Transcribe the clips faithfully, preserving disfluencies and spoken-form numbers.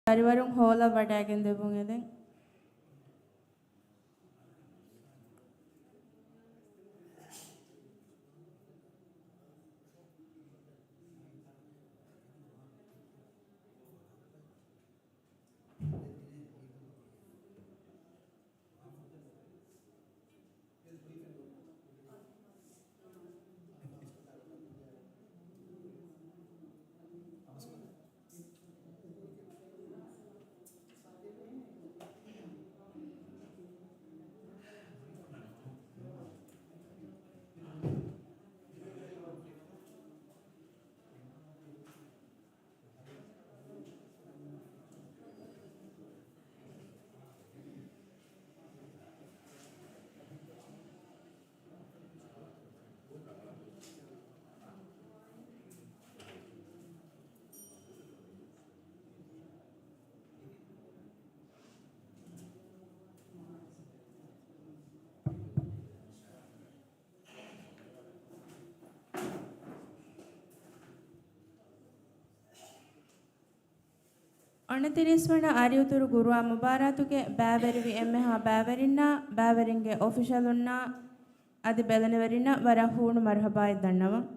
ދަރިވަރުން ހޯލަށް ވަޑައިގެން ދެއްވުން އެދެން. އޮނަތިރީސް ވަނަ އަރިއުތުރު ގުރުއާން މުބާރާތުގެ ބައިވެރިވި އެންމެހާ ބައިވެރިންނާ، ބައިވެރިންގެ އޮފިޝަލުންނާ، އަދި ބެލެނިވެރިންނަށް ވަރަށް ހޫނު މަރުހަބާއެއް ދަންނަވަން.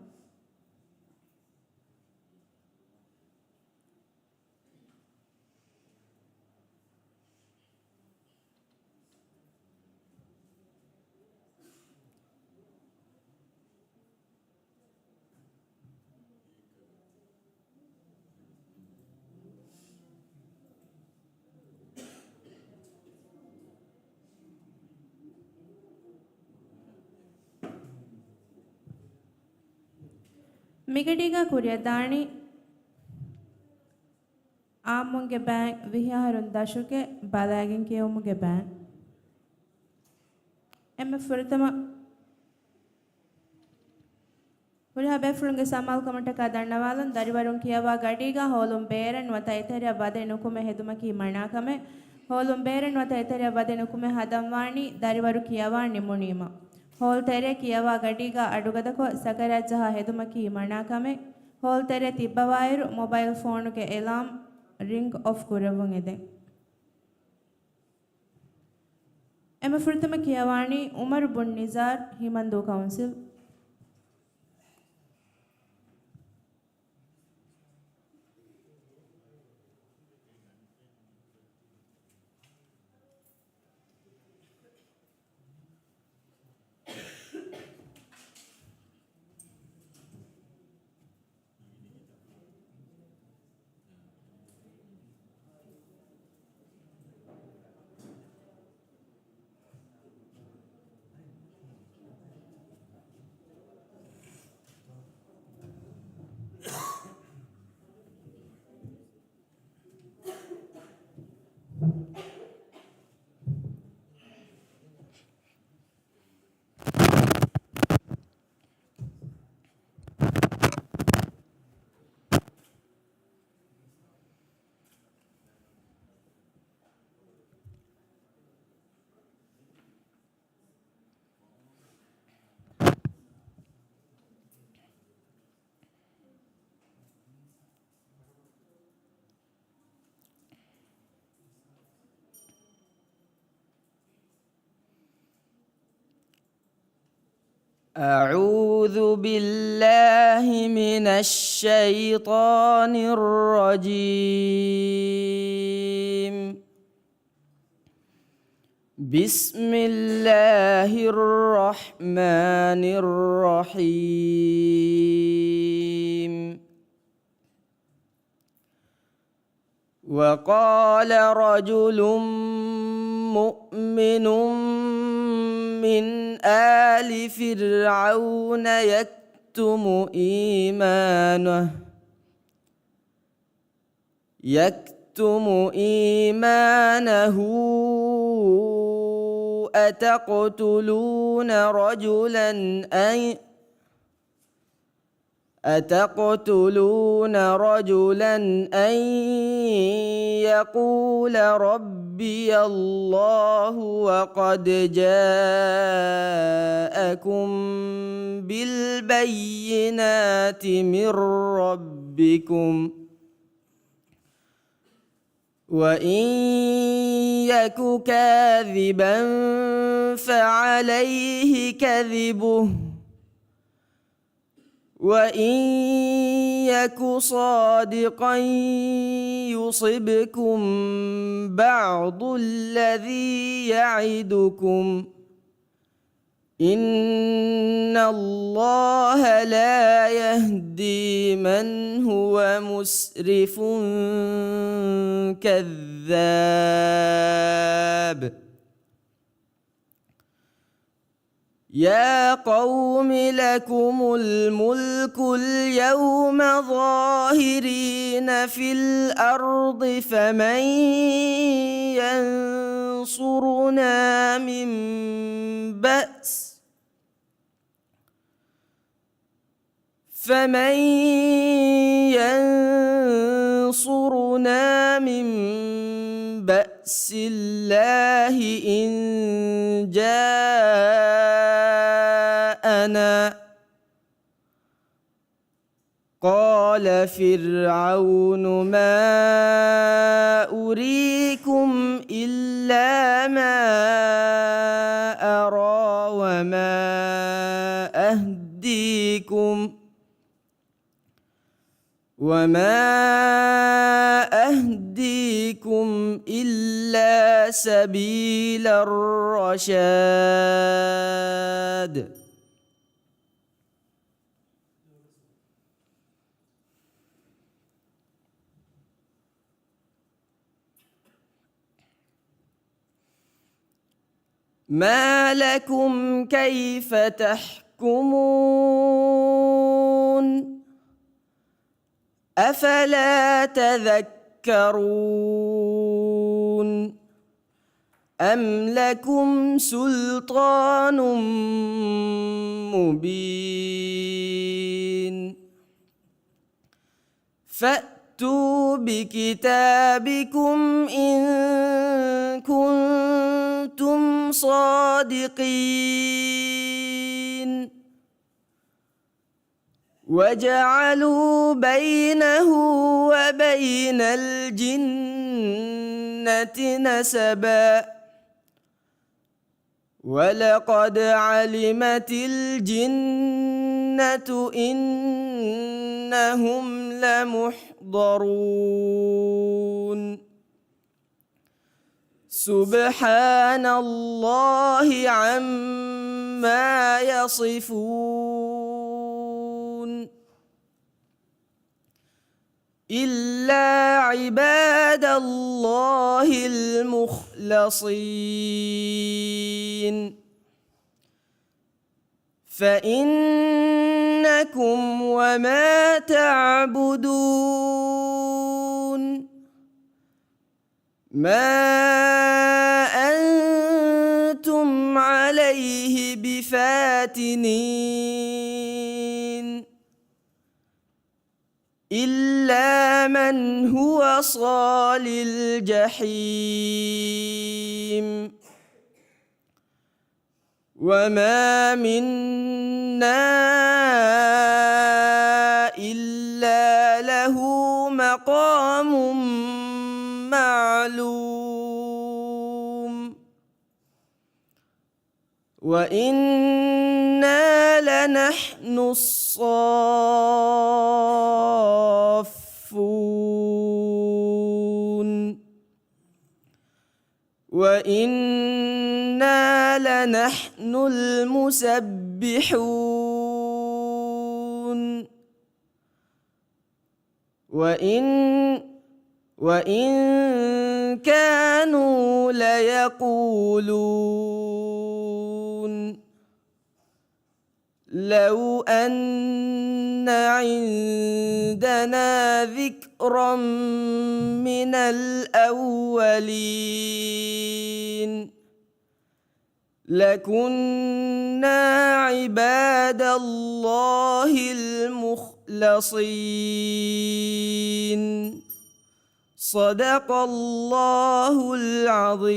މިގަޑީގަ ކުރިއަށްދާނީ އާއްމުންގެ ބައިން ވިހި އަހަރުން ދަށުގެ ބަލައިގެން ކިޔެވުމުގެ ބައިން. އެންމެ ފުރަތަމަ ހުރިހާ ބޭފުޅުންގެ ސަމާލުކަމަށްޓަކާ ދަންނަވާލަން. ދަރިވަރުން ކިޔަވާ ގަޑީގަ ހޯލުން ބޭރަށް ނުވަތަ އެތެރެއަށް ވަދެ ނުކުމެ ހެދުމަކީ މަނާކަމެއް. ހޯލުން ބޭރަށް ނުވަތަ އެތެރެއަށް ވަދެ ނުކުމެ ހަދަން ވާނީ ދަރިވަރު ކިޔަވާ ނިމުނީމަ. ހޯލް ތެރޭ ކިޔަވާ ގަޑީގަ އަޑުގަދަކޮށް ސަކަރާތް ޖަހާ ހެދުމަކީ މަނާކަމެއް. ހޯލް ތެރޭ ތިއްބަވާއިރު މޮބައިލް ފޯނުގެ އެލާމް ރިންގް އޮފް ކުރެއްވުން އެދެން. އެންމެ ފުރަތަމަ ކިޔަވާނީ އުމަރު ބުން ނިޒާރް، ހިމަންދޫ ކައުންސިލް. أعوذ بالله من الشيطان الرجيم. بسم الله الرحمن الرحيم. وقال رجل مؤمن من آل فرعون يكتم إيمانه، يكتم إيمانه، أتقتلون رجلا أن أتقتلون رجلا أن يقول ربي الله وقد جاءكم بالبينات من ربكم، وَإِن يَكُ كَاذِبًا فَعَلَيْهِ كَذِبُهُ، وَإِن يَكُ صَادِقًا يُصِبْكُم بَعْضُ الَّذِي يَعِدُكُمْ، إِنَّ اللَّهَ لَا يَهْدِي مَنْ هُوَ مُسْرِفٌ كَذَّابٌ. يَا قَوْمِ لَكُمُ الْمُلْكُ الْيَوْمَ ظَاهِرِينَ فِي الْأَرْضِ، فَمَن يَنصُرُنَا مِن بَأْسِ، فَمَن يَنصُرُنَا مِن بَأْسِ اللَّهِ إِن جَاءَنَا؟ قَالَ فِرْعَوْنُ مَا أُرِيكُمْ إِلَّا مَا أَرَىٰ وَمَا أَهْدِيكُمْ، وَمَا أَهْدِيكُمْ إِلَّا سَبِيلَ الرَّشَادِ. مَا لَكُمْ كَيْفَ تَحْكُمُونَ؟ أَفَلَا تَذَكَّرُونَ؟ أَمْ لَكُمْ سُلْطَانٌ مُّبِينٌ. فَأْتُوا بِكِتَابِكُمْ إِن كُنتُمْ صَادِقِينَ. وَاجْعَلُوا بَيْنَهُ وَبَيْنَ الْجِنَّةِ نَسَبًا. وَلَقَدْ عَلِمَتِ الْجِنَّةُ إِنَّهُمْ لَمُحْضَرُونَ. سُبْحَانَ اللَّهِ عَمَّا يَصِفُونَ. إِلَّا عِبَادَ اللَّهِ الْمُخْلَصِينَ. فَإِنَّكُمْ وَمَا تَعْبُدُونَ مَا أَنتُمْ عَلَيْهِ بِفَاتِنِينَ. إِلَّا مَنْ هُوَ صَالِ الْجَحِيمِ. وَمَا مِنَّا إِلَّا لَهُ مَقَامٌ مَّعْلُومٌ. وَإِنَّا لَنَحْنُ الصَّافُّونَ. وَإِنَّا لَنَحْنُ الْمُسَبِّحُونَ. وَإِن، وَإِن كَانُوا لَيَقُولُونَ. لَوْ أَنَّ عِندَنَا ذِكْرًا مِّنَ الْأَوَّلِينَ. لَكُنَّا عِبَادَ اللَّهِ الْمُخْلَصِينَ. صَدَقَ اللَّهُ الْعَظِيمُ.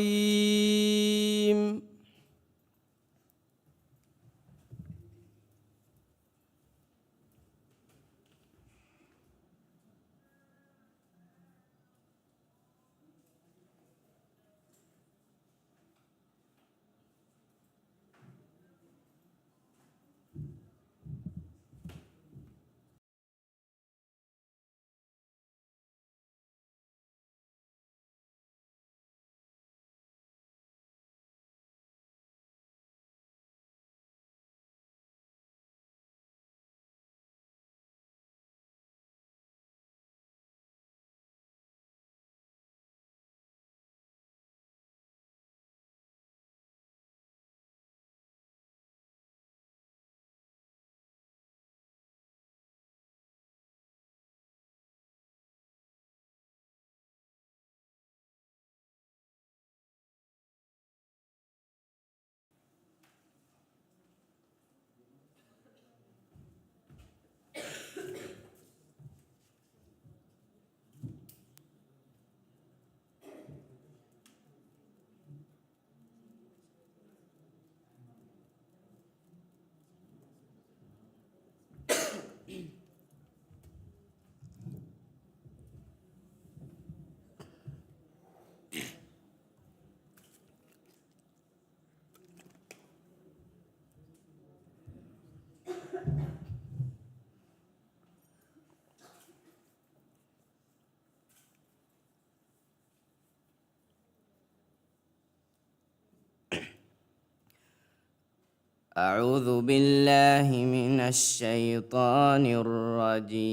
أعوذ بالله من الشيطان الرجيم.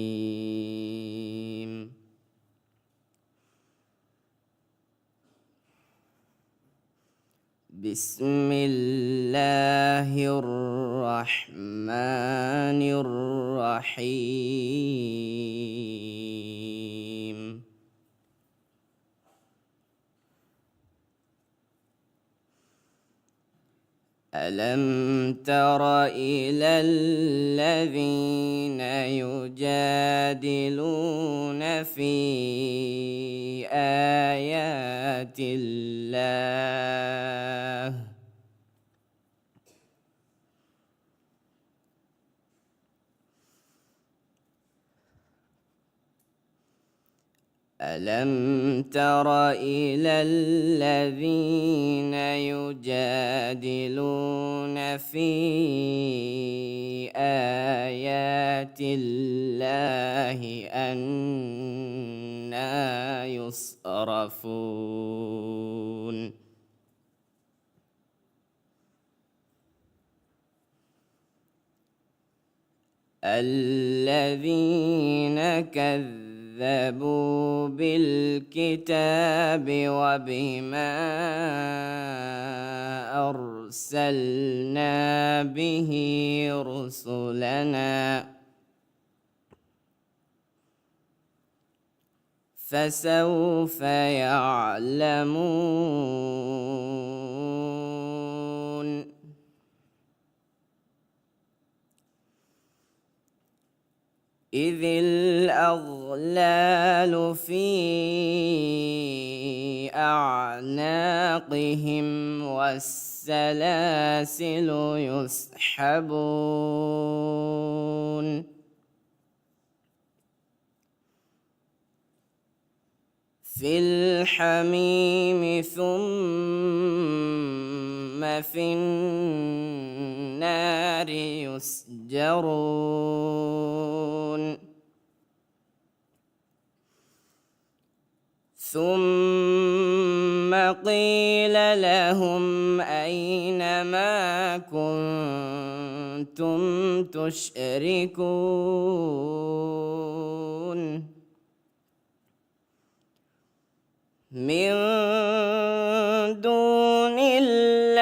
بسم الله الرحمن الرحيم. ألم تر إلى الذين يجادلون في آيات الله ألم تر إلى الذين يجادلون في آيات الله أنى يصرفون. الذين كذبوا بالكتاب وبما أرسلنا به رسلنا فسوف يعلمون. إذ الأغلال في أعناقهم والسلاسل يسحبون في الحميم ثم في النار يسجرون. ثم قيل لهم أين ما كنتم تشركون من دون الله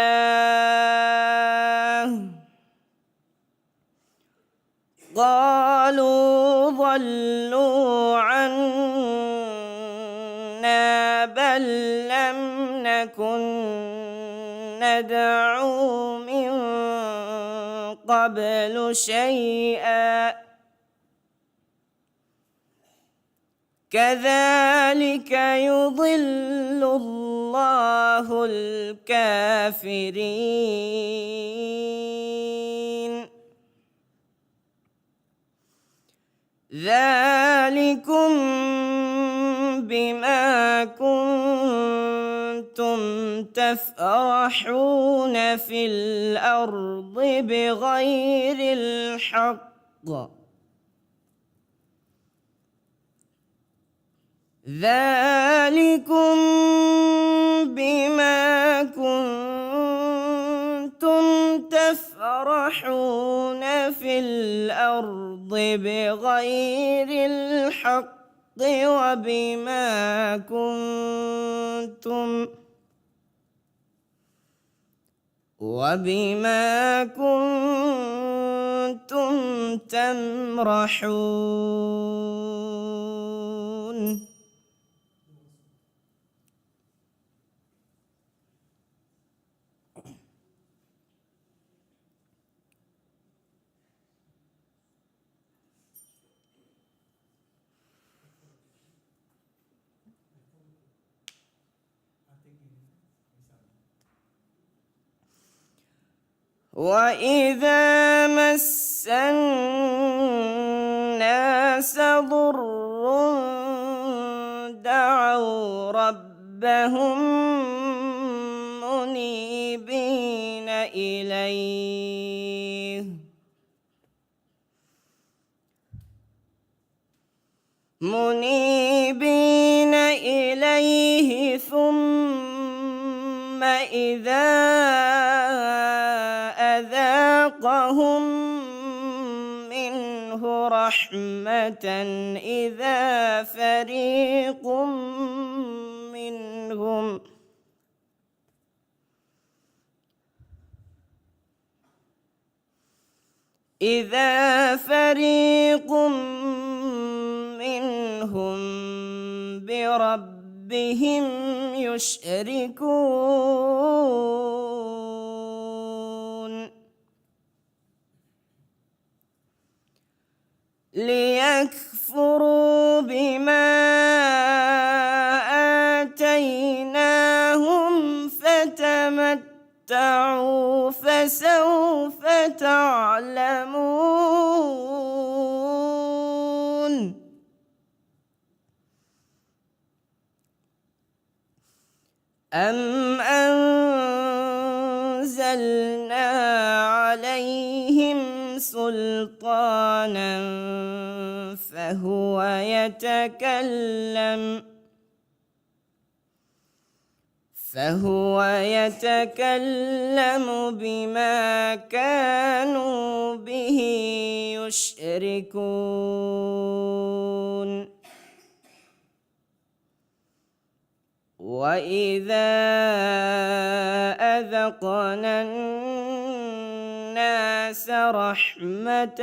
قالوا ضلوا عنا بل لم نكن ندعو من قبل شيئا كذلك يضل الله الكافرين. ذلكم بما كنتم تفرحون في الأرض بغير الحق ذلكم بما كنتم تفرحون في الأرض بغير الحق وبما كنتم وبما كنتم تمرحون. وإذا مس الناس ضر دعوا ربهم منيبين إليه منيبين إليه ثم إذا أذاقهم هم منه رحمة إذا فريق منهم إذا فريق منهم بربهم يشركون. ليكفروا بما آتيناهم فتمتعوا فسوف تعلمون. أم أنزلنا عليهم سلطانا فهو يتكلم فهو يتكلم بما كانوا به يشركون. وإذا أذقنا الناس رحمة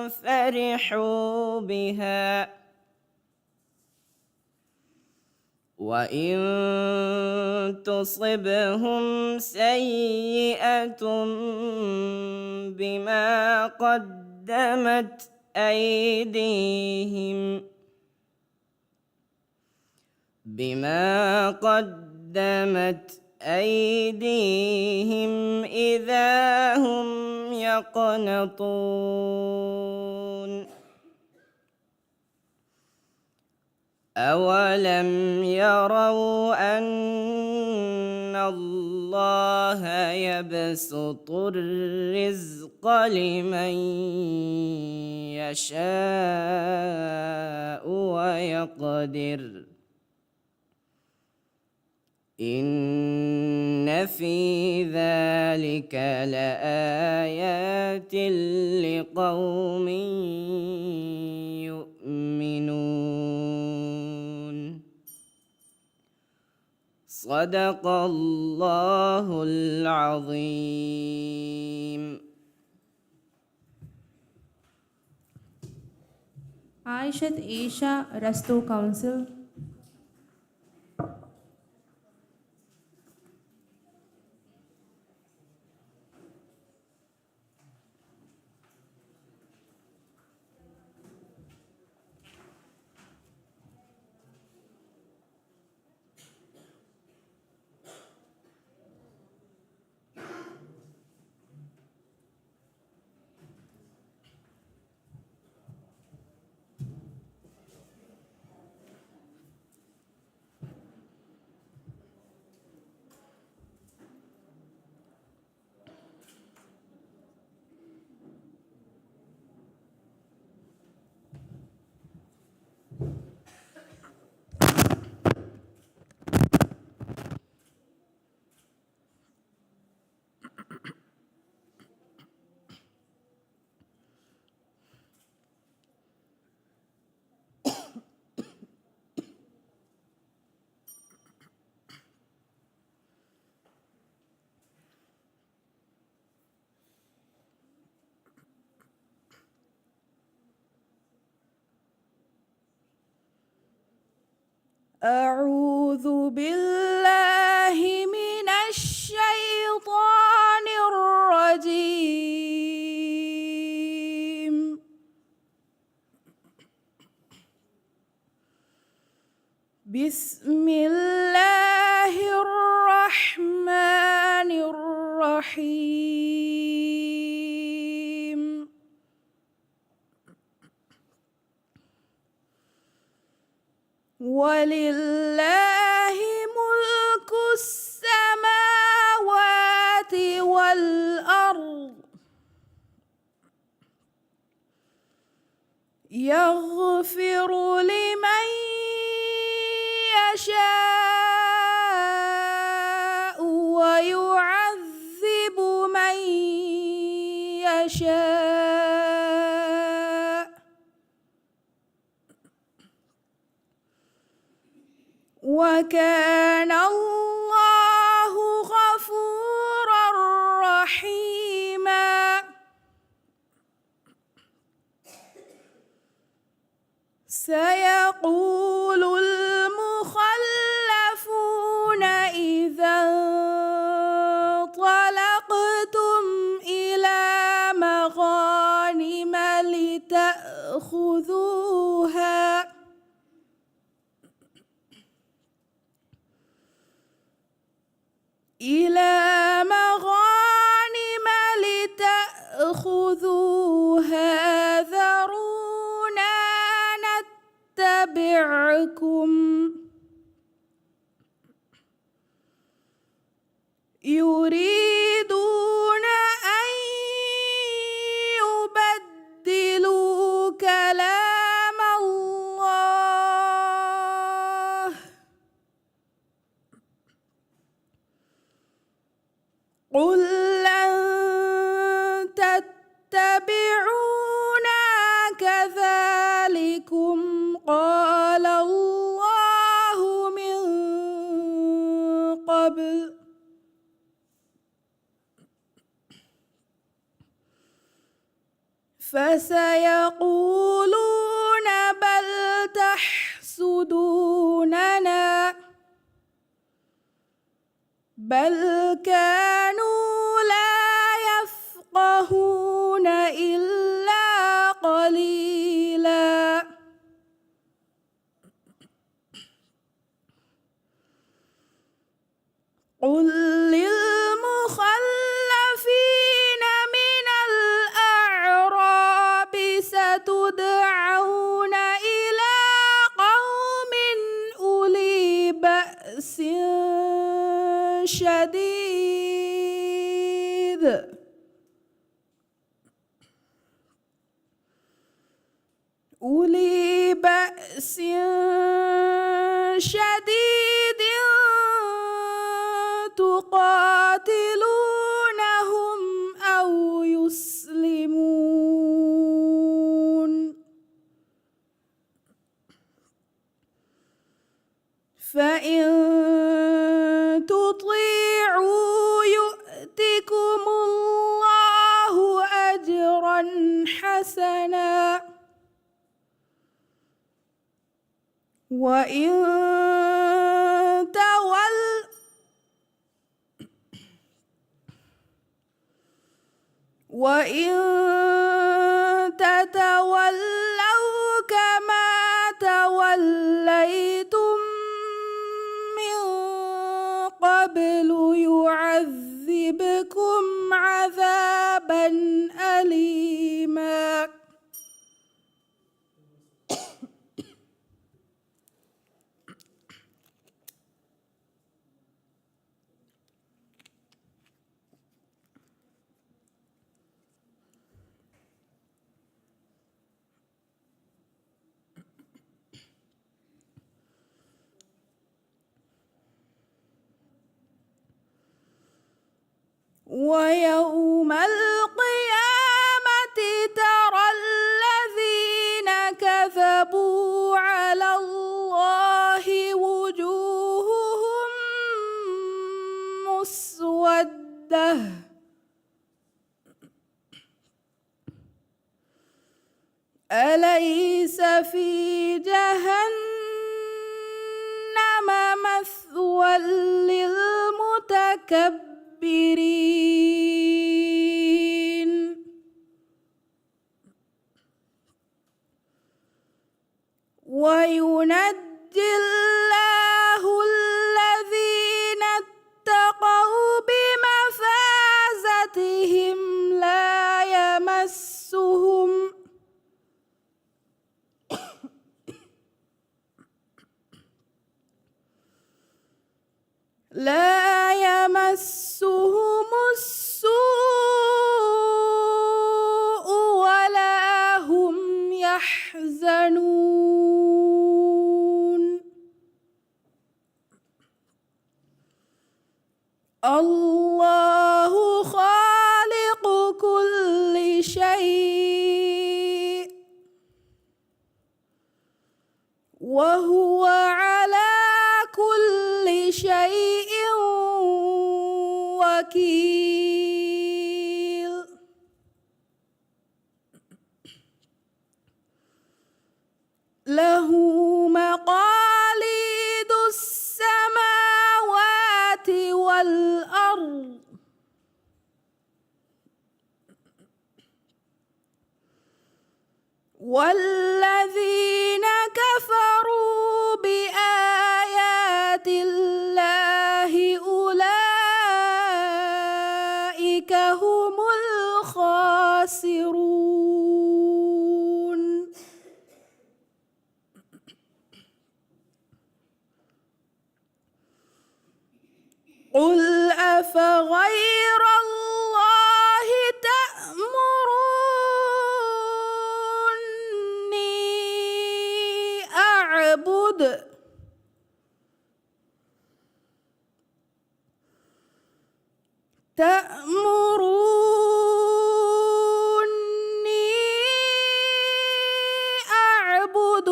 فرحوا بها وإن تصبهم سيئة بما قدمت أيديهم بما قدمت أيديهم إذا هم يقنطون. أولم يروا أن الله يبسط الرزق لمن يشاء ويقدر إن في ذلك لآيات لقوم يؤمنون. صدق الله العظيم. އާއިޝަތު އީޝާ، ރަސްތޫ ކައުންސިލް. أعوذ بالله من الشيطان الرجيم. بسم الله الرحمن الرحيم. ولله ملك السماوات والأرض يغفر لمن يشاء ويعذب من يشاء، وكان الله غفورا رحيما. سيقول المخلفون إذا انطلقتم إلى مغانم لتأخذوها، إلى مغانم لتأخذوها ذرونا نتبعكم، يريدون أن يبدلوا كلام الله، قل لن تتبعونا كذلكم قال الله من قبل، فسيقولون بل تحسدوننا، بل كانوا لا يفقهون إلا قليلا. قل للمخلفين من الأعراب ستدعون إلى قوم أولي بأس شديد، أولي بأس شديد تقاتلونهم أو يسلمون، فإن تطيعوا يؤتكم الله أجرا حسنا، وإن تول-، وإن تتولوا كما توليتم من قبل يعذبكم عذابا أليما. ويوم القيامة ترى الذين كذبوا على الله وجوههم مسودة، أليس في جهنم مثوى للمتكبرين؟ وينجي الله الذين اتقوا بمفازتهم لا يمسهم لا يمسهم السوء ولا هم يحزنون. الله خالق كل وكيل. له مقاليد السماوات والأرض. والذين كفروا بآيات الله أولئك هم الخاسرون. قل أفغير الله تأمروني أعبد، تأمروني أعبد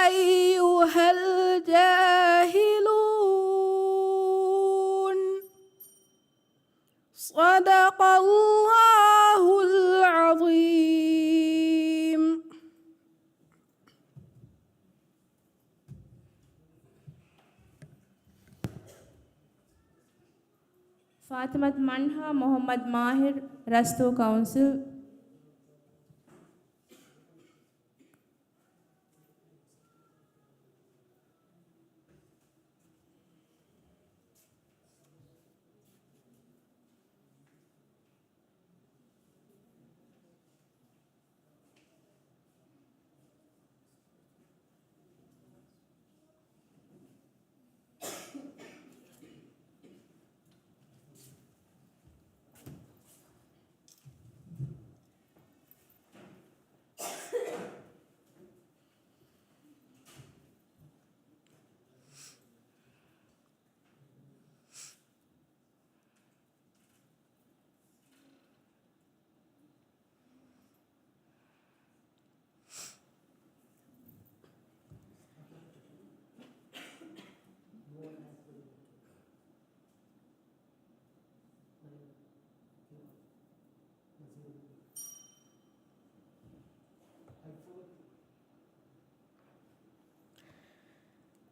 أيها الجاهلون. صدق الله العظيم. ފާތިމަތު މަންހާ މުޙައްމަދު މާހިރު، ރަސްތޫ ކައުންސިލް.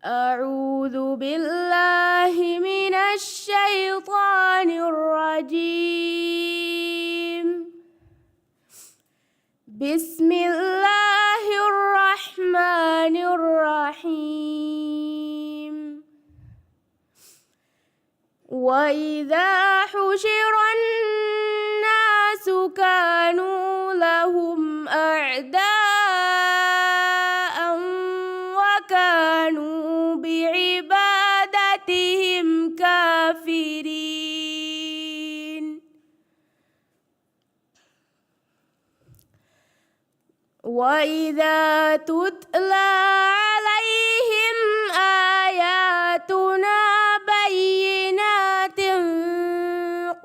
أعوذ بالله من الشيطان الرجيم. بسم الله الرحمن الرحيم. وإذا حشر الناس كانوا لهم أعداء وكانوا بعبادتهم كافرين. وإذا تتلى عليهم آياتنا بينات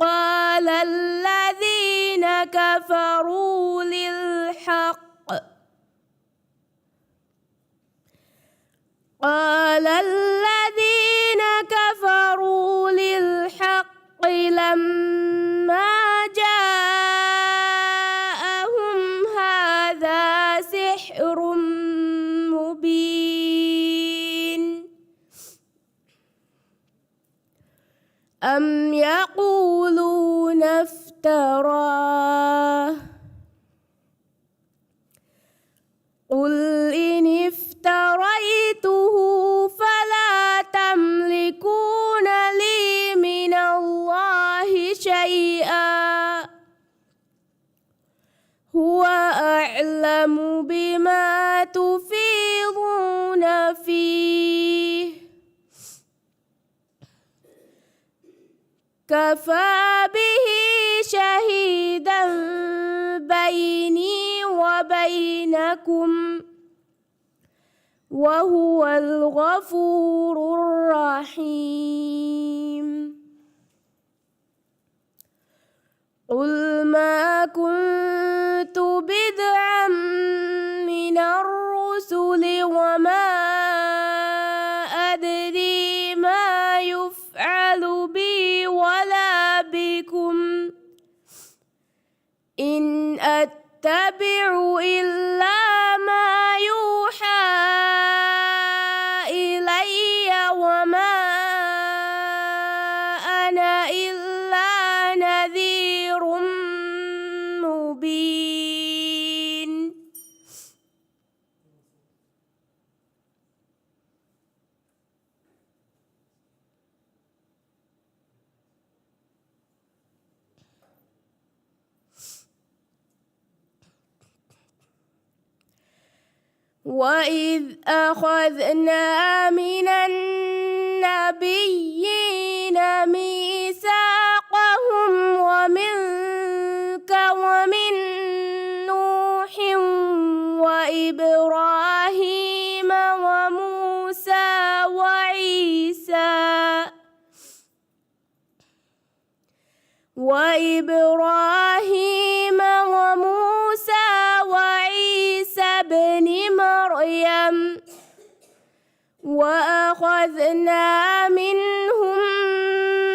قال الذين كفروا للحق قال الذين كفروا للحق لما جاءهم هذا سحر مبين. أم يقولون افتراه قل إن افتريته فلا تملكون لي من الله شيئا هو أعلم بما تفيضون فيه كفى به شهيدا بيني وبينكم وهو الغفور الرحيم. قل ما كنت بدعا من الرسل وما أدري ما يفعل بي ولا بكم أتبع إلا ما يوحى إلي وما أنا إلا نذير مبين. وإذ أخذنا من النبيين ميثاقهم ومنك ومن نوح وإبراهيم وموسى وعيسى وإبراهيم وموسى وعيسى ابن مريم وأخذنا منهم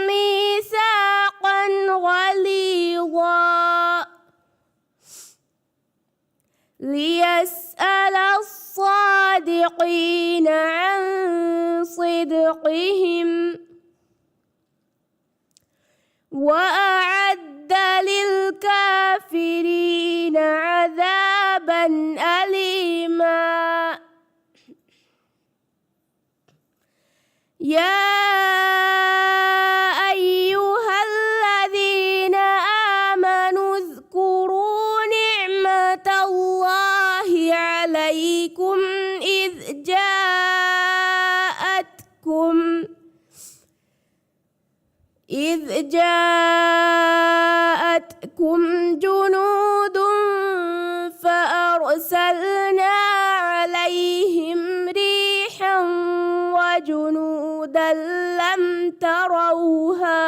ميثاقا غليظا. ليسأل الصادقين عن صدقهم وأعد للكافرين عذابا أليما. يا أيها الذين آمنوا اذكروا نعمة الله عليكم إذ جاءتكم إذ جاءتكم جنود فأرسلنا عليهم ريحا وجنودا لم تروها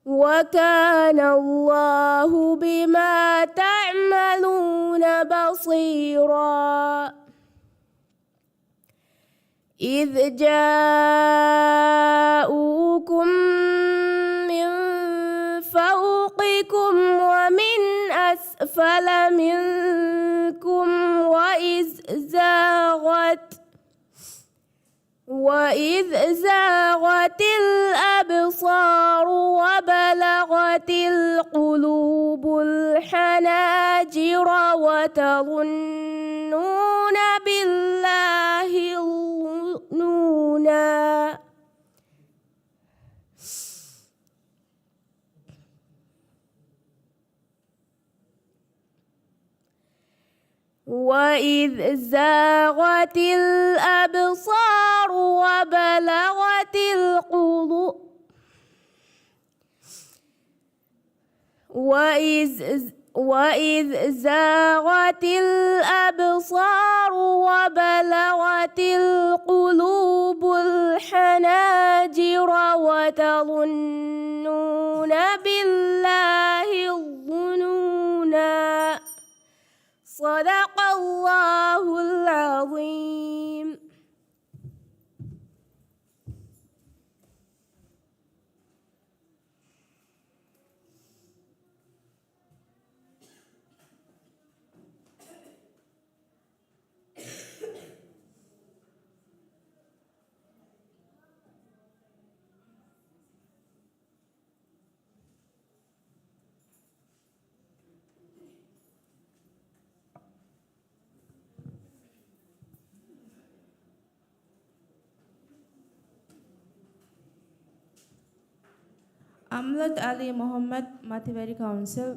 وكان الله بما تعملون بصيرا. إذ جاءوكم من فوقكم ومن أسفل منكم وإذ زاغت وإذ زاغت الأبصار وبلغت القلوب الحناجر وتظنون بالله الظنونا. وإذ زاغت الأبصار وبلغت القلوب وإذ، وإذ زاغت الأبصار وبلغت القلوب الحناجر وتظنون بالله الظنونا. صدق الله العظيم. އަމްލަތު އަލީ މުޙައްމަދު، މަތިވެރި ކައުންސިލް.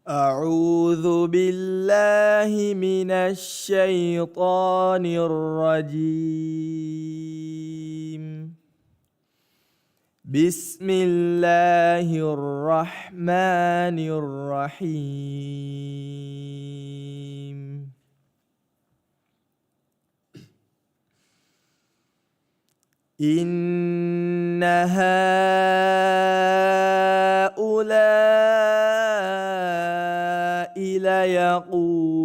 أعوذ بالله من الشيطان الرجيم. بسم الله الرحمن الرحيم. إن هؤلاء ليقولون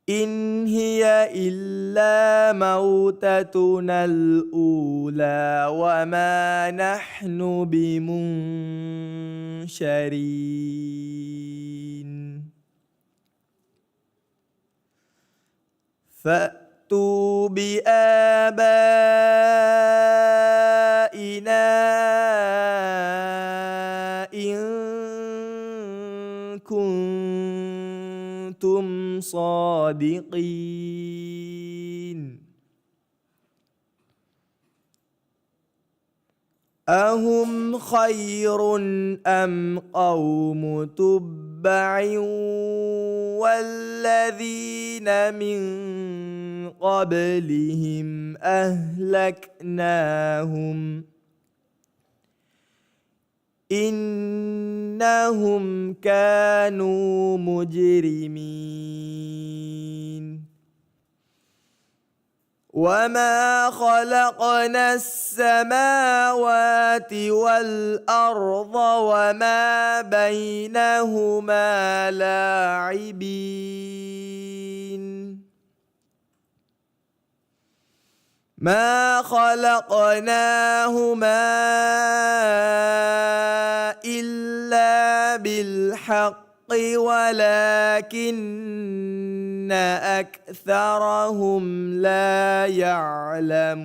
إن هي إلا موتتنا الأولى وما نحن بمنشرين. فأتوا بآبائنا إن كنتم صادقين. أهم خير أم قوم تبع والذين من قبلهم أهلكناهم إنهم كانوا مجرمين. وما خلقنا السماوات والأرض وما بينهما لاعبين. ما خلقناهما إلا بالحق ولكن أكثرهم لا يعلمون.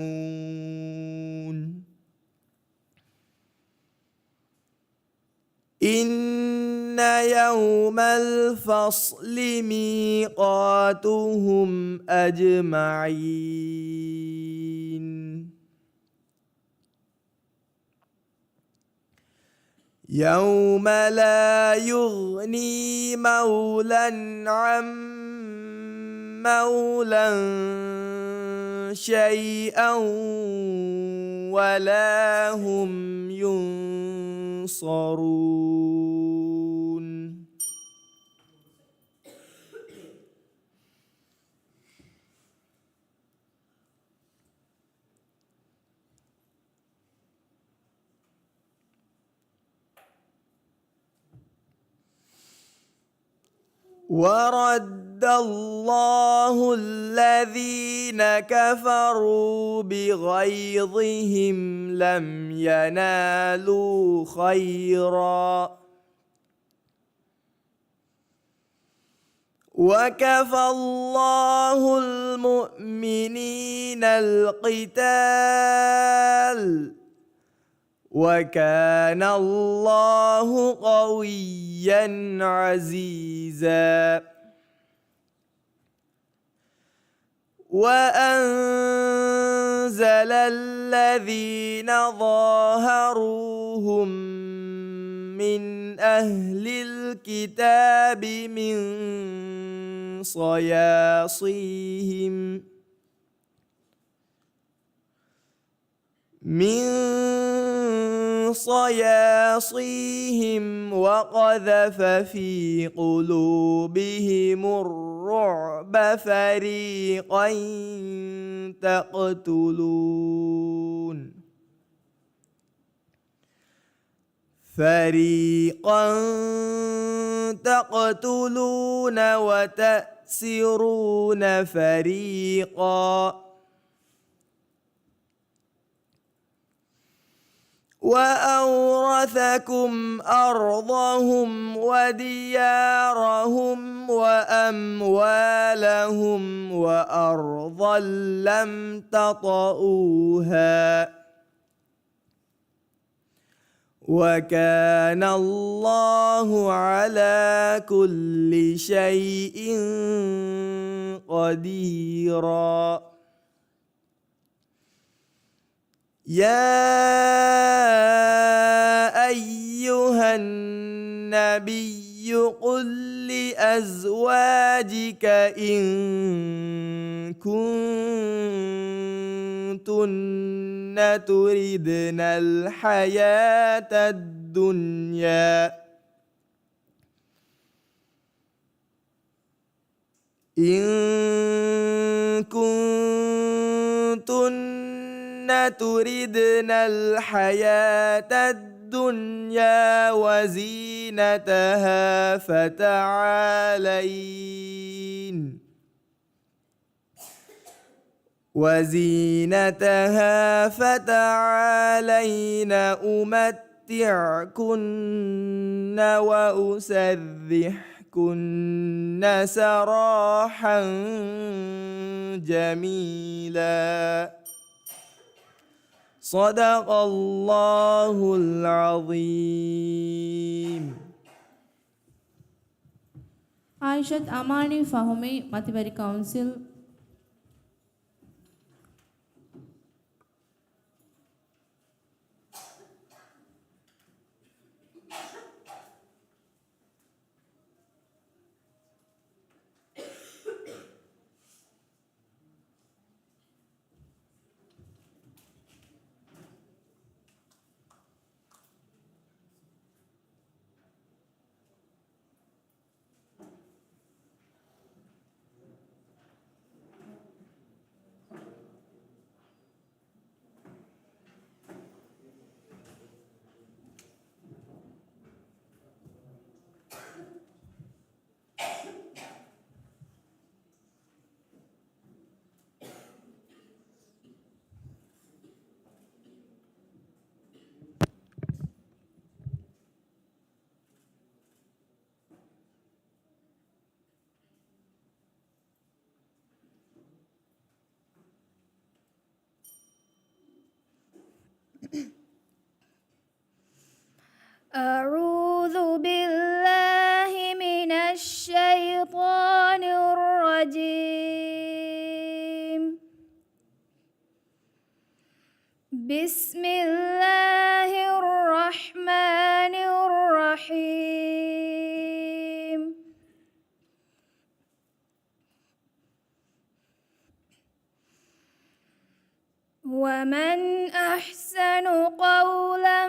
إن يوم الفصل ميقاتهم أجمعين. يوم لا يغني مولى عن مولى شيئا ولا هم ينصرون. ورد الله الذين كفروا بغيظهم لم ينالوا خيرا وكفى الله المؤمنين القتال وكان الله قويا عزيزا. وأنزل الذين ظاهروهم من أهل الكتاب من صياصيهم من صياصيهم وقذف في قلوبهم الرعب فريقا تقتلون فريقا تقتلون وتأسرون فريقا وأورثكم أرضهم وديارهم وأموالهم وأرضا لم تطئوها وكان الله على كل شيء قديرا. يا أيها النبي قل لأزواجك إن كنتن تردن الحياة الدنيا إن كنتن تردن الحياة الدنيا وزينتها فتعالين وزينتها فتعالين أمتعكن وأسرحكن سراحا جميلا. صدق الله العظيم. އާއިޝަތު އަމާނީ ފަހުމީ މަތިވެރި ކައުންސިލް. أعوذ بالله من الشيطان الرجيم. بسم الله الرحمن الرحيم. ومن أحسن قولا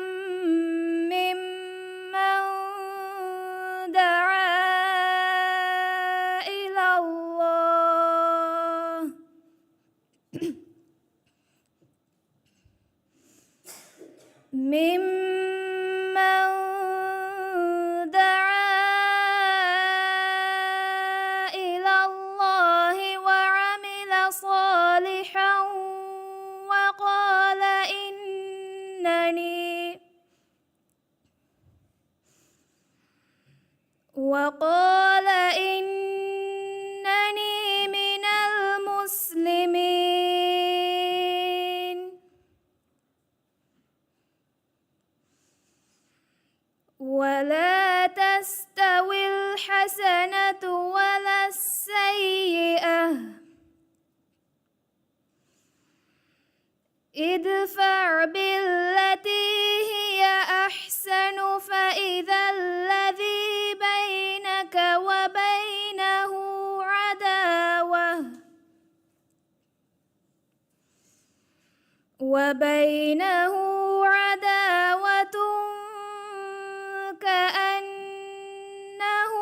ممن دعا إلى الله ممن دعا إلى الله وعمل صالحا وقال إنني وقال إنني من المسلمين. ولا تستوي الحسنة ولا السيئة ادفع بالتي هي أحسن فإذا الذي بينك وبينه عداوة وبينه عداوة كأنه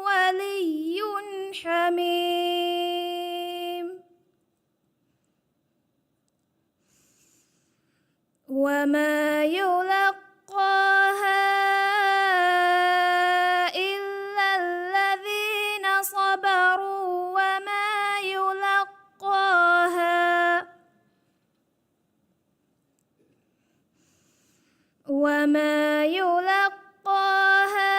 ولي حميم. وما يلقاها إلا الذين صبروا وما يلقاها وما يلقاها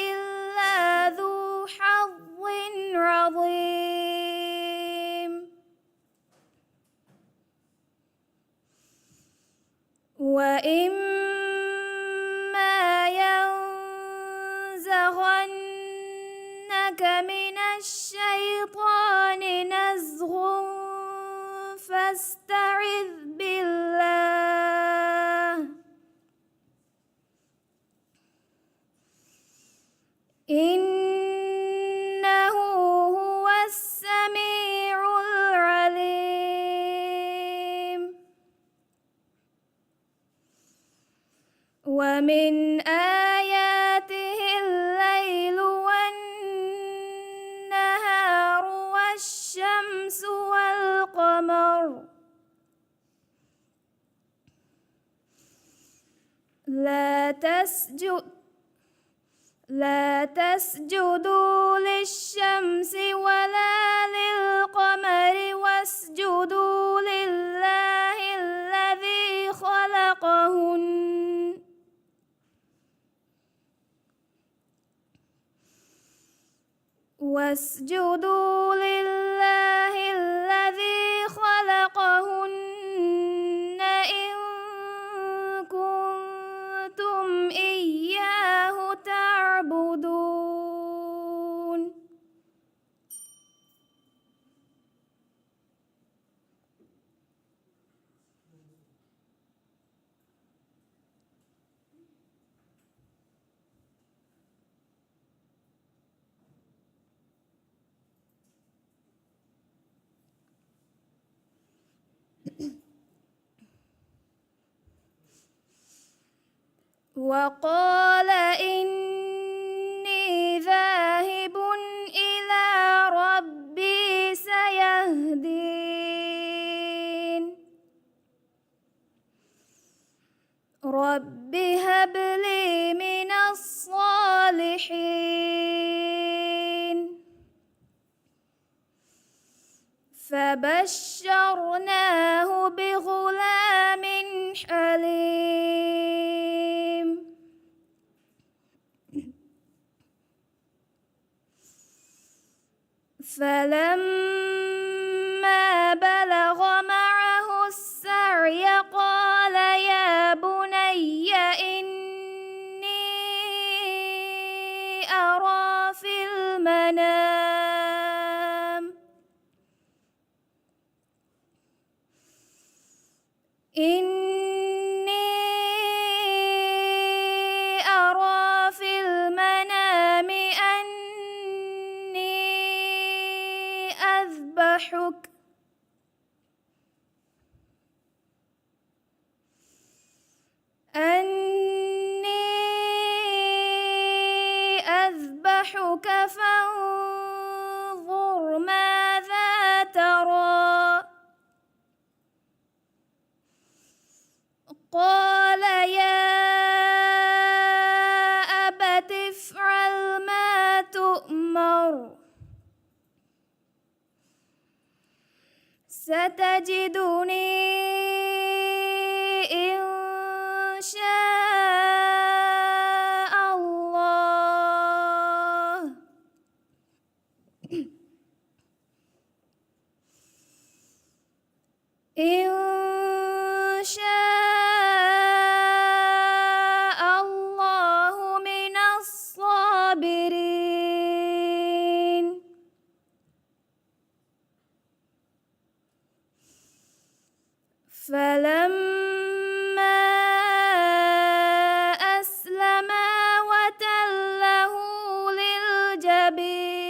إلا ذو حظ عظيم. وإما ينزغنك من الشيطان نزغ فاستعذ ومن آياته الليل والنهار والشمس والقمر لا تسجد لا تسجدوا للشمس ولا للقمر واسجدوا لله الذي خلقهن واسجدوا لله الذي خلقهن إن كنتم إياه تعبدون. وقال إني ذاهب إلى ربي سيهدين. رب هب لي من الصالحين. فبشرناه بغلام حليم. فلما بلغ معه السعي قال يا بني إني أرى في المنام إني أرى في المنام أني أذبحك أني أذبحك فانظر ماذا ترى قال يا أبت افعل ما تؤمر ستجدني إن شاء الله إن شاء الله من الصابرين. فلما أسلما وتله للجبين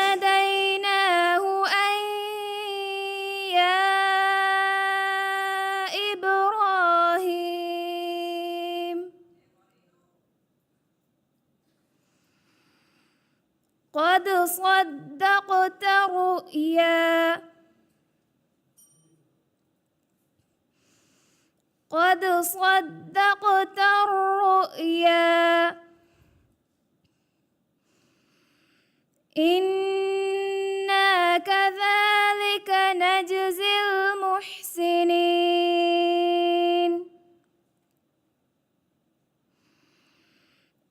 وناديناه أن يا إبراهيم قد صدقت الرؤيا قد صدقت الرؤيا إنا كذلك نجزي المحسنين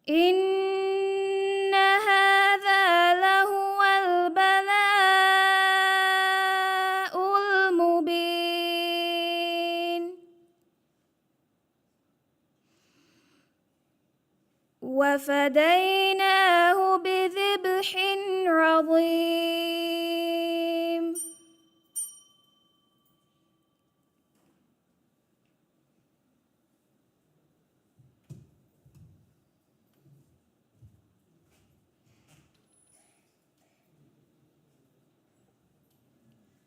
إن هذا لهو البلاء المبين وفديناه بذبح عظيم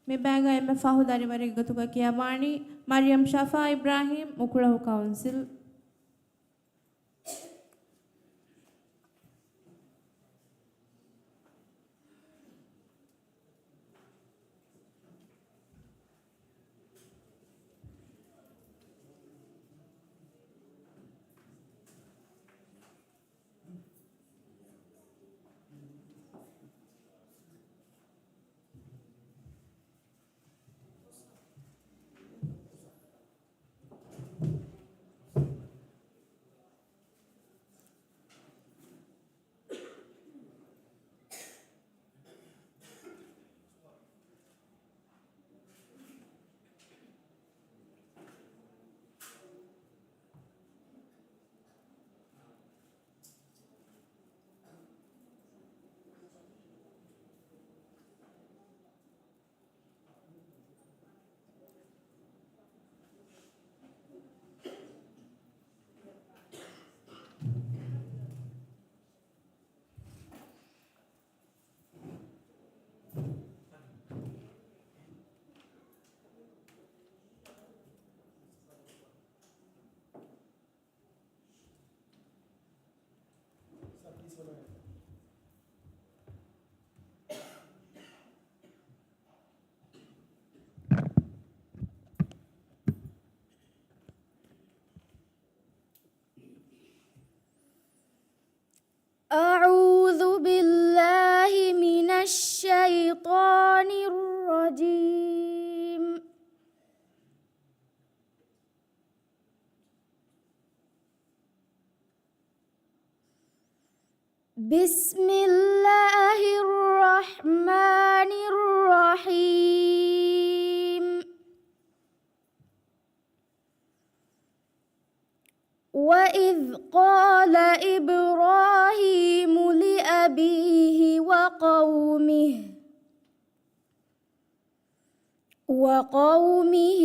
މި ބައިގަ އެންމެ ފަހު ދަރިވަރެއްގެ ގޮތުގަ ކިޔަވާނީ މަރިޔަމް ޝަފާ އިބްރާހީމް، އުކުޅަހު ކައުންސިލް. أعوذ بالله من الشيطان الرجيم. بسم الله الرحمن الرحيم. وإذ قال إبراهيم لأبيه وقومه وقومه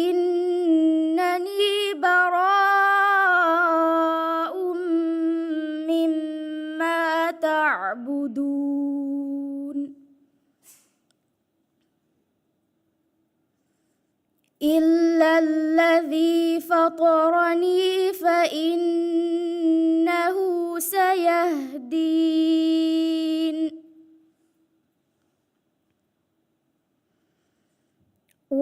إنني براء مما تعبدون إلا الذي فطرني فإنه سيهدين.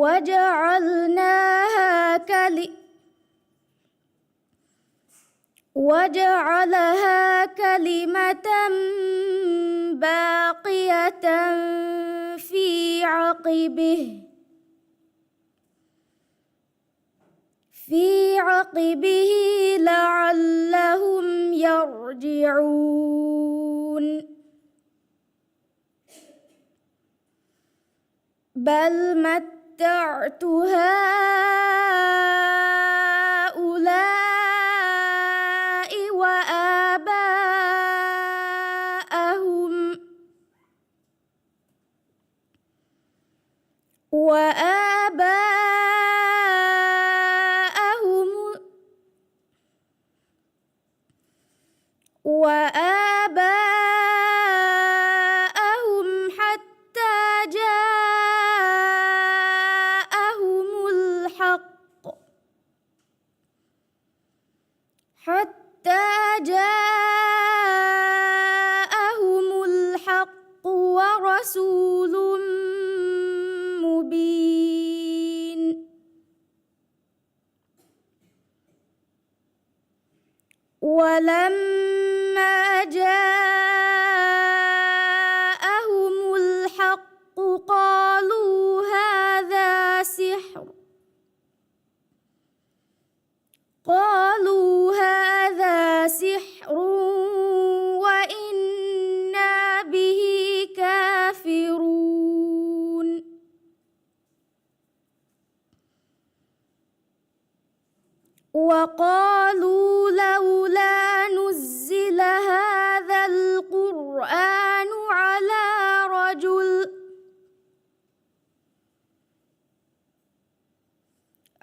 وجعلناها كلمة وجعلها كلمة باقية في عقبه، في عقبه لعلهم يرجعون. بل متعت هؤلاء وآباءهم وآباءهم وآباءهم حتى جاءهم الحق، حتى جاءهم الحق ورسول مبين. ولما جاءهم الحق قالوا هذا سحر، قالوا هذا سحر وإنا به كافرون. وقالوا لولا نزل هذا القرآن على رجل،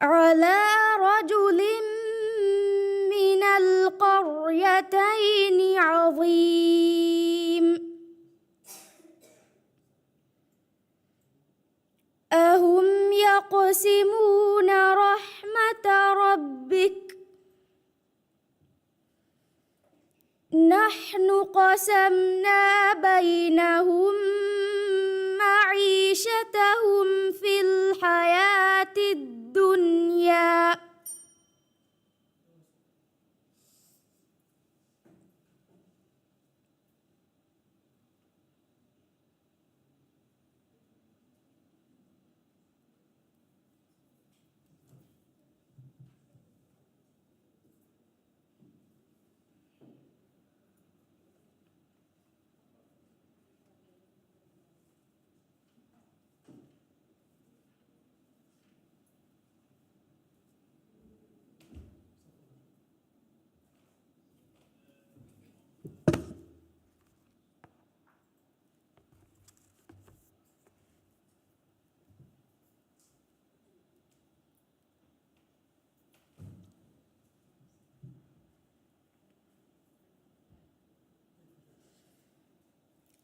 على رجل من القريتين عظيم. يقسمون رحمة ربك نحن قسمنا بينهم معيشتهم في الحياة الدنيا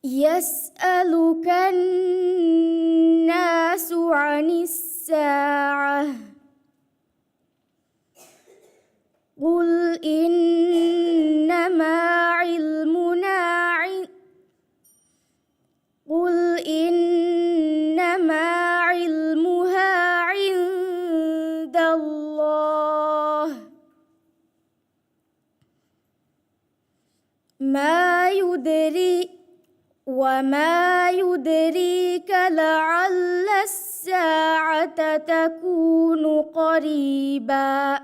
يسألك الناس عن الساعة قل إنما علمنا عند قل إنما علمها عند الله ما يدري وما يدريك لعل الساعة تكون قريبا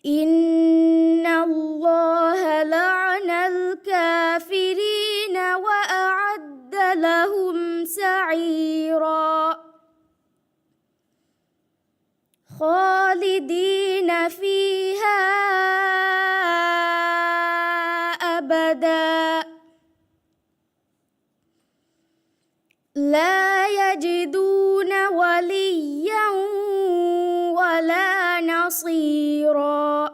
إن الله لعن الكافرين وأعد لهم سعيرا خالدين فيها أبدا لا يجدون وليا ولا نصيرا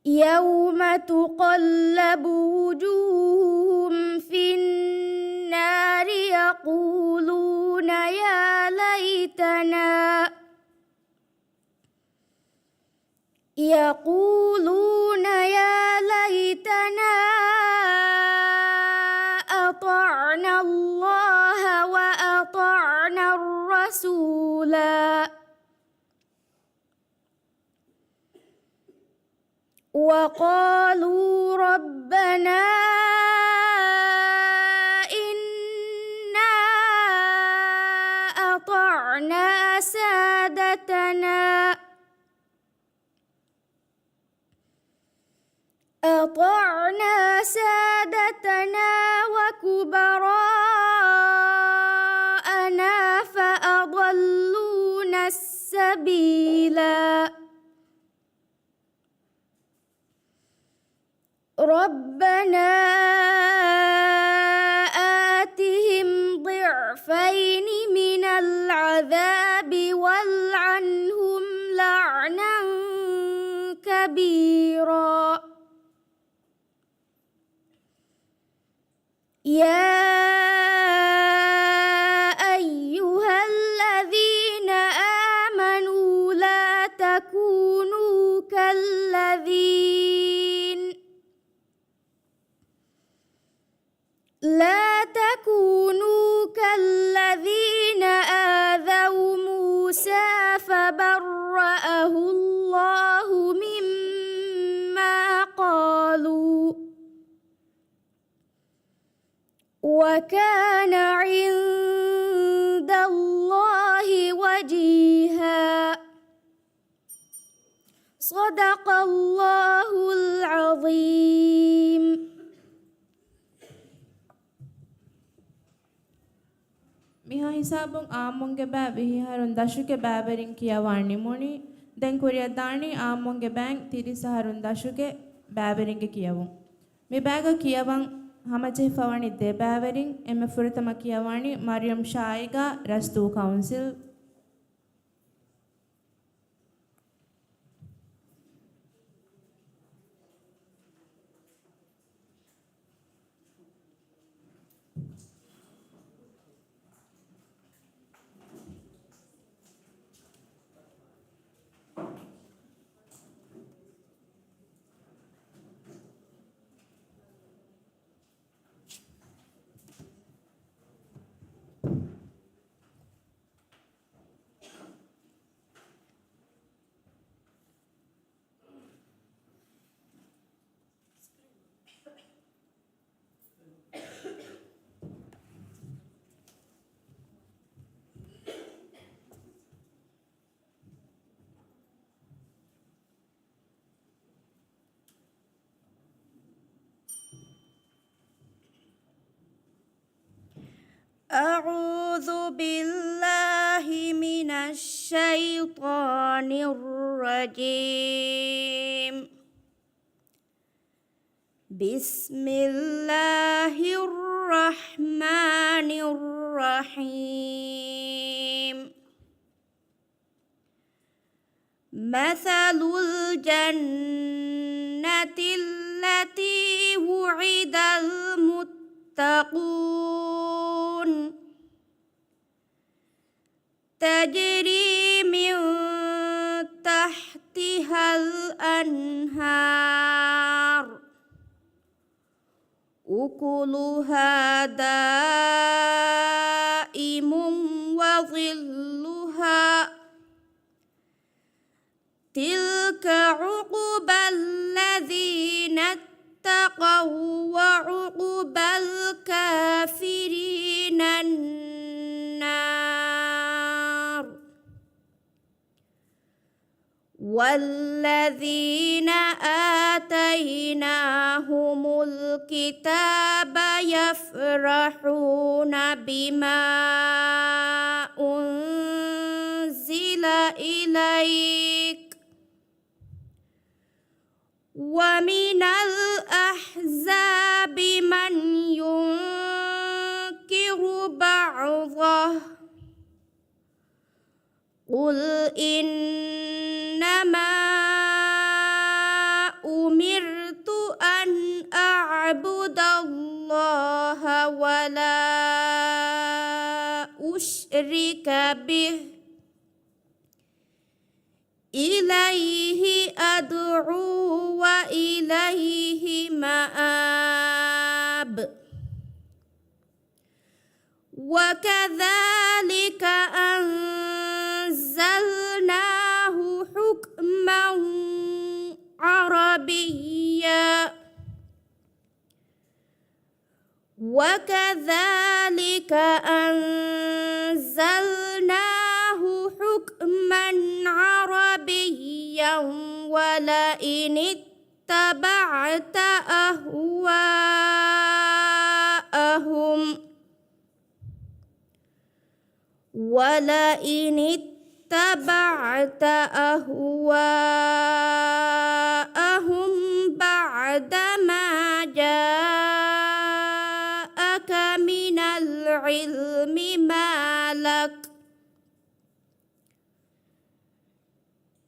يوم تقلب وجوههم في النار يقولون يا ليتنا يقولون يا ليتنا أطعنا الله وأطعنا الرسولا وقالوا ربنا إنا أطعنا سادتنا أطعنا سادتنا وكبراءنا فأضلونا السبيلا ربنا آتهم ضعفين من العذاب والعنهم لعنا كبيرا يا أيها الذين آمنوا لا تكونوا كالذين لا تكونوا كالذين آذوا موسى فبرأه الله مما قالوا وكان عند الله وجيها صدق الله العظيم މިހާ ހިސާބުން އާއްމުންގެ ބައި ވިހި އަހަރުން ދަށުގެ ބައިވެރިން ކިޔަވާ ނިމުނީ. ދެން ކުރިއަށް ދާނީ އާއްމުންގެ ބައިން ތިރީސް އަހަރުން ދަށުގެ ބައިވެރިންގެ ކިޔަވުން. މި ބައިގަ ކިޔަވަން ހަމަޖެހިފަވަނީ ދެ ބައިވެރިން. އެންމެ ފުރަތަމަ ކިޔަވާނީ މަރިޔަމް ޝާއިގާ، ރަސްދޫ ކައުންސިލް. أعوذ بالله من الشيطان الرجيم. بسم الله الرحمن الرحيم. مثل الجنة التي وعد المتقون تجري من تحتها الأنهار أكلها دائم وظلها تلك عقبى الذين اتقوا وعقبى الكافرين النار. والذين آتيناهم الكتاب يفرحون بما أنزل إليك ومن الأحزاب من ينكر بعضه قل إنما أمرت أن أعبد الله ولا أشرك به إليه أدعو وإليه مآب. وكذلك أنزلناه حكما عربيا وكذلك أنزلناه حكما عربيا ولئن اتبعت أهواءهم ولئن اتبعت أهواءهم بعد ما جاءك من العلم ما لك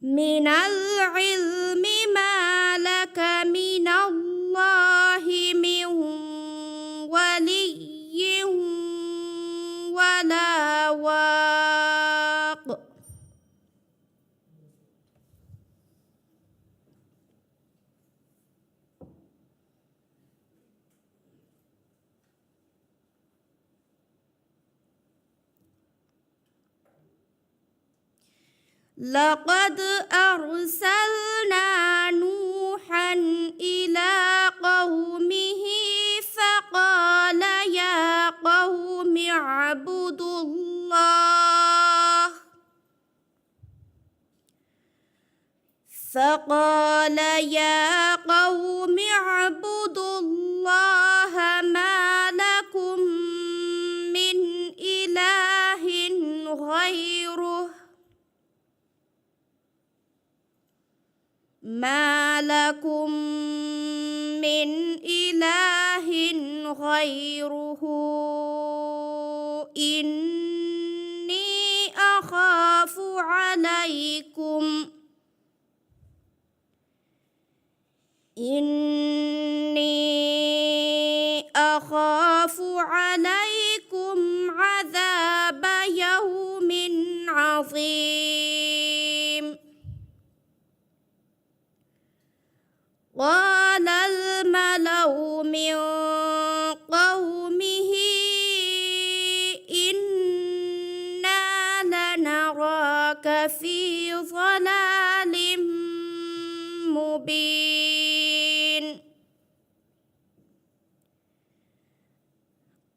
من العلم ما لك من الله من ولي ولا واق. لقد أرسلنا نوحا إلى قومه فقال يا قوم اعبدوا الله فقال يا قوم اعبدوا الله ما لكم من إله غيره ما لكم من إله غيره إني أخاف عليكم إني أخاف عليكم عذاب يوم عظيم. قال الملأ من قومه إنا لنراك في ضلال مبين.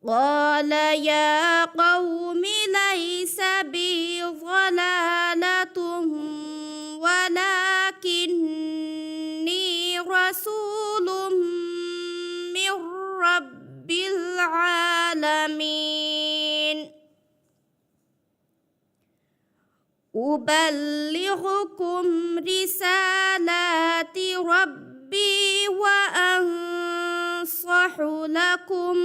قال يا قوم ليس بي ضلالة ولكني رسول من رب العالمين. أبلغكم رسالات ربي وأنصح لكم،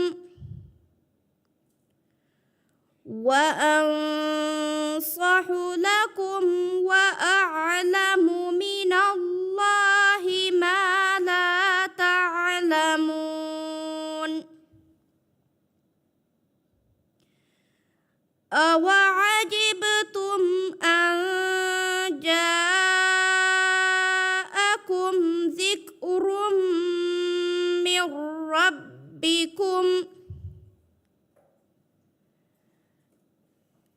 وأنصح لكم وأعلم من الله ما لا تعلمون. أوعجبتم أن جاءكم ذكر من ربكم،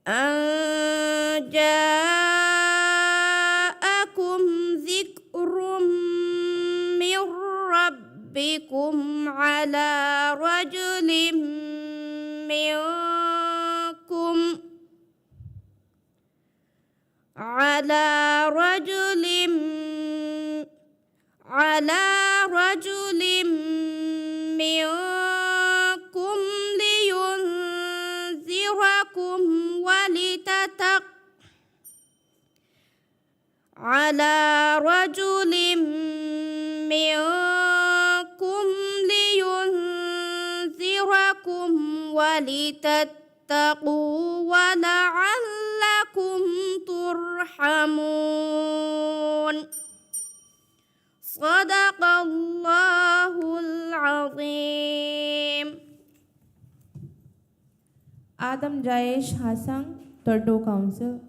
أن جاءكم ذكر من ربكم على رجل منكم، على رجل، على رجل منكم لينذركم ولتتق-، على رجل منكم لينذركم ولتتقوا ولعلكم ترحمون. صدق الله العظيم. އާދަމް ޖައޭޝް ހަސަން، ތޮއްޑޫ ކައުންސިލް.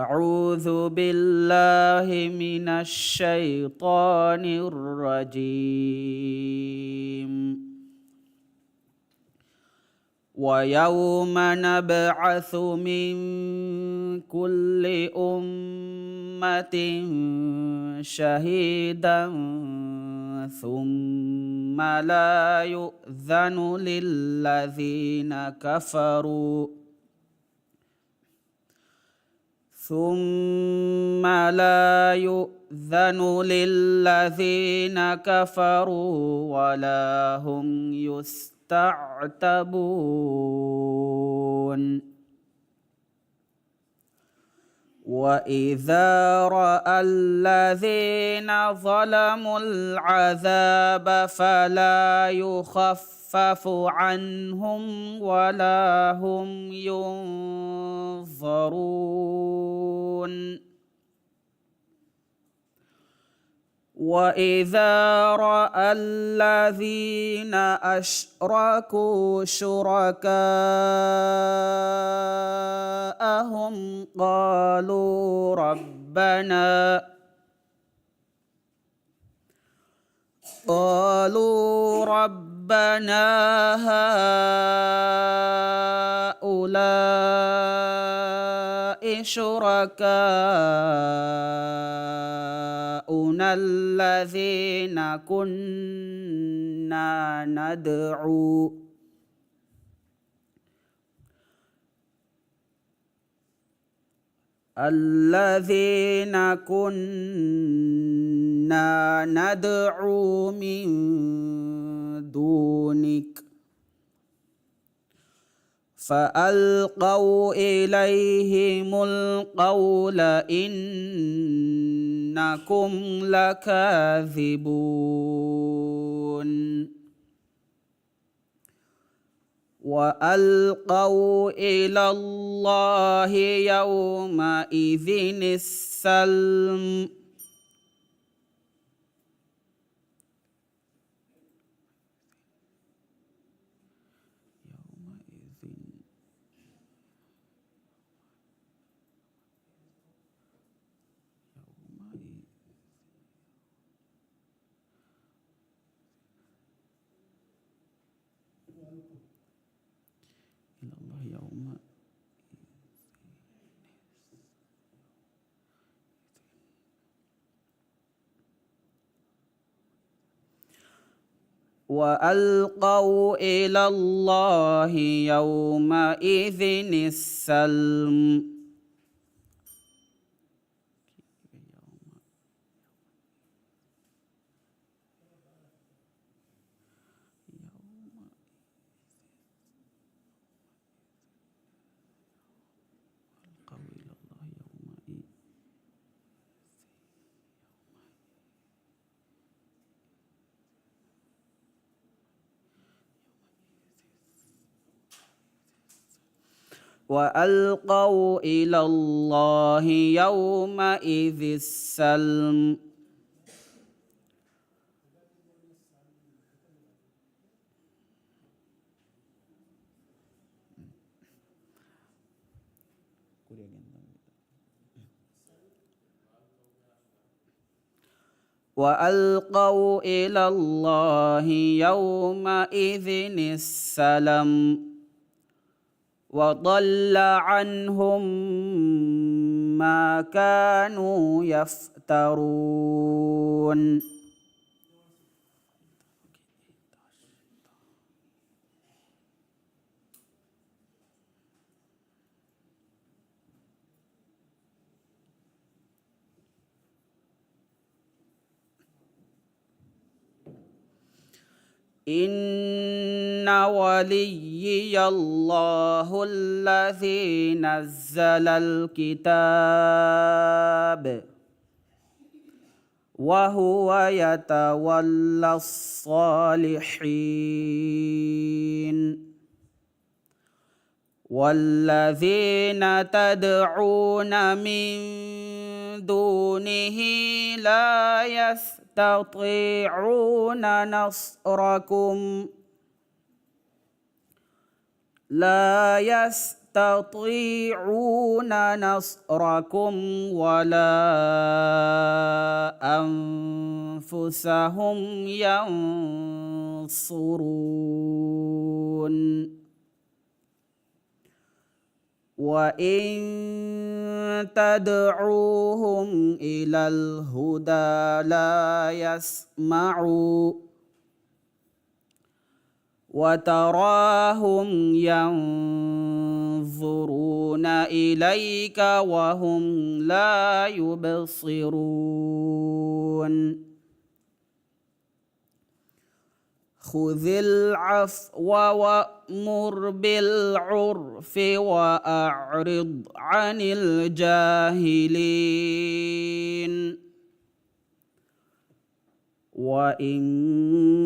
أعوذ بالله من الشيطان الرجيم. ويوم نبعث من كل أمة شهيدا ثم لا يؤذن للذين كفروا ثم لا يؤذن للذين كفروا ولا هم يستعتبون. وإذا رأى الذين ظلموا العذاب فلا يخفف عنهم ولا هم ينظرون. وإذا رأى الذين أشركوا شركاءهم قالوا رب رَبَّنَا قَالُوا رَبَّنَا هَٰؤُلَاءِ شُرَكَاؤُنَا الَّذِينَ كُنَّا نَدْعُو الَّذِينَ كُنَّا نَدْعُو مِن دُونِكَ فَأَلْقَوْا إِلَيْهِمُ الْقَوْلَ إِنَّكُمْ لَكَاذِبُونَ. وَأَلْقَوْا إِلَى اللَّهِ يَوْمَئِذٍ السَّلْمَ. إلى الله يومئذ. وألقوا إلى الله يومئذ السلم. وألقوا إلى الله يومئذ. وألقوا إلى الله يومئذ السلم. وألقوا إلى الله يومئذ السلم. وضل عنهم ما كانوا يفترون. إن وليي الله الذي نزل الكتاب وهو يتولى الصالحين. والذين تدعون من دونه لا يستطيعون نصركم، لا يستطيعون نصركم ولا أنفسهم ينصرون. وإن تدعوهم إلى الهدى لا يسمعوا، وتراهم ينظرون إليك وهم لا يبصرون. خذ العفو وأمر بالعرف وأعرض عن الجاهلين. وإما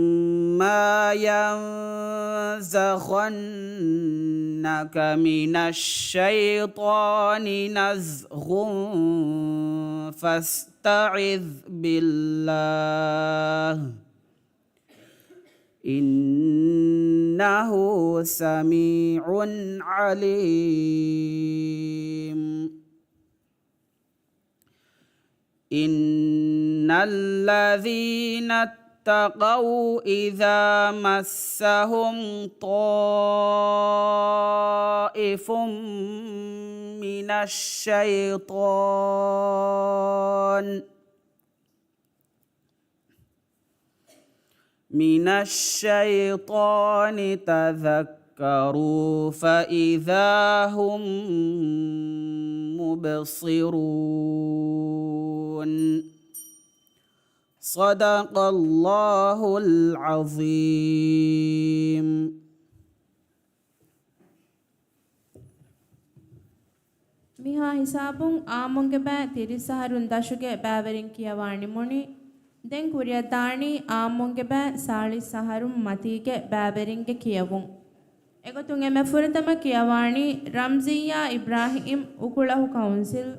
ينزغنك من الشيطان نزغ فاستعذ بالله، إنه سميع عليم. إِنَّ الَّذِينَ اتَّقَوْا إِذَا مَسَّهُمْ طَائِفٌ مِّنَ الشَّيْطَانِ مِنَ الشَّيْطَانِ تَذَكَّرُوا فَإِذَا هُم مُّبْصِرُونَ. صَدَقَ اللَّهُ الْعَظِيمُ. މިހާ ހިސާބުން އާއްމުންގެ ބައި ތިރީސް އަހަރުން ދަށުގެ ބައިވެރިން ކިޔަވާ ނިމުނީ. ދެން ކުރިއަށް ދާނީ އާއްމުންގެ ބައި ސާޅީސް އަހަރުން މަތީގެ ބައިވެރިންގެ ކިޔެވުން. އެގޮތުން އެންމެ ފުރަތަމަ ކިޔަވާނީ ރަމްޒިއްޔާ އިބްރާހީމް، އުކުޅަހު ކައުންސިލް.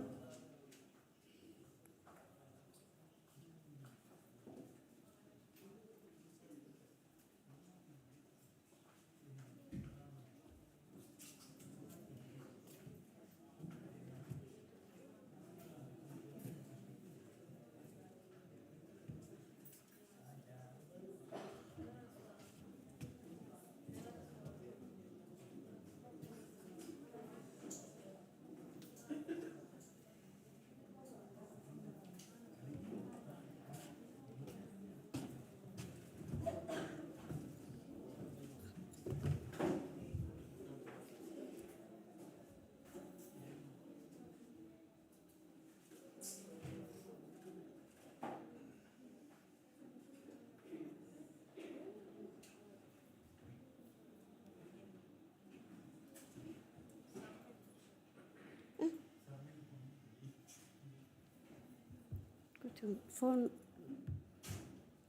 ކޮޓަރި ފޯނު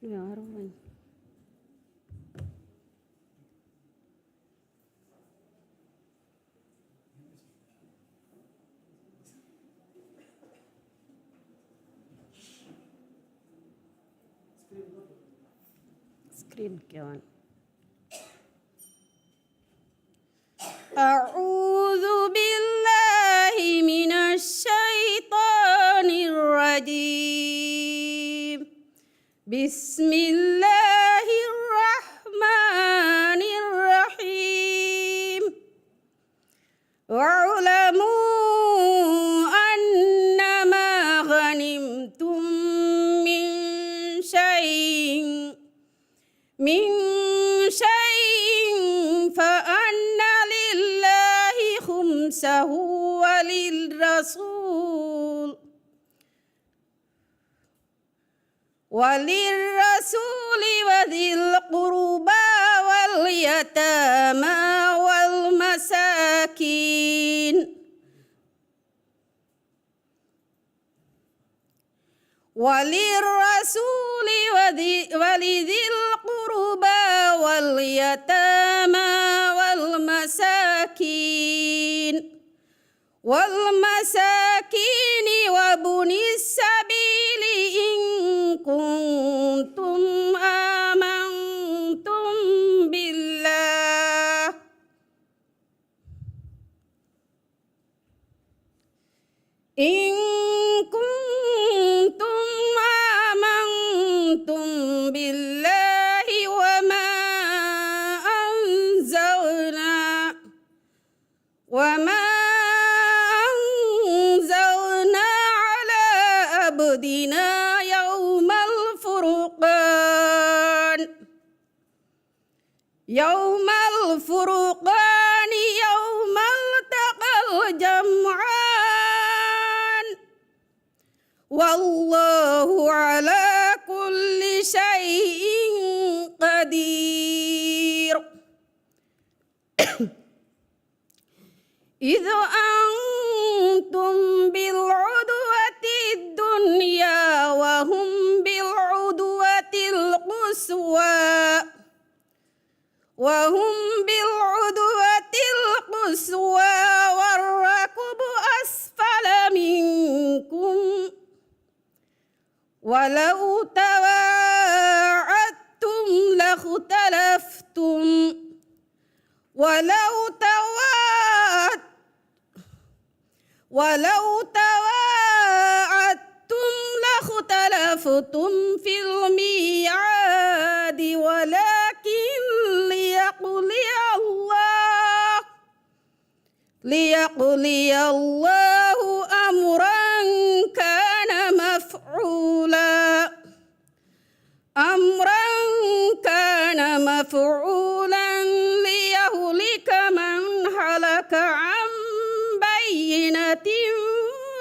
ނުޔާރުވަން. ސްކްރީން ކިޔަވަން. أعوذ بالله من الشيطان الرجيم. بسم الله الرحمن الرحيم. واعلموا أنما غنمتم من شيء من شيء فأن لله خمسه وللرسول وللرسول وذي القربى واليتامى والمساكين وللرسول وذي، ولذي القربى واليتامى والمساكين، والمساكين وابن السبيل إن كنتم آمنتم بالله إن كنتم آمنتم بالله وما أنزلنا، وما أنزلنا على عبدنا يوم الفرقان يوم الفرقان يوم التقى الجمعان والله على كل شيء قدير. إذ أنتم بالعدوة الدنيا وهم بالعدوة القصوى، وهم بالعدوة القصوى والركب أسفل منكم ولو تواعدتم لاختلفتم ولو تواعدتم ولو تواعدتم اخْتَلَفْتُمْ فِي الْمِيعَادِ وَلَٰكِن لِّيَقْضِيَ اللَّهُ، لِيَقْضِيَ اللَّهُ أَمْرًا كَانَ مَفْعُولًا، أَمْرًا كَانَ مَفْعُولًا لِّيَهْلِكَ مَنْ هَلَكَ عَن بَيِّنَةٍ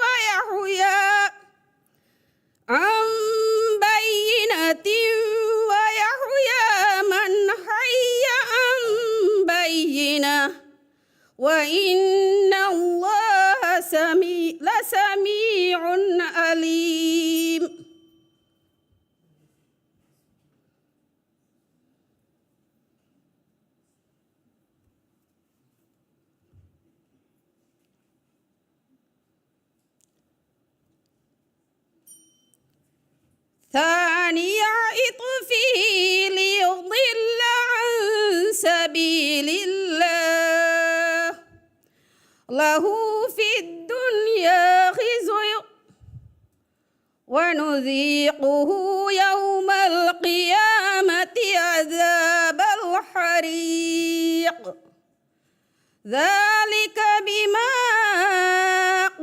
وَيَحْيَىٰ، عَن بَيِّنَةٍ وَيَحْيَىٰ مَنْ حَيَّ عَن بَيِّنَةٍ، وَإِنَّ اللَّهَ سَمِيعٌ، لَسَمِيعٌ عَلِيمٌ. ثَانِيَ عِطْفِهِ لِيُضِلَّ عَن سَبِيلِ اللَّهِ، لَهُ فِي الدُّنْيَا خِزْيٌ، وَنُذِيقُهُ يَوْمَ الْقِيَامَةِ عَذَابَ الْحَرِيقِ. ذَٰلِكَ بِمَا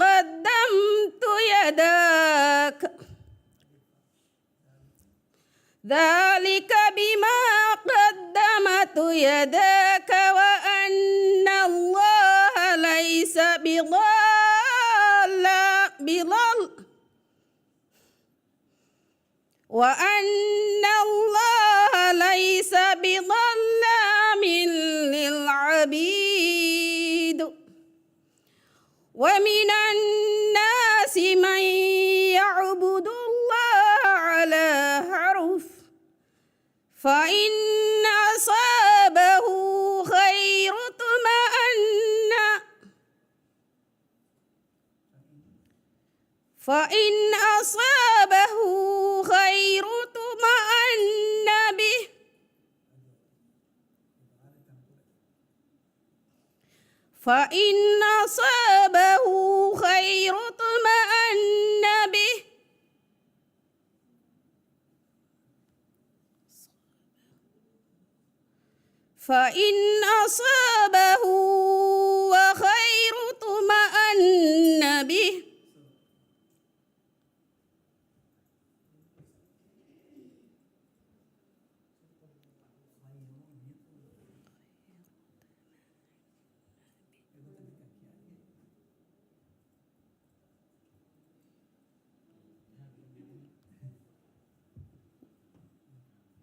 قَدَّمَتْ يَدَاكَ، ذَٰلِكَ بِمَا قَدَّمَتْ يَدَاكَ وَأَنَّ اللَّهَ لَيْسَ بِظَلَّا-، بِظَلَّ-، وَأَنَّ اللَّهَ لَيْسَ بِظَلَّامٍ لِّلْعَبِيدِ. وَمِنَ النَّاسِ مَن يَعْبُدُ اللَّهَ عَلَىٰ حَرْفٍ، فَإِنْ أَصَابَهُ خَيْرٌ اطْمَأَنَّ فَإِنْ أَصَابَهُ خَيْرٌ اطْمَأَنَّ بِهِ، فَإِنْ أَصَابَهُ خَيْرٌ اطْمَأَنَّ بِهِ، فَإِنْ أَصَابَهُ خَيْرٌ اطْمَأَنَّ بِهِ.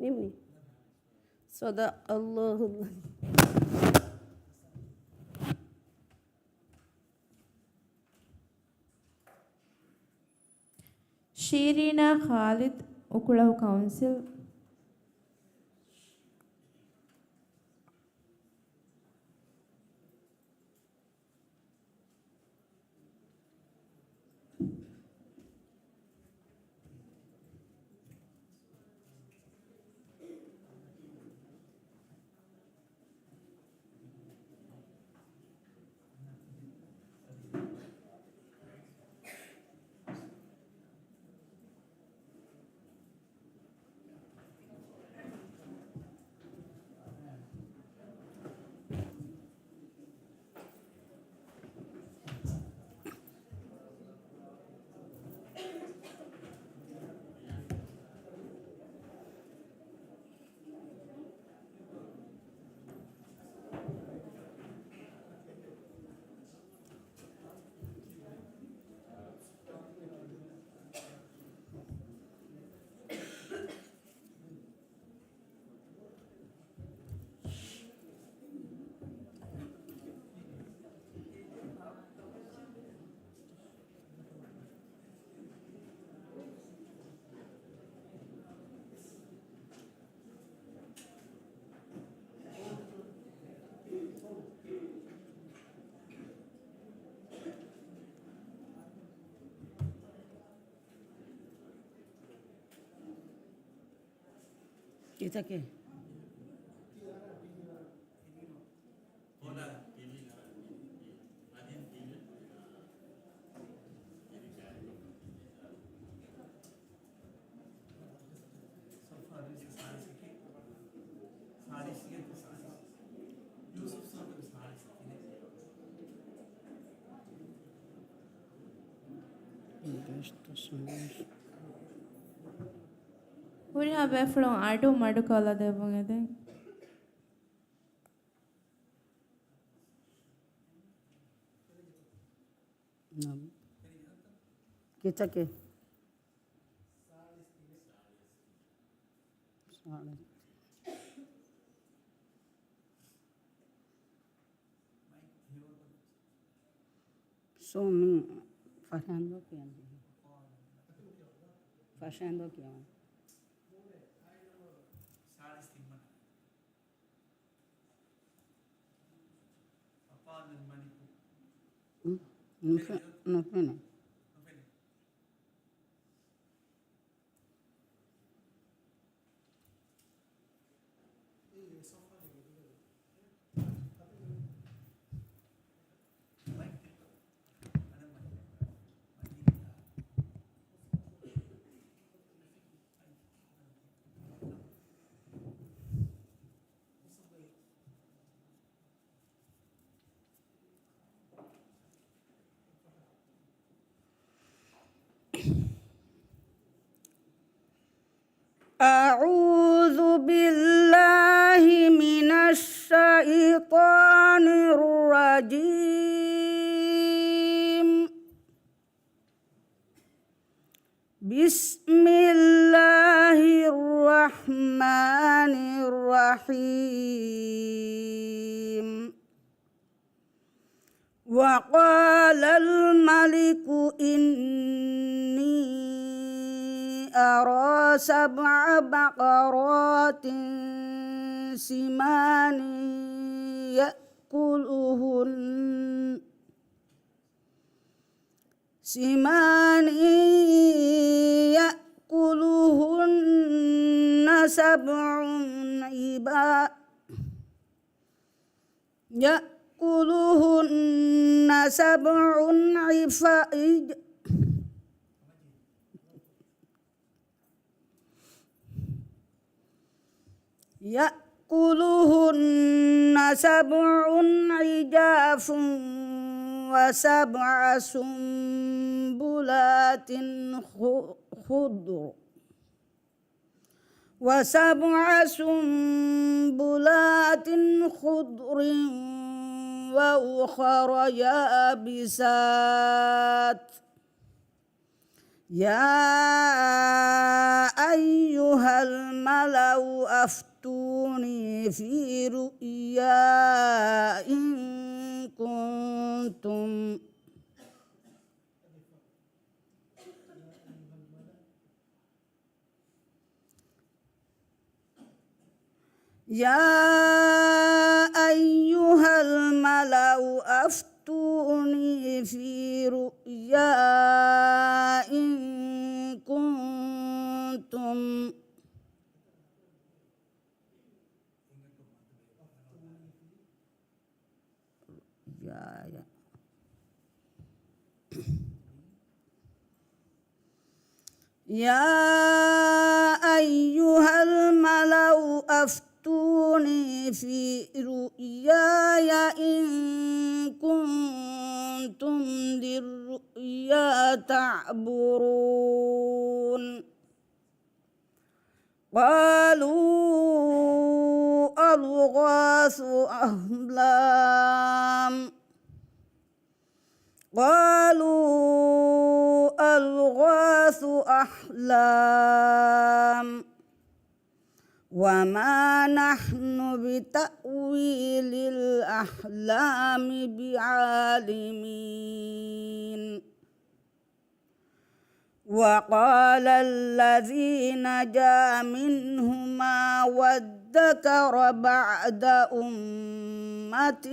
ނިމުނީ. صدق الله العظيم. ޝީރީނާ ޚާލިދު، އުކުޅަހު ކައުންސިލް. ކިތަކެއް؟ ހުރިހާ ބޭފުޅުން އަޑު މަޑުކޮށްލަ ދެއްވުން އެދެން. ނަމް. ކިތަކެއް؟ ސާޅީސް. ސޯ، މި ފަށާންދޯ ކިޔަން. ފަށާންދޯ ކިޔަން. ނުފެ-، ނުފެނޭ. أعوذ بالله من الشيطان الرجيم. بسم الله الرحمن الرحيم. وقال الملك إني أرى سبع بقرات سمان يأكلهن، سمان يأكلهن سبع عبا-، يأكلهن سبع عفا-، يأكلهن سبع عجاف وسبع سنبلات خ-، خضر، وسبع سنبلات خضر وأخر يابسات. يا أيها الملأ أفتوني في رؤياي إن كنتم يا أيها الملأ أفتوني في رؤياي إن كنتم يا، يا. يا أيها الملأ أفتوني في رؤياي إن كنتم للرؤيا تعبرون. قالوا أضغاث أحلام، قالوا أضغاث أحلام، وما نحن بتأويل الأحلام بعالمين. وقال الذي نجا منهما وادكر بعد أمة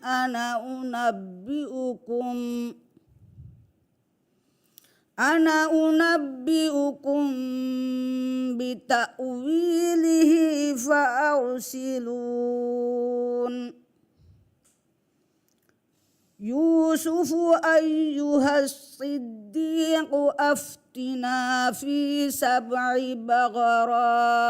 أنا أنبئكم، أنا أنبئكم بتأويله فأرسلون. يوسف أيها الصديق أفتنا في سبع بقرات،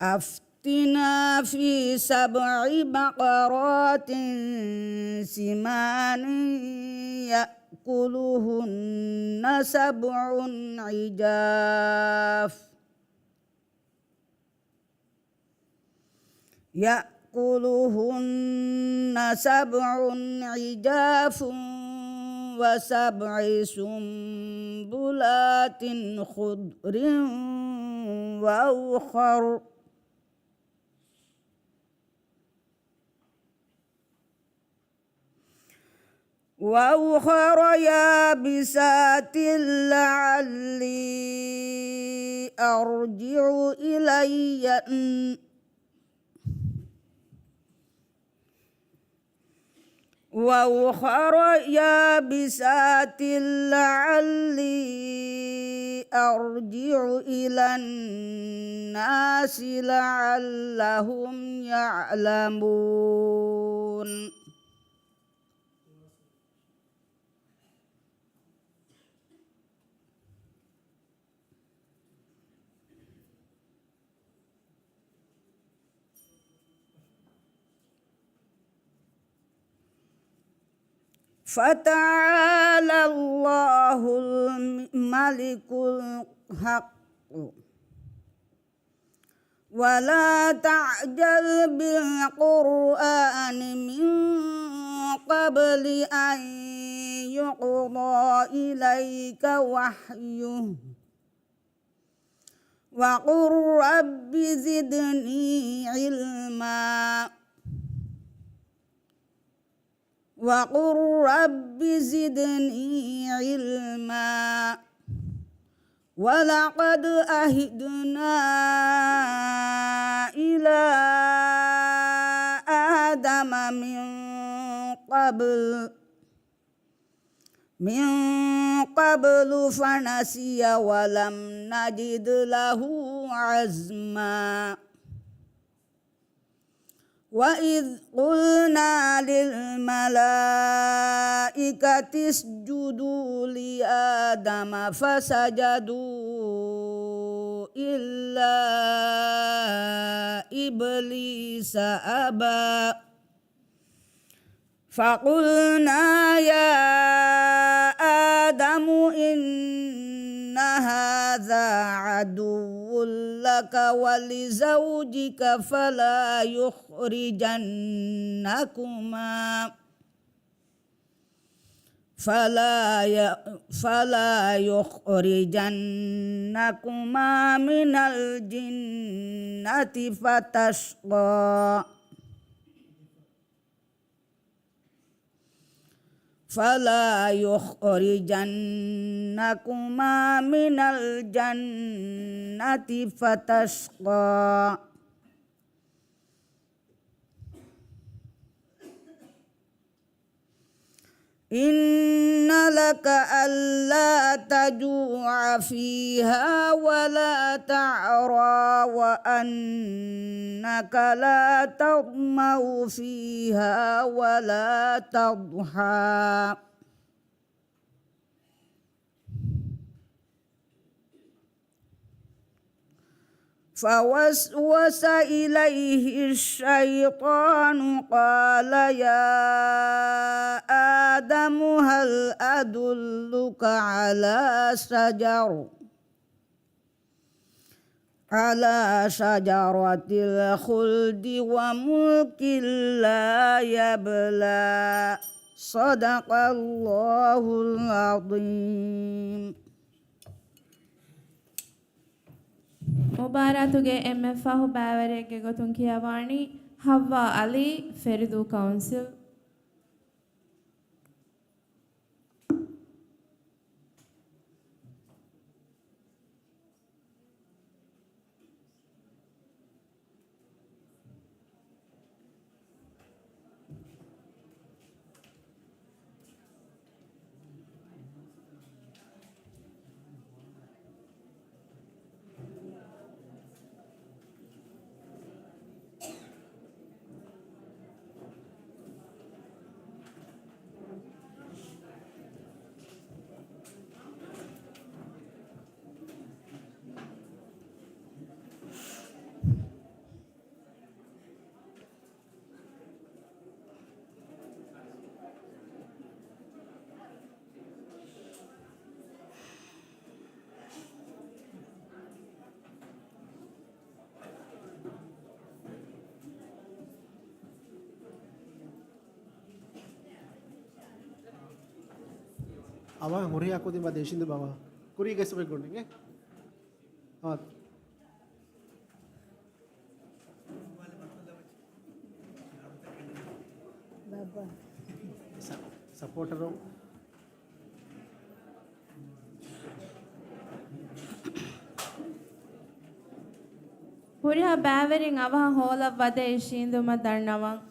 أف-، وَأَفْتِنَا فِي سَبْعِ بَقَرَاتٍ سِمَانٍ يَأْكُلُهُنَّ سَبْعٌ عِجَافٌ يَأْكُلُهُنَّ سَبْعٌ عِجَافٌ وَسَبْعِ سُنبُلَاتٍ خُضْرٍ وَأُخَرُ وَأُخَرَ يَابِسَاتٍ لَعَلِّي أَرْجِعُ إِلَيَّ وَأُخَرَ يَابِسَاتٍ لَعَلِّي أَرْجِعُ إِلَى النَّاسِ لَعَلَّهُمْ يَعْلَمُونَ. فَتَعَالَى اللَّهُ الْمَلِكُ الْحَقُّ. وَلَا تَعْجَلْ بِالْقُرْآنِ مِنْ قَبْلِ أَنْ يُقْضَى إِلَيْكَ وَحْيُهُ. وَقُلْ رَبِّ زِدْنِي عِلْمًا. وَقُلْ رَبِّ زِدْنِي عِلْمًا. وَلَقَدْ عَهِدْنَا إِلَى آدَمَ مِنْ قَبْلُ، مِنْ قَبْلُ فَنَسِيَ وَلَمْ نَجِدْ لَهُ عَزْمًا. وَإِذْ قُلْنَا لِلْمَلَائِكَةِ اسْجُدُوا لِآدَمَ فَسَجَدُوا إِلَّا إِبْلِيسَ أَبَى. فَقُلْنَا يَا آدَمُ إِنَّ هَذَا عَدُوٌّ لَكَ وَلِزَوْجِكَ فَلَا يُخْرِجَنَّكُمَا، فَلَا ي-، فَلَا يُخْرِجَنَّكُمَا مِنَ الْجَنَّةِ فَتَشْقَى. فَلَا يُخْرِجَنَّكُمَا مِنَ الْجَنَّةِ فَتَشْقَى. إِنَّ لَكَ أَلَّا تَجُوعَ فِيهَا وَلَا تَعْرَى وَأَنَّكَ لَا تَظْمَأُ فِيهَا وَلَا تَضْحَى. فَوَسْوَسَ إِلَيْهِ الشَّيْطَانُ قَالَ يَا آدَمُ هَلْ أَدُلُّكَ عَلَى شَجَرَ، عَلَى شَجَرَةِ الْخُلْدِ وَمُلْكٍ لَا يَبْلَى. صَدَقَ اللَّهُ الْعَظِيمُ. މުބާރާތުގެ އެންމެ ފަހު ބައިވެރިއެއްގެ ގޮތުން ކިޔަވާނީ ހައްވާ އަލީ، ފެރިދޫ ކައުންސިލް. އަވަހަށް ހުރިހާ ކުދިން ވަދެ އިށީނދު ބަވާ. ކުރީގެ ސުބެ ގޮނޑިން އެ. އާ. ބާބާ. ސަ-، ސަޕޯޓަރު. ހުރިހާ ބައިވެރިން އަވަހަށް ހޯލަށް ވަދެ އިށީނދުމަށް ދަންނަވަން.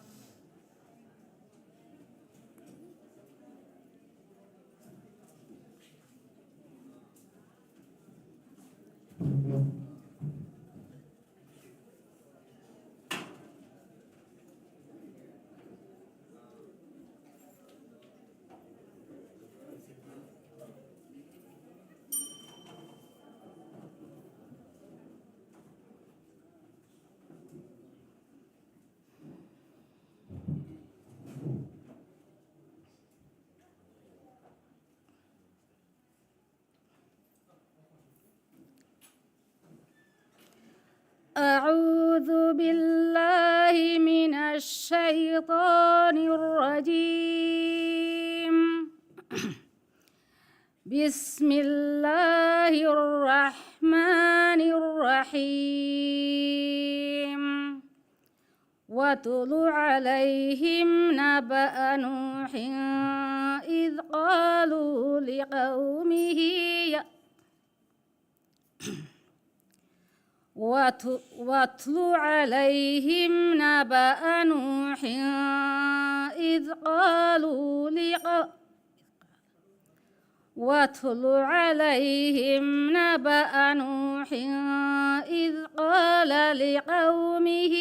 أعوذ بالله من الشيطان الرجيم. بسم الله الرحمن الرحيم. واتل عليهم نبأ نوح إذ قالوا لقومه يا وات-، واتل عليهم نبأ نوح إذ قالوا لق-، واتل عليهم نبأ نوح إذ قال لقومه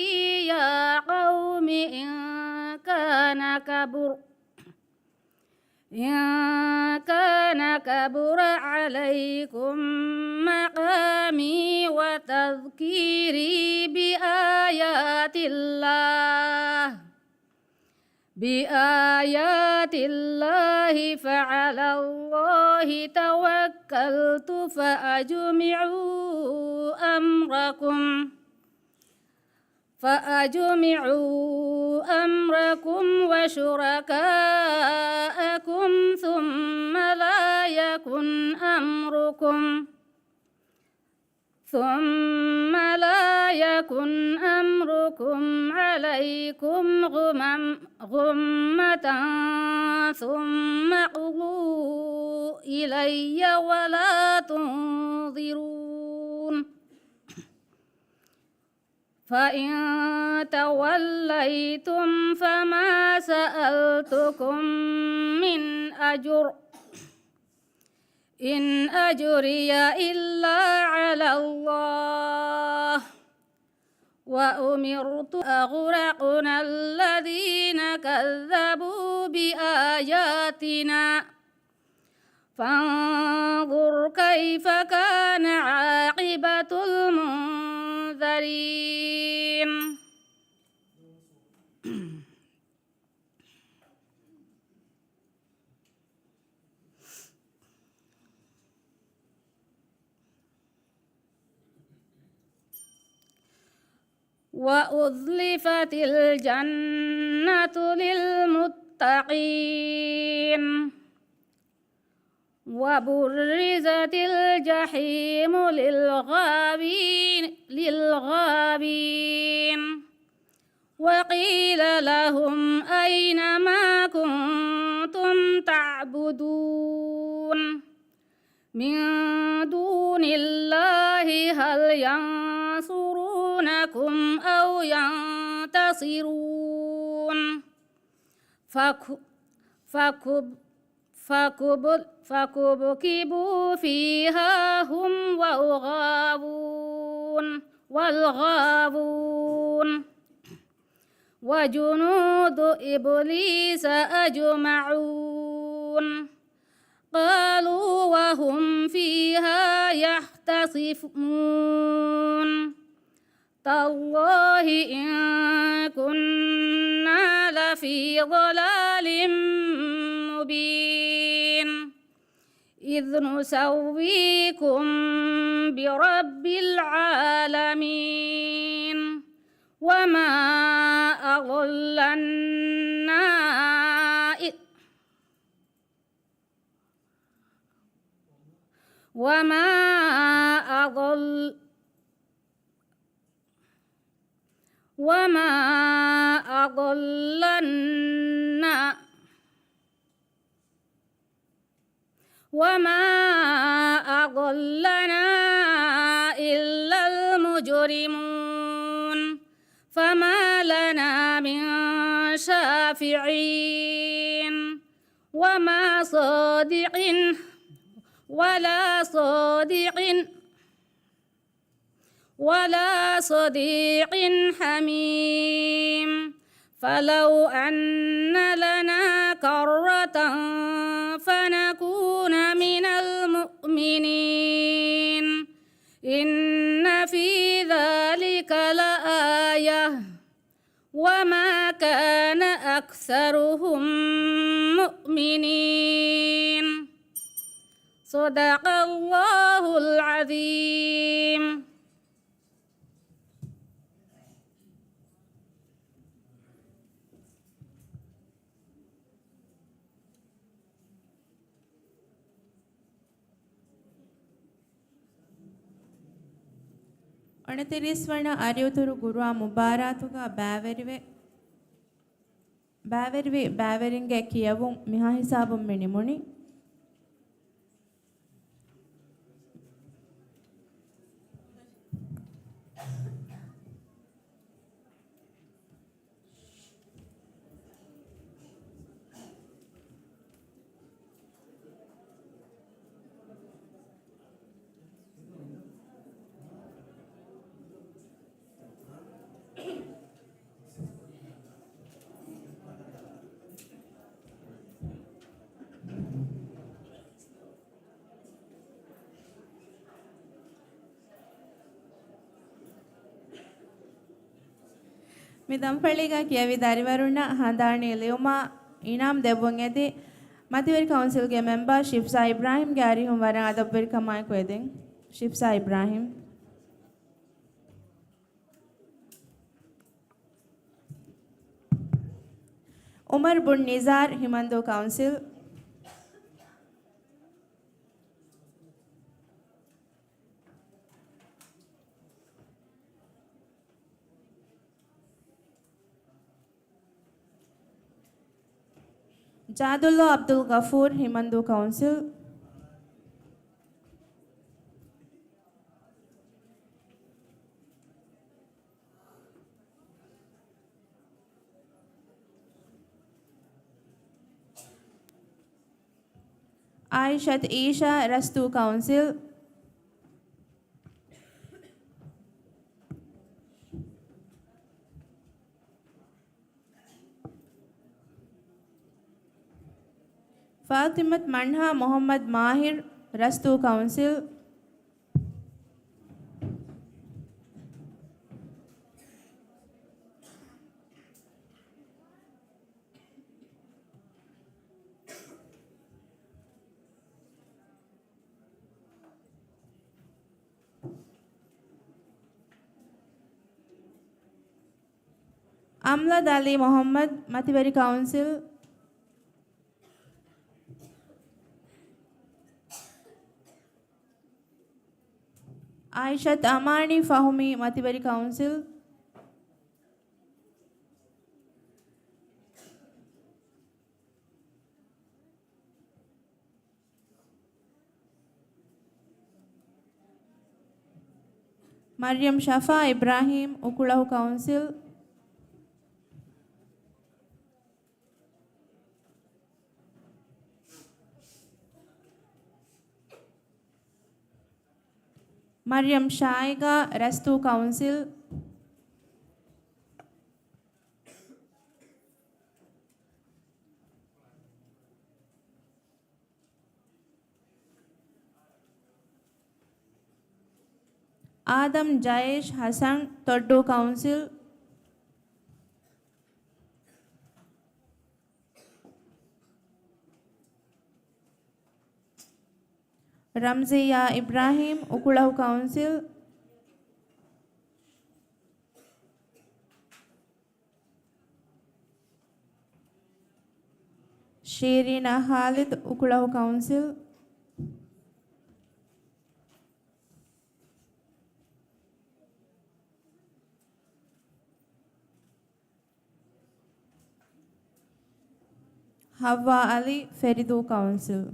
يا قوم إن كان كبر إن كان كبر عليكم مقامي وتذكيري بآيات الله، بآيات الله فعلى الله توكلت فأجمعوا أمركم فأجمعوا أمركم وشركاءكم ثم لا يكن أمركم، ثم لا يكن أمركم عليكم غمم-، غمة ثم اقضوا إلي ولا تنظرون. فإن توليتم فما سألتكم من أجر، إن أجري إلا على الله، وأمرت أغرقنا الذين كذبوا بآياتنا، فانظر كيف كان عاقبة المنذرين. وأزلفت الجنة للمتقين، وبرزت الجحيم للغاوين، للغاوين، وقيل لهم أين ما كنتم تعبدون من دون الله هل ينصرونكم أو ينتصرون. فك-، فكب-، فكب-، فكبكبوا فيها هم والغاوون، والغاوون. وجنود إبليس أجمعون. قالوا وهم فيها يختصمون. تالله إن كنا لفي ضلال مبين. إذ نسويكم برب العالمين. وما أضلنا إ-، وما أضل وما أضلنا وما أضلنا إلا المجرمون فما لنا من شافعين وما صادق ولا صادق ولا صديق حميم فلو أن لنا كرة فنكون من المؤمنين إن في ذلك لآية وما كان أكثرهم مؤمنين. صدق الله العظيم. އަނެއް ތިރީސް ވަނަ އަރިއުތުރު ގުރުއާން މުބާރާތުގަ ބައިވެރިވެ، ބައިވެރިވި ބައިވެރިންގެ ކިޔެވުން މިހާ ހިސާބުން މި ނިމުނީ. މި ދަންފަޅީގަ ކިޔަވި ދަރިވަރުންނަށް ހަނދާނީ ލިޔުމާ އިނާމް ދެއްވުން އެދި، މަތިވެރި ކައުންސިލްގެ މެމްބަރ ޝިފްޒާ އިބްރާހިމްގެ އަރިހުން ވަރަށް އަދަބުވެރިކަމާއެކު އެދެން. ޝިފްޒާ އިބްރާހިމް. އުމަރު ބުން ނިޒާރް، ހިމަންދޫ ކައުންސިލް. ޖާދުﷲ ޢަބްދުލްޣަފޫރު، ހިމަންދޫ ކައުންސިލް. އާއިޝަތު އީޝާ، ރަސްތޫ ކައުންސިލް. ފާތިމަތު މަންހާ މުޙައްމަދު މާހިރު، ރަސްތޫ ކައުންސިލް. އަމްލަދު ޢަލީ މުޙައްމަދު، މަތިވެރި ކައުންސިލް. އާއިޝަތު އަމާނީ ފަހުމީ، މަތިވެރި ކައުންސިލް. މަރްޔަމް ޝަފާ އިބްރާހީމް، އުކުޅަހު ކައުންސިލް. މަރްޔަމް ޝާއިގާ، ރަސްތޫ ކައުންސިލް. އާދަމް ޖައޭޝް ހަސަން، ތޮއްޑޫ ކައުންސިލް. ރަމްޒިއްޔާ އިބްރާހީމް، އުކުޅަހު ކައުންސިލް. ޝީރީނާ ޚާލިދު، އުކުޅަހު ކައުންސިލް. ހައްވާ އަލީ، ފެރިދޫ ކައުންސިލް.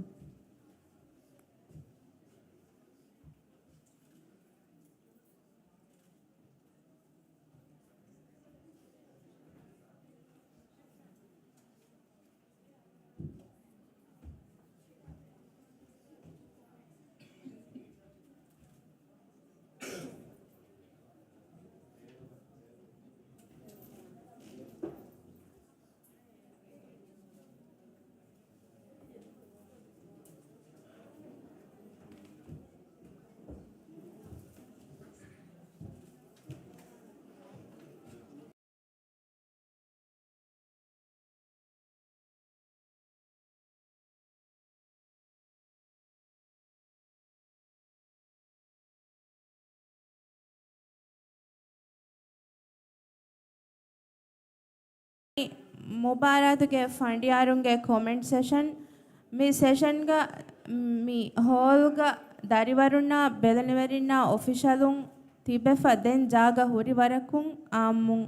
މުބާރާތުގެ ފަނޑިޔާރުންގެ ކޮމެންޓް ސެޝަން. މި ސެޝަންގަ މި ހޯލްގަ ދަރިވަރުންނާ ބެލެނިވެރިންނާ އޮފިޝަލުން ތިބެފަ ދެން ޖާގަ ހުރިވަރަކުން އާއްމުން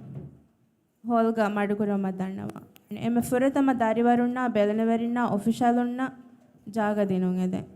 ހޯލްގަ މަޑުކުރުމަށް ދަންނަވާ. އެންމެ ފުރަތަމަ ދަރިވަރުންނާ ބެލެނިވެރިންނާ އޮފިޝަލުންނަށް ޖާގަ ދިނުން އެދެން.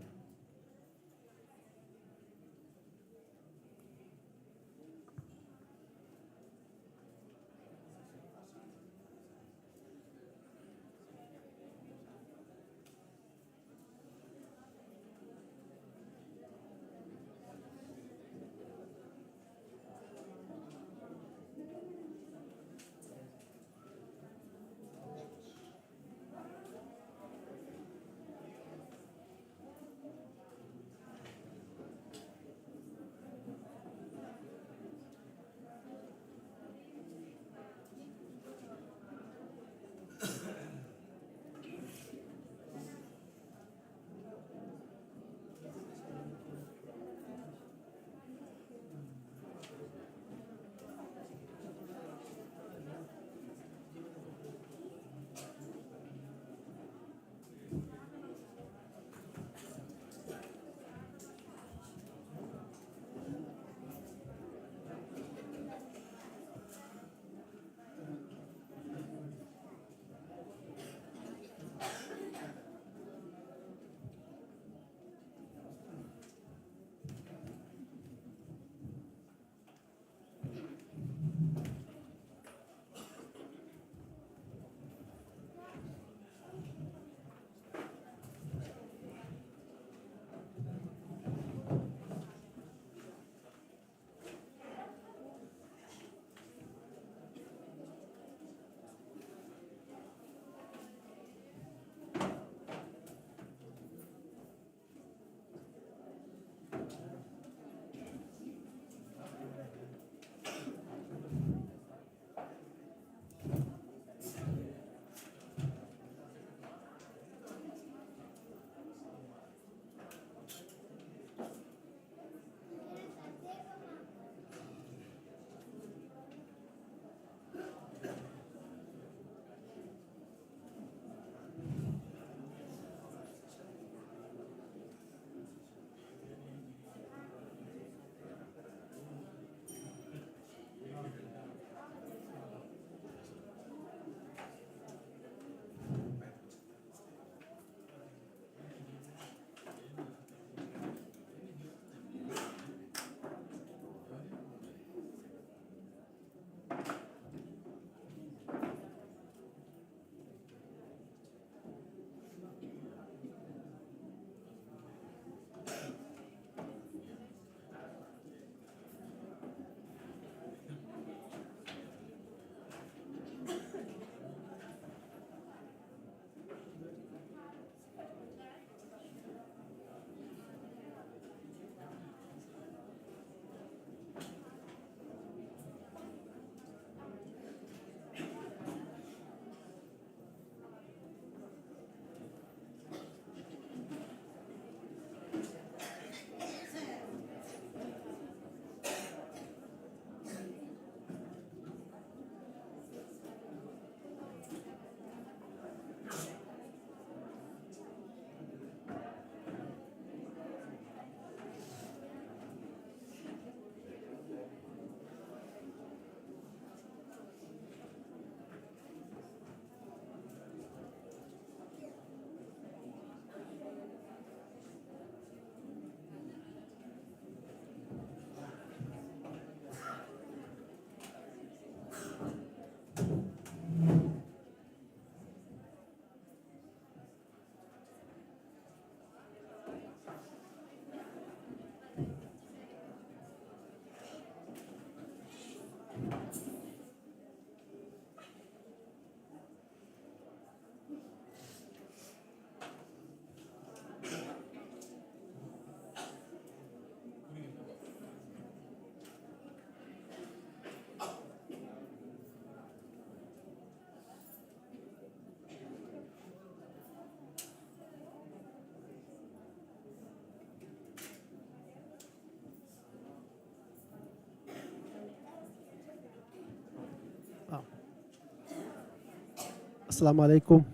އައްސަލާމު ޢަލައިކުމް.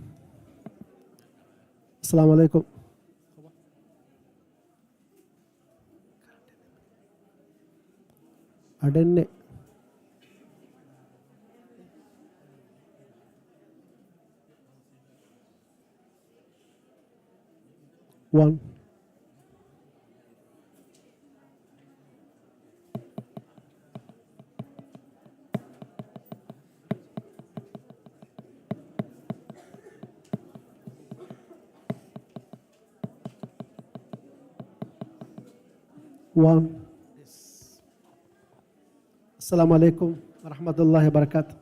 އައްސަލާމު ޢަލައިކުމް. އަޑެއްނެއް. ވަން. ވަން. އައްސަލާމު ޢަލައިކުމް ވަރަޙްމަތުﷲ ވަބަރަކާތު.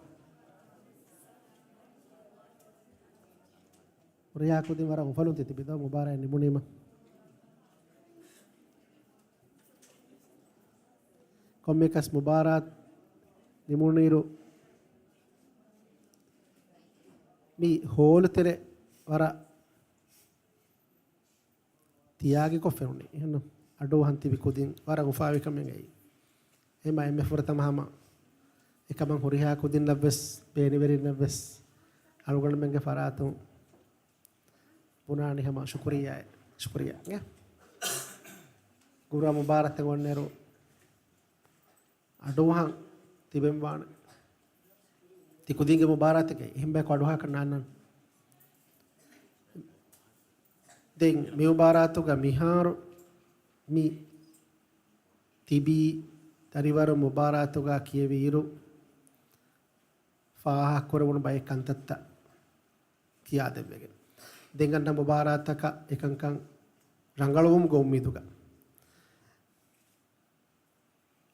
ހުރިހާ ކުދިން ވަރަށް އުފަލުން ތި ތިބިދޯ މުބާރާތް ނިމުނީމަ. ކޮންމެއަކަސް މުބާރާތް ނިމުނުއިރު މި ހޯލު ތެރެ ވަރަށް ތިޔާގިކޮށް ފެނުނީ. އެހެން އަޑުއަހަން ތިބި ކުދިން ވަރަށް އުފާވި ކަމެއް އެއީ. އެމަ އެންމެ ފުރަތަމަ ހަމަ އެކަމަށް ހުރިހާ ކުދިންނަށްވެސް ބޭނިވެރިންނަށްވެސް އަޅުގަނޑުމެންގެ ފަރާތުން ބުނާނީ ހަމަ ޝުކުރިއްޔާ، ޝުކުރިއްޔާ. ގުރުއާ މުބާރާތެއް އޮންނައިރު އަޑުއަހަން ތިބެންވާނެ. ތި ކުދިންގެ މުބާރާތެކޭ އެހެން ބަޔަކު އަޑުއަހާކަށް ނާންނަން. ދެން މި މުބާރާތުގަ މިހާރު މި ތިބީ ދަރިވަރު މުބާރާތުގަ ކިޔެވިއިރު ފާހަގަކުރެވުނު ބައެއް ކަންތައްތައް ކިޔާދެއްވެގެން. ދެން އަންނަ މުބާރާތަކަށް އެކަންކަން ރަނގަޅުވުމުގެ އުއްމީދުގަ.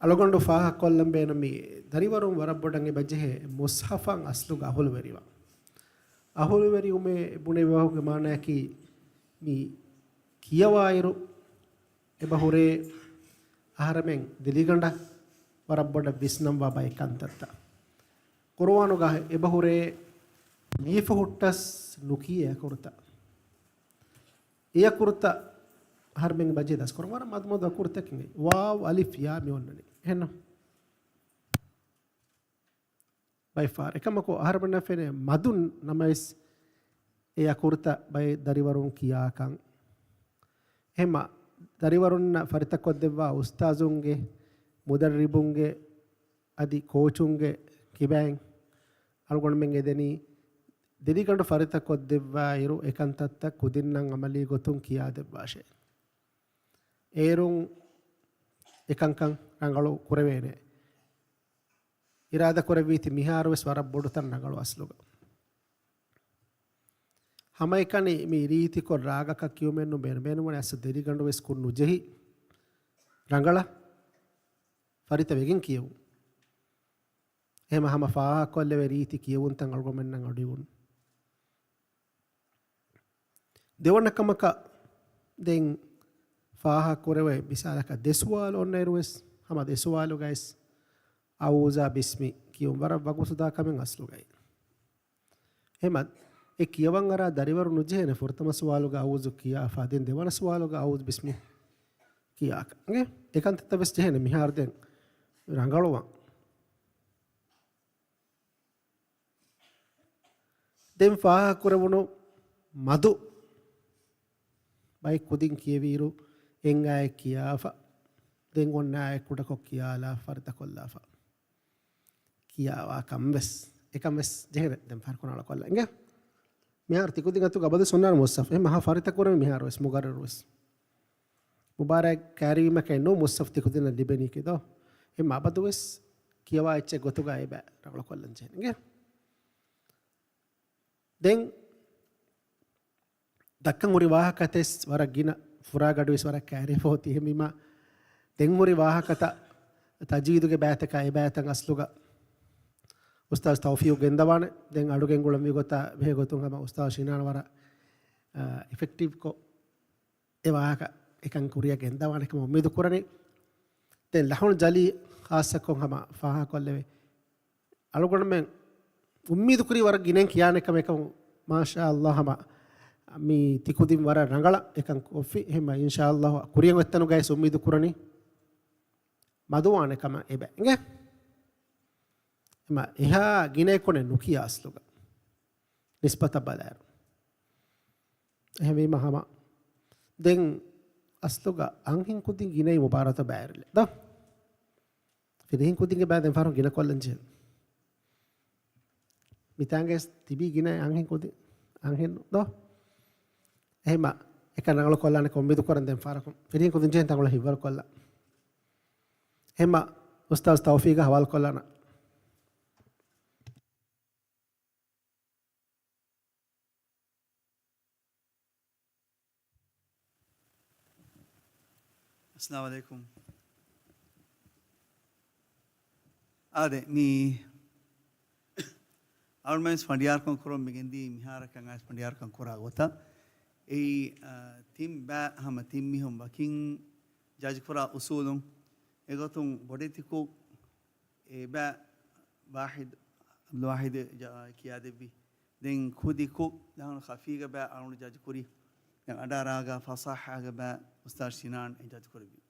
އަޅުގަނޑު ފާހަގަކޮށްލަން ބޭނުން މި ދަރިވަރުން ވަރަށް ބޮޑަށް އެބަ ޖެހޭ މުޞްޙަފަށް އަސްލުގަ އަހުލުވެރިވާ. އަހުލުވެރިވުމޭ ބުނެވި ވާހަކަގެ މާނައަކީ މި ކިޔަވާއިރު އެބަ ހުރޭ އަހަރެމެން ދިރިގަނޑަށް ވަރަށް ބޮޑަށް ވިސްނަންވާ ބައެއް ކަންތައްތައް. ޤުރުއާނުގަ އެބަ ހުރޭ ލިޔެފަ ހުއްޓަސް ނުކިޔޭ އަކުރުތައް. އެ އަކުރުތައް އަހަރެމެން ބަޖެ ދަސްކުރަން ވަރަށް މަދުމަދު އަކުރުތަކެއް. ވާވް، އަލިފް، ޔާ މި އޮންނަނީ. އެހެންނަމަ ބައިފާރަށް އެކަމަކު އަހަރެމެންނަށް ފެނޭ މަދުން ނަމަވެސް އެ އަކުރުތައް ބައެއް ދަރިވަރުން ކިޔާކަން. އެހެންމަ ދަރިވަރުންނަށް ފަރިތަކޮށްދެއްވާ އުސްތާޒުންގެ، މުދައްރިބުންގެ އަދި ކޯޗުންގެ ކިބައިން އަޅުގަނޑުމެން އެދެނީ ދިރިގަނޑު ފަރިތަކޮށްދެއްވާއިރު އެކަންތައްތައް ކުދިންނަށް އަމަލީ ގޮތުން ކިޔާދެއްވާށޭ. އޭރުން އެކަންކަން ރަނގަޅު ކުރެވޭނެ. އިރާދަކުރެއްވީތީ މިހާރުވެސް ވަރަށް ބޮޑުތަން ރަނގަޅު އަސްލުގަ. ހަމައެކަނި މި ރީތިކޮށް ރާގަކަށް ކިޔުމެއްނު ބޭނު-، ބޭނުންވަނީ އަސްލު ދިރިގަނޑުވެސް ކުށް ނުޖެހި ރަނގަޅަށް ފަރިތަވެގެން ކިޔެވުން. އެހެމަ ހަމަ ފާހަގަކޮށްލެވޭ ރީތި ކިޔެވުންތައް އަޅުގަނޑުމެންނަށް އަޑުއިވުން. ދެވަނަ ކަމަކަށް ދެން ފާހަގަކުރެވޭ މިސާލަކަށް ދެ ސުވާލު އޮންނައިރުވެސް ހަމަ ދެ ސުވާލުގައިސް އައޫޒާ ބިސްމި ކިޔުން ވަރަށް ވަގުތުދާ ކަމެއް އަސްލުގައި. އެހެމަ އެ ކިޔަވަން އަރާ ދަރިވަރު ނުޖެހޭނެ ފުރަތަމަ ސުވާލުގަ އައޫޒު ކިޔާފަ ދެން ދެވަނަ ސުވާލުގަ އައޫޒު ބިސްމި ކިޔާކަށް. އެކަންތައްތައް ވެސް ޖެހޭނެ މިހާރު ދެން ރަނގަޅުވާން. ދެން ފާހަގަކުރެވުނު މަދު ބައެއް ކުދިން ކިޔެވިއިރު އެން އާއެއް ކިޔާފަ، ދެން އޮންނަ އާއެއް ކުޑަކޮށް ކިޔާލާ ފަރިތަކޮށްލާފަ ކިޔާވާ ކަން ވެސް، އެކަން ވެސް ޖެހޭނެ. ދެން ފަހަރު ކޮނާޅަކޮށްލަ އިނގޭ. މިހާރު ތިކުދިން އަތުގަ އަބަދު ސުންނާނު މުޞްޙަފް އެހެމަ ހަ ފަރިތަކުރެވެ މިހާރު ވެސް މުގައްރަރު ވެސް. މުބާރާތް ކައިރިވީމަކަށް ނޫން މުޞްޙަފް ތިކުދިންނަށް ލިބެނީކީ ދޯ؟ އެ މަބަދު ވެސް ކިޔަވާ އެއްޗެއް ގޮތުގަ އެބަ ރަނގަޅުކޮށްލަން ޖެހެން އިނގޭ. ދެން ދައްކަން ހުރި ވާހަކަތައް ވެސް ވަރަށް ގިނަ ފުރާގަޑި ވެސް ވަރަށް ކައިރިފަ އޮތީ އެހެންވީމަ ދެން ހުރި ވާހަކަތައް ތަޖްވީދުގެ ބައިތަކާ އެ ބައިތައް އަސްލުގަ އުސްތާޒު ތައުފީޤު ގެންދަވާނެ. ދެން އަޑުގެންގުޅަންވީ ގޮތާ ބެހޭ ގޮތުން ހަމަ އުސްތާޒު ޝިނާން ވަރަށް، އާ، އިފެކްޓިވްކޮށް އެ ވާހަކަ އެކަން ކުރިއަށް ގެންދަވާނެ ކަމަށް އުއްމީދު ކުރަނީ. ދެން ލަހުން ޖަލީ ޚާއްޞަކޮށް ހަމަ ފާހަގަކޮށްލެވޭ. އަޅުގަނޑުމެން އުއްމީދު ކުރީ ވަރަށް ގިނައިން ކިޔާނެ ކަމެއް ކަމު. މާޝާ ﷲ ހަމަ މި ތިކުދިން ވަރަށް ރަނގަޅަށް އެކަން ކޮށްފި. އެހެންމަ އިންޝާ ﷲ ކުރިއަށް އޮތްތަނުގައި އުއްމީދު ކުރަނީ މަދުވާނެ ކަމަށް އެބަ އިނގޭ. އެމަ އެހާ ގިނައެއް ކޮނެ ނުކިޔާ އަސްލުގަ. ނިސްބަތަށް ބަލާއިރު. އެހެންވީމަ ހަމަ ދެން އަސްލުގަ އަންހެން ކުދިން ގިނައީ މުބާރާތަށް ބައިވެރިލެއް ދޯ؟ ފިރިހެން ކުދިންގެ ބައި ދެން ފަހަރު ގިނަ ކޮށްލަން ޖެހޭ. މިތާނގައި ތިބީ ގިނަ އަންހެން ކުދިން، އަންހެން ދޯ؟ އެހެމަ އެކަން ރަނގަޅު ކޮށްލާނެ ކޮންމެ ދުކުރަން ދެން ފަހަރަކުން. ފިރިހެން ކުދިން ޖެހެން ތަންކޮޅެއް ހިއްވަރު ކޮށްލާ. އެހެމަ އުސްތާޒް ތައުފީގަށް ހަވާލު ކޮށްލާނަ. އައްސަލާމު ޢަލައިކުމް. އާދެ، މި އަޅުމެން ފަނޑިޔާރުކަން ކުރަން މިގެންދީ މިހާރަކަށް އައިސް ފަނޑިޔާރުކަން ކުރާ ގޮތަށް. އެއީ، އާ، ތިން ބައި ހަމަ ތިން މީހުން ވަކިން ޖަޖް ކުރާ އުސޫލުން. އެގޮތުން ބޮޑެތި ކުށް އެ ބައި ވާހިދު، އަބްދުލް ވާހިދު ޖަ-، ކިޔާދެއްވި. ދެން ކުދި ކުށް ދަހަނު ޚަފީގެ ބައި އަޅުގަނޑު ޖަޖް ކުރި. ދެން އަޑާރާގަ ފަސާހާގެ ބައި އުސްތާޒް ޝިނާން އެ ޖަޖް ކުރެއްވި.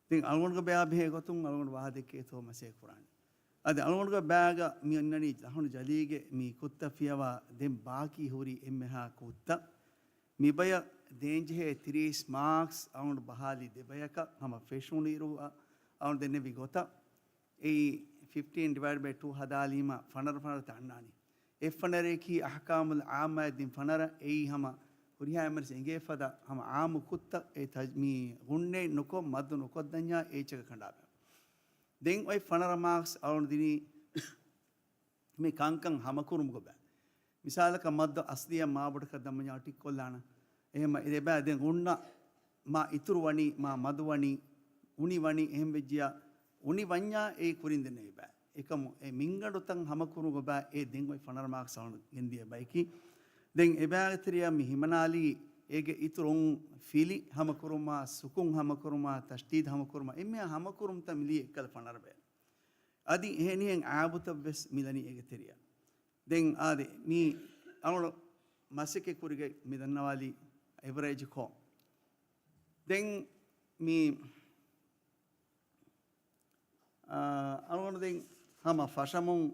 ދެން އަޅުގަނޑުގެ ބަޔާ ބެހޭ ގޮތުން އަޅުގަނޑު ވާހަ ދެއްކޭތޯ މަސޭ ކުރާނެ. އަދި އަޅުގަނޑުގެ ބަޔާގަ މި އޮންނަނީ ދަހަނު ޖަލީގެ މި ކުށްތައް ފިޔަވާ ދެން ބާކީ ހުރި އެންމެހާ ކުށްތައް. މި ބަޔަށް ދޭންޖެހޭ ތިރީސް މާކްސް އަޅުގަނޑު ބަހާލި ދެ ބަޔަކަށް ހަމަ ފެށުނުއިރު އަ-، އަޅުގަނޑު ދެންނެވި ގޮތަށް. އެއީ ފިފްޓީން ޑިވައިޑް ބައި ޓޫ ހަދާލީމަ ފަނަރަ ފަނަރަ ތަންނާނީ. އެއް ފަނަރައަކީ އަޙްކާމުލް ޢާއްމާއަށް ދިން ފަނަރަ، އެއީ ހަމަ ހުރިހާ އެއްމެންވެސް އެނގޭ ފަދަ ހަމަ ޢާއްމު ކުށްތައް އެ ތަޖް-، މި ޣުންނައެއް ނުކޮށް މައްދު ނުކޮށްދަންޏާ އޭއްޗަކަށް ކަނޑާބެ. ދެން އޮތް ފަނަރަ މާކްސް އަޅުގަނޑު ދިނީ މި ކަންކަން ހަމަކުރުމުގެ ބައި. މިސާލަކަށް މައްދު އަސްލިއަށް މާބޮޑަކަށް ދަމަންޏާ ޓިކް ކޮށްލާނަ. އެހެމަ އެ ދެބައި ދެން އޮންނަ މާ އިތުރު ވަނީ، މާ މަދު ވަނީ، އުނި ވަނީ، އެހެން ވެއްޖިޔާ، އުނި ވަންޏާ އެ ކުރިން ދެންނެވި ބައި. އެކަމު އެ މިންގަނޑުތައް ހަމަކުރުމުގެ ބައި އެ ދެން އޮތް ފަނަރަ މާކްސް އަޅުގަނޑު ގެންދިޔަ ބައެކީ. ދެން އެ ބައިގެ ތެރެއަށް މި ހިމަނާލީ އޭގެ އިތުރުން ފިލި ހަމަކުރުމާ، ސުކުން ހަމަކުރުމާ، ތަޝްދީދު ހަމަކުރުމާ، އެންމެހާ ހަމަކުރުންތައް މިލީ އެއްކަލަ ފަނަރަ ބައި. އަދި އެހެނިހެން އާބުތައް ވެސް މިލަނީ އޭގެ ތެރެއަށް. ދެން އާދެ، މީ އަޅުގަނޑު މަސައްކަތް ކުރިގައި މި ދަންނަވާލީ އެވަރޭޖް ކޯ. ދެން މީ، އާ، އަޅުގަނޑު ދެން ހަމަ ފަށަމުން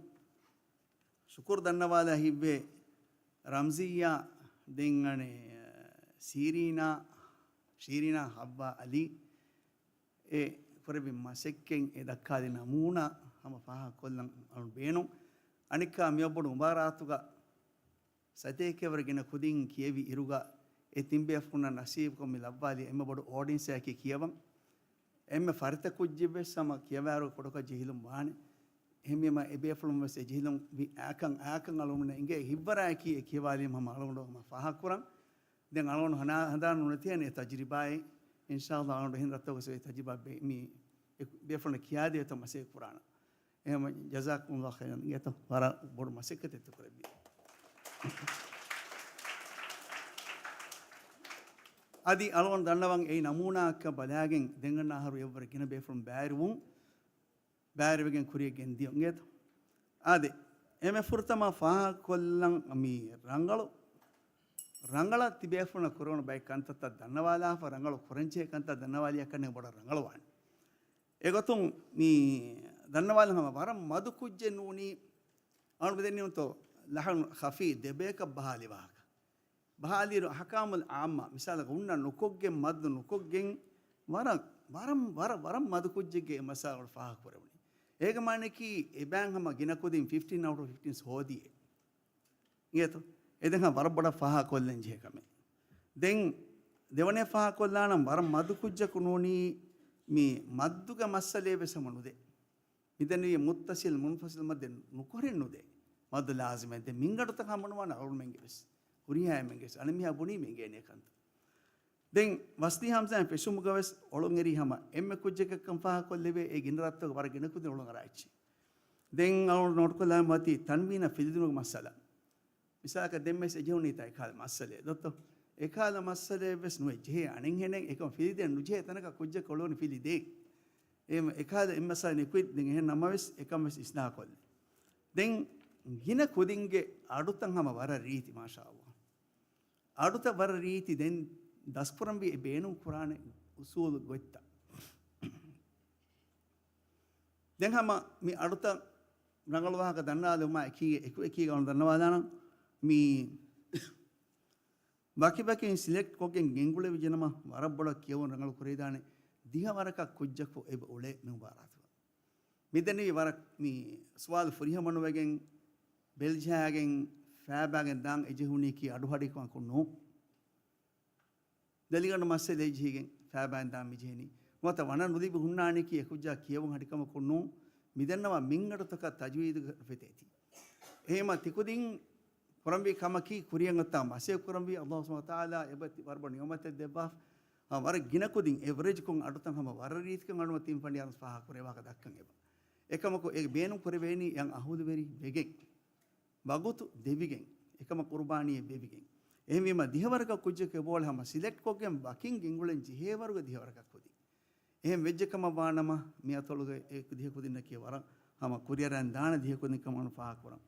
ޝުކުރު ދަންނަވާލާ ހިތްވޭ ރަމްޒިއްޔާ، ދެން އަނެއް ސީރީނާ، ޝީރީނާ ހައްވާ އަލީ، އެ ކުރެއްވި މަސައްކަތް އެ ދައްކާލި ނަމޫނާ ހަމަ ފާހަގަކޮށްލަން އަޅުން ބޭނުން. އަނެއްކާ މިއޮއްބޮޑު މުބާރާތުގަ ސަތޭކަވަރު ގިނަ ކުދިން ކިޔެވި އިރުގަ އެ ތިން ބޭފުޅުންނަށް ނަސީބުކޮށް މި ލައްވާލި އެންމެ ބޮޑު އޯޑިއެންސަކީ ކިޔަވަން. އެންމެ ފަރިތަ ކުއްޖެއް ވެސް ހަމަ ކިޔަވާއިރު ކުޑަކޮށް ޖެހިލުން ވާނެ. އެހެންވީމަ އެ ބޭފުޅުން ވެސް އެ ޖެހިލުން ވި އާކަން އާކަން އަޅުގަނޑު އިނގޭ ހިއްވަރާއެކީ އެ ކިޔަވާލީމަ ހަމަ އަޅުގަނޑު ހަމަ ފާހަގަކުރަން. ދެން އަޅުގަނޑު ހަނާ-، ހަނދާން ނުނެތޭނެ އެ ތަޖުރިބާއެއް. އިންޝާﷲ އަޅުގަނޑު އެހެން ރައްތަކުގަ އެ ތަޖުރިބާ ބެ-، މި އެ ބޭފުޅުން ކިޔާދޭތޯ މަސައްކަތް ކުރާނަ. އެހެން ޖަޒާކުމުﷲ ޚައިރަން އިނގޭތޯ ވަރަށް ބޮޑު މަސައްކަތެއް ތި ކުރެއްވި. އަދި އަޅުގަނޑު ދަންނަވަން އެއީ ނަމޫނާއަކަށް ބަލާގެން ދެން އަންނަ އަހަރު އެއްވަރު ގިނަ ބޭފުޅުން ބައިވެރިވުން ބައިވެރިވެގެން ކުރިޔަށް ގެންދިޔުން އޭތަ؟ އާދެ، އެންމެ ފުރަތަމަ ފާހަގަކޮށްލަން މި ރަނގަޅު، ރަނގަޅަށް ތިބޭފުޅުންނަށް ކުރެވުނު ބައެއް ކަންތައްތައް ދަންނަވާލާފަ، ރަނގަޅު ކުރަންޖެހޭ ކަންތައް ދަންނަވާލިޔާ ކަންނޭނގެ ބޮޑަށް ރަނގަޅުވާނެ. އެގޮތުން މި ދަންނަވާލަން ހަމަ ވަރަށް މަދު ކުއްޖެއް ނޫނީ، އަޅުގަނޑު ދެންނެވުންތޯ ލަހަނު ޚަފީ ދެބަޔަކަށް ބަހާލި ވާހަކަ. ބަހާލިއިރު އަޙްކާމުލް ޢާއްމާ، މިސާލަކަށް އުންނަ ނުކޮށްގެން މައްދު ނުކޮށްގެން ވަރަށް، ވަރަށް، ވަރަށް، ވަރަށް މަދު ކުއްޖެއްގެ އެ މައްސަލަ ފާހަގަ ކުރެވުނީ. އޭގެ މާނައަކީ އެބައިން ހަމަ ގިނަ ކުދިން ފިފްޓީން އައުޓް އޮފް ފިފްޓީން ހޯދީ އެ. އިނގޭތޯ؟ އެ ދެން ހަމަ ވަރަށް ބޮޑަށް ފާހަގަ ކޮށްލަން ޖެހޭ ކަމެއް. ދެން ދެވަނައަށް ފާހަގަ ކޮށްލާނަން ވަރަށް މަދު ކުއްޖަކު ނޫނީ މި މައްދުގެ މައްސަލައެއް ވެސް ހަމަ ނުދޭ. މިދެންނެވި މުއްތަޞިލް މުންފަޞިލް މައްދެއް ނުކުރެއް ނުދޭ. މައްދު ލާޒިމެއް ދޭ. މިންގަނޑުތަކަށް ހަމަނުވާނެ އަޅުގަނޑުމެންގެ ވެސް. ހުރިހާ އެންމެންގެ ވެސް. އަނެއްމީހާ ބުނީ މި އިނގޭނެ ކަންތައް. ދެން ވަސްދީ ހަމްޒާއިން ފެށުމުގަ ވެސް އޮޅުން އެރީ ހަމަ އެންމެ ކުއްޖަކަށްކަން ފާހަގަކޮށްލެވޭ އެ ގިނަ ރައްތަކުގަ ވަރަށް ގިނަ ކުދިން އޮޅުން އަރާ އެއްޗެއް. ދެން އަޅުގަނޑު ނޯޓްކޮށްލާން މަތީ ތަންވީނަށް ފިލިދިނުމުގެ މައްސަލަ. މިސާލަކަށް ދެން ވެސް އެ ޖެހުނީތާ އެކާލަ މައްސަލައެއް ދޯ؟ އެކާލަ މައްސަލައެއް ވެސް ނުވެ ޖެހޭ އަނެއްހެނެއް އެކަމަ ފިލިދޭން ނުޖެހޭ ތަނަކަށް ކުއްޖަކަށް އޮޅުވަނީ ފިލި ދޭން. އެ އެކާލަ އެއް މައްސަލަ ނިކުތް ދެން އެހެން ނަމަވެސް އެކަން ވެސް އިސްލާހު ކޮށްލި. ދެން ގިނަ ކުދިންގެ އަޑުތައް ހަމަ ވަރަށް ރީތި މާޝާﷲ. އަޑުތައް ވަރަށް ރީތި ދެން ދަސްކުރަންވީ އެ ބޭނުން ކުރާނެ އުސޫލު ގޮތްތައް. ދެން ހަމަ މި އަޑުތައް ރަނގަޅު ވާހަކަ ދަންނަވާލުމާ އެކީ، އެކު އެކީގަ އަޅު ދަންނަވާލާނަން. މި ވަކި ވަކިން ސިލެކްޓް ކޮށްގެން ގެންގުޅެވިއްޖެނަމަ، ވަރަށް ބޮޑަށް ކިޔަވަން ރަނގަޅު ކުރެވިދާނެ ދިހަ ވަރަކަށް ކުއްޖަކު އެބަ އުޅޭ މި މުބާރާތުގަ. މިދެންނެވި ވަރަށް މި ސުވާލު ފުރިހަމަނުވެގެން، ބެލްޖަހާގެން، ފައިބާގެން ދާން އެޖެހުނީކީ އަޑުހަޑިކަމަކު ނޫން. ދެލިގަނޑު މައްސަލަ އެޖެހިގެން ފައިބާގެން ދާން މިޖެހެނީ. ނުވަތަ ވަނަ ނުލިބި ހުންނާނީކީ އެކުއްޖާ ކިޔަވަން ހަޑިކަމަކު ނޫން. މިދެންނަވާ މިންގަނޑުތަކަށް ތަޖްވީދުގަ ނުފެތޭތީ. އެހެމަ ތިކުދިން ކުރަންވީ ކަމަކީ، ކުރިޔަށް އޮތާ މަސައްކަތް ކުރަންވީ. ﷲ ސުބްޙާނަހޫ ވަތަޢާލާ އެބަތި ވަރަށް ބޮޑު ނިޢުމަތެއް ދެއްވާފަ. އާ، ވަރަށް ގިނަ ކުދިން އެވްރެޖްކޮށް އަޑުތައް ހަމަ ވަރަށް ރީތިކޮށް އަޑުމަ ތިން ފަނޑިޔާރުން ފާހަގަ ކުރެވާކަށް ދައްކަން އެބަ. އެކަމަކު އެ ބޭނުން ކުރެވޭނީ އެއަށް އަހުލުވެރި ވެގެން، ވަގުތު ދެވިގެން، އެކަމަށް ޤުރުބާނީއެއް ވެވިގެން. އެހެންވީމަ ދިހަވަރަކަށް ކުއްޖަކު އެބައުޅޭ ހަމަ ސިލެކްޓް ކޮށްގެން ވަކިން ގެންގުޅެން ޖެހޭވަރުގެ ދިހަވަރަކަށް ކުދިން. އެހެން ވެއްޖެ ކަމަށް ވާނަމަ، މި އަތޮޅުގެ އެ ދިހަ ކުދިންނަކީ ވަރަށް ހަމަ ކުރިއަރަން ދާނެ ދިހަ ކުދިން ކަމަށް ފާހަގަކުރަން.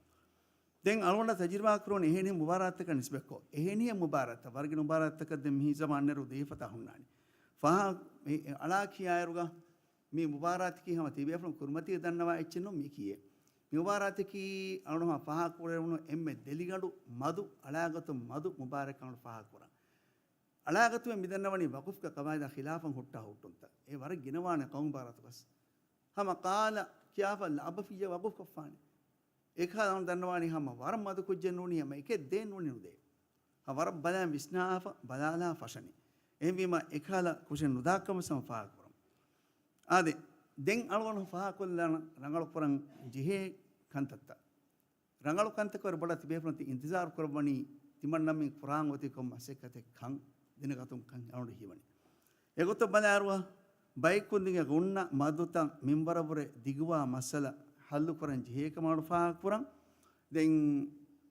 ދެން އަޅުގަނޑަށް ތަޖުރިބާ ކުރުން އެހެނިހެން މުބާރާތްތަކަށް ނިސްބަތްކޮށް، އެހެނިހެން މުބާރާތްތައް، ވަރަށް ގިނަ މުބާރާތްތަކަށް ދެން މި ޒަމާން ނެރު ދެ ފަތާ ހުންނާނެ. ފާހަ-، އެ، އެ، އަޅާ ކިޔާއިރުގަ މި މުބާރާތަކީ ހަމަ ތިބޭފުޅުން ކުރިމަތީގަ ދަންނަވާ އެއްޗެއް ނޫން މި ކިޔޭ. މި މުބާރާތަކީ އަޅުގަނޑު ހަމަ ފާހަގަކުރެވުނު އެންމެ ދެލިގަނޑު މަދު، އަޅާގަތުން މަދު މުބާރާތް އަޅުގަނޑު ފާހަގަކުރަން. އަޅާގަތުމެން މިދަންނަވަނީ ވަޤުފުގެ ޤަވާއިދާ ޚިލާފަށް ހުއްޓާ ހުއްޓުންތައް. އެ ވަރަށް ގިނަވާނެ ޤައުމު މުބާރާތުގަސް. ހަމަ ޤާލަ ކިޔާފަ ލައަބަ ފިއްޔަ ވަޤުފުކޮށްފާނެ. އެކަހަލަ އަޅުގަނޑު ދަންނަވާނީ ހަމަ ވަރަށް މަދު ކުއްޖެއް ނޫނީ، ހަމަ އެކެއް ދޭން ނޫނީ ނުދޭ. ހަ ވަރަށް ބަލައިން ވިސްނާފަ، ބަލާލާ ފަށަނީ. އެހެންވީމަ އެކަހަލަ ކުށެއް ނުދާކަމަށް ހަމަ ފާހަގަކުރަން. އާދެ، ދެން އަޅުގަނޑު ފާހަގަކޮށްލާނަ ރަނގަޅުކުރަން ޖެހޭ ކަންތައްތައް. ރަނގަޅު ކަންތަކަށް ވަރަށް ބޮޑަށް ތިބޭފުޅުން ތި އިންތިޒާރު ކުރައްވަނީ ތިމަންނަމެން ކުރާން އޮތީ ކޮން މަސައްކަތެއް ކަން ދެނެގަތުން ކަން އަޅުގަނޑު ހީވަނީ. އެގޮތަށް ބަލާއިރުވާ، ބައެއް ކުދިންގެ ހުންނަ މަދުތައް މިންވަރަށްވުރެ ދިގުވާ މައްސަލަ ހައްލުކުރަން ޖެހޭ ކަމަށް އަޅުގަނޑު ފާހަގަކުރަން. ދެން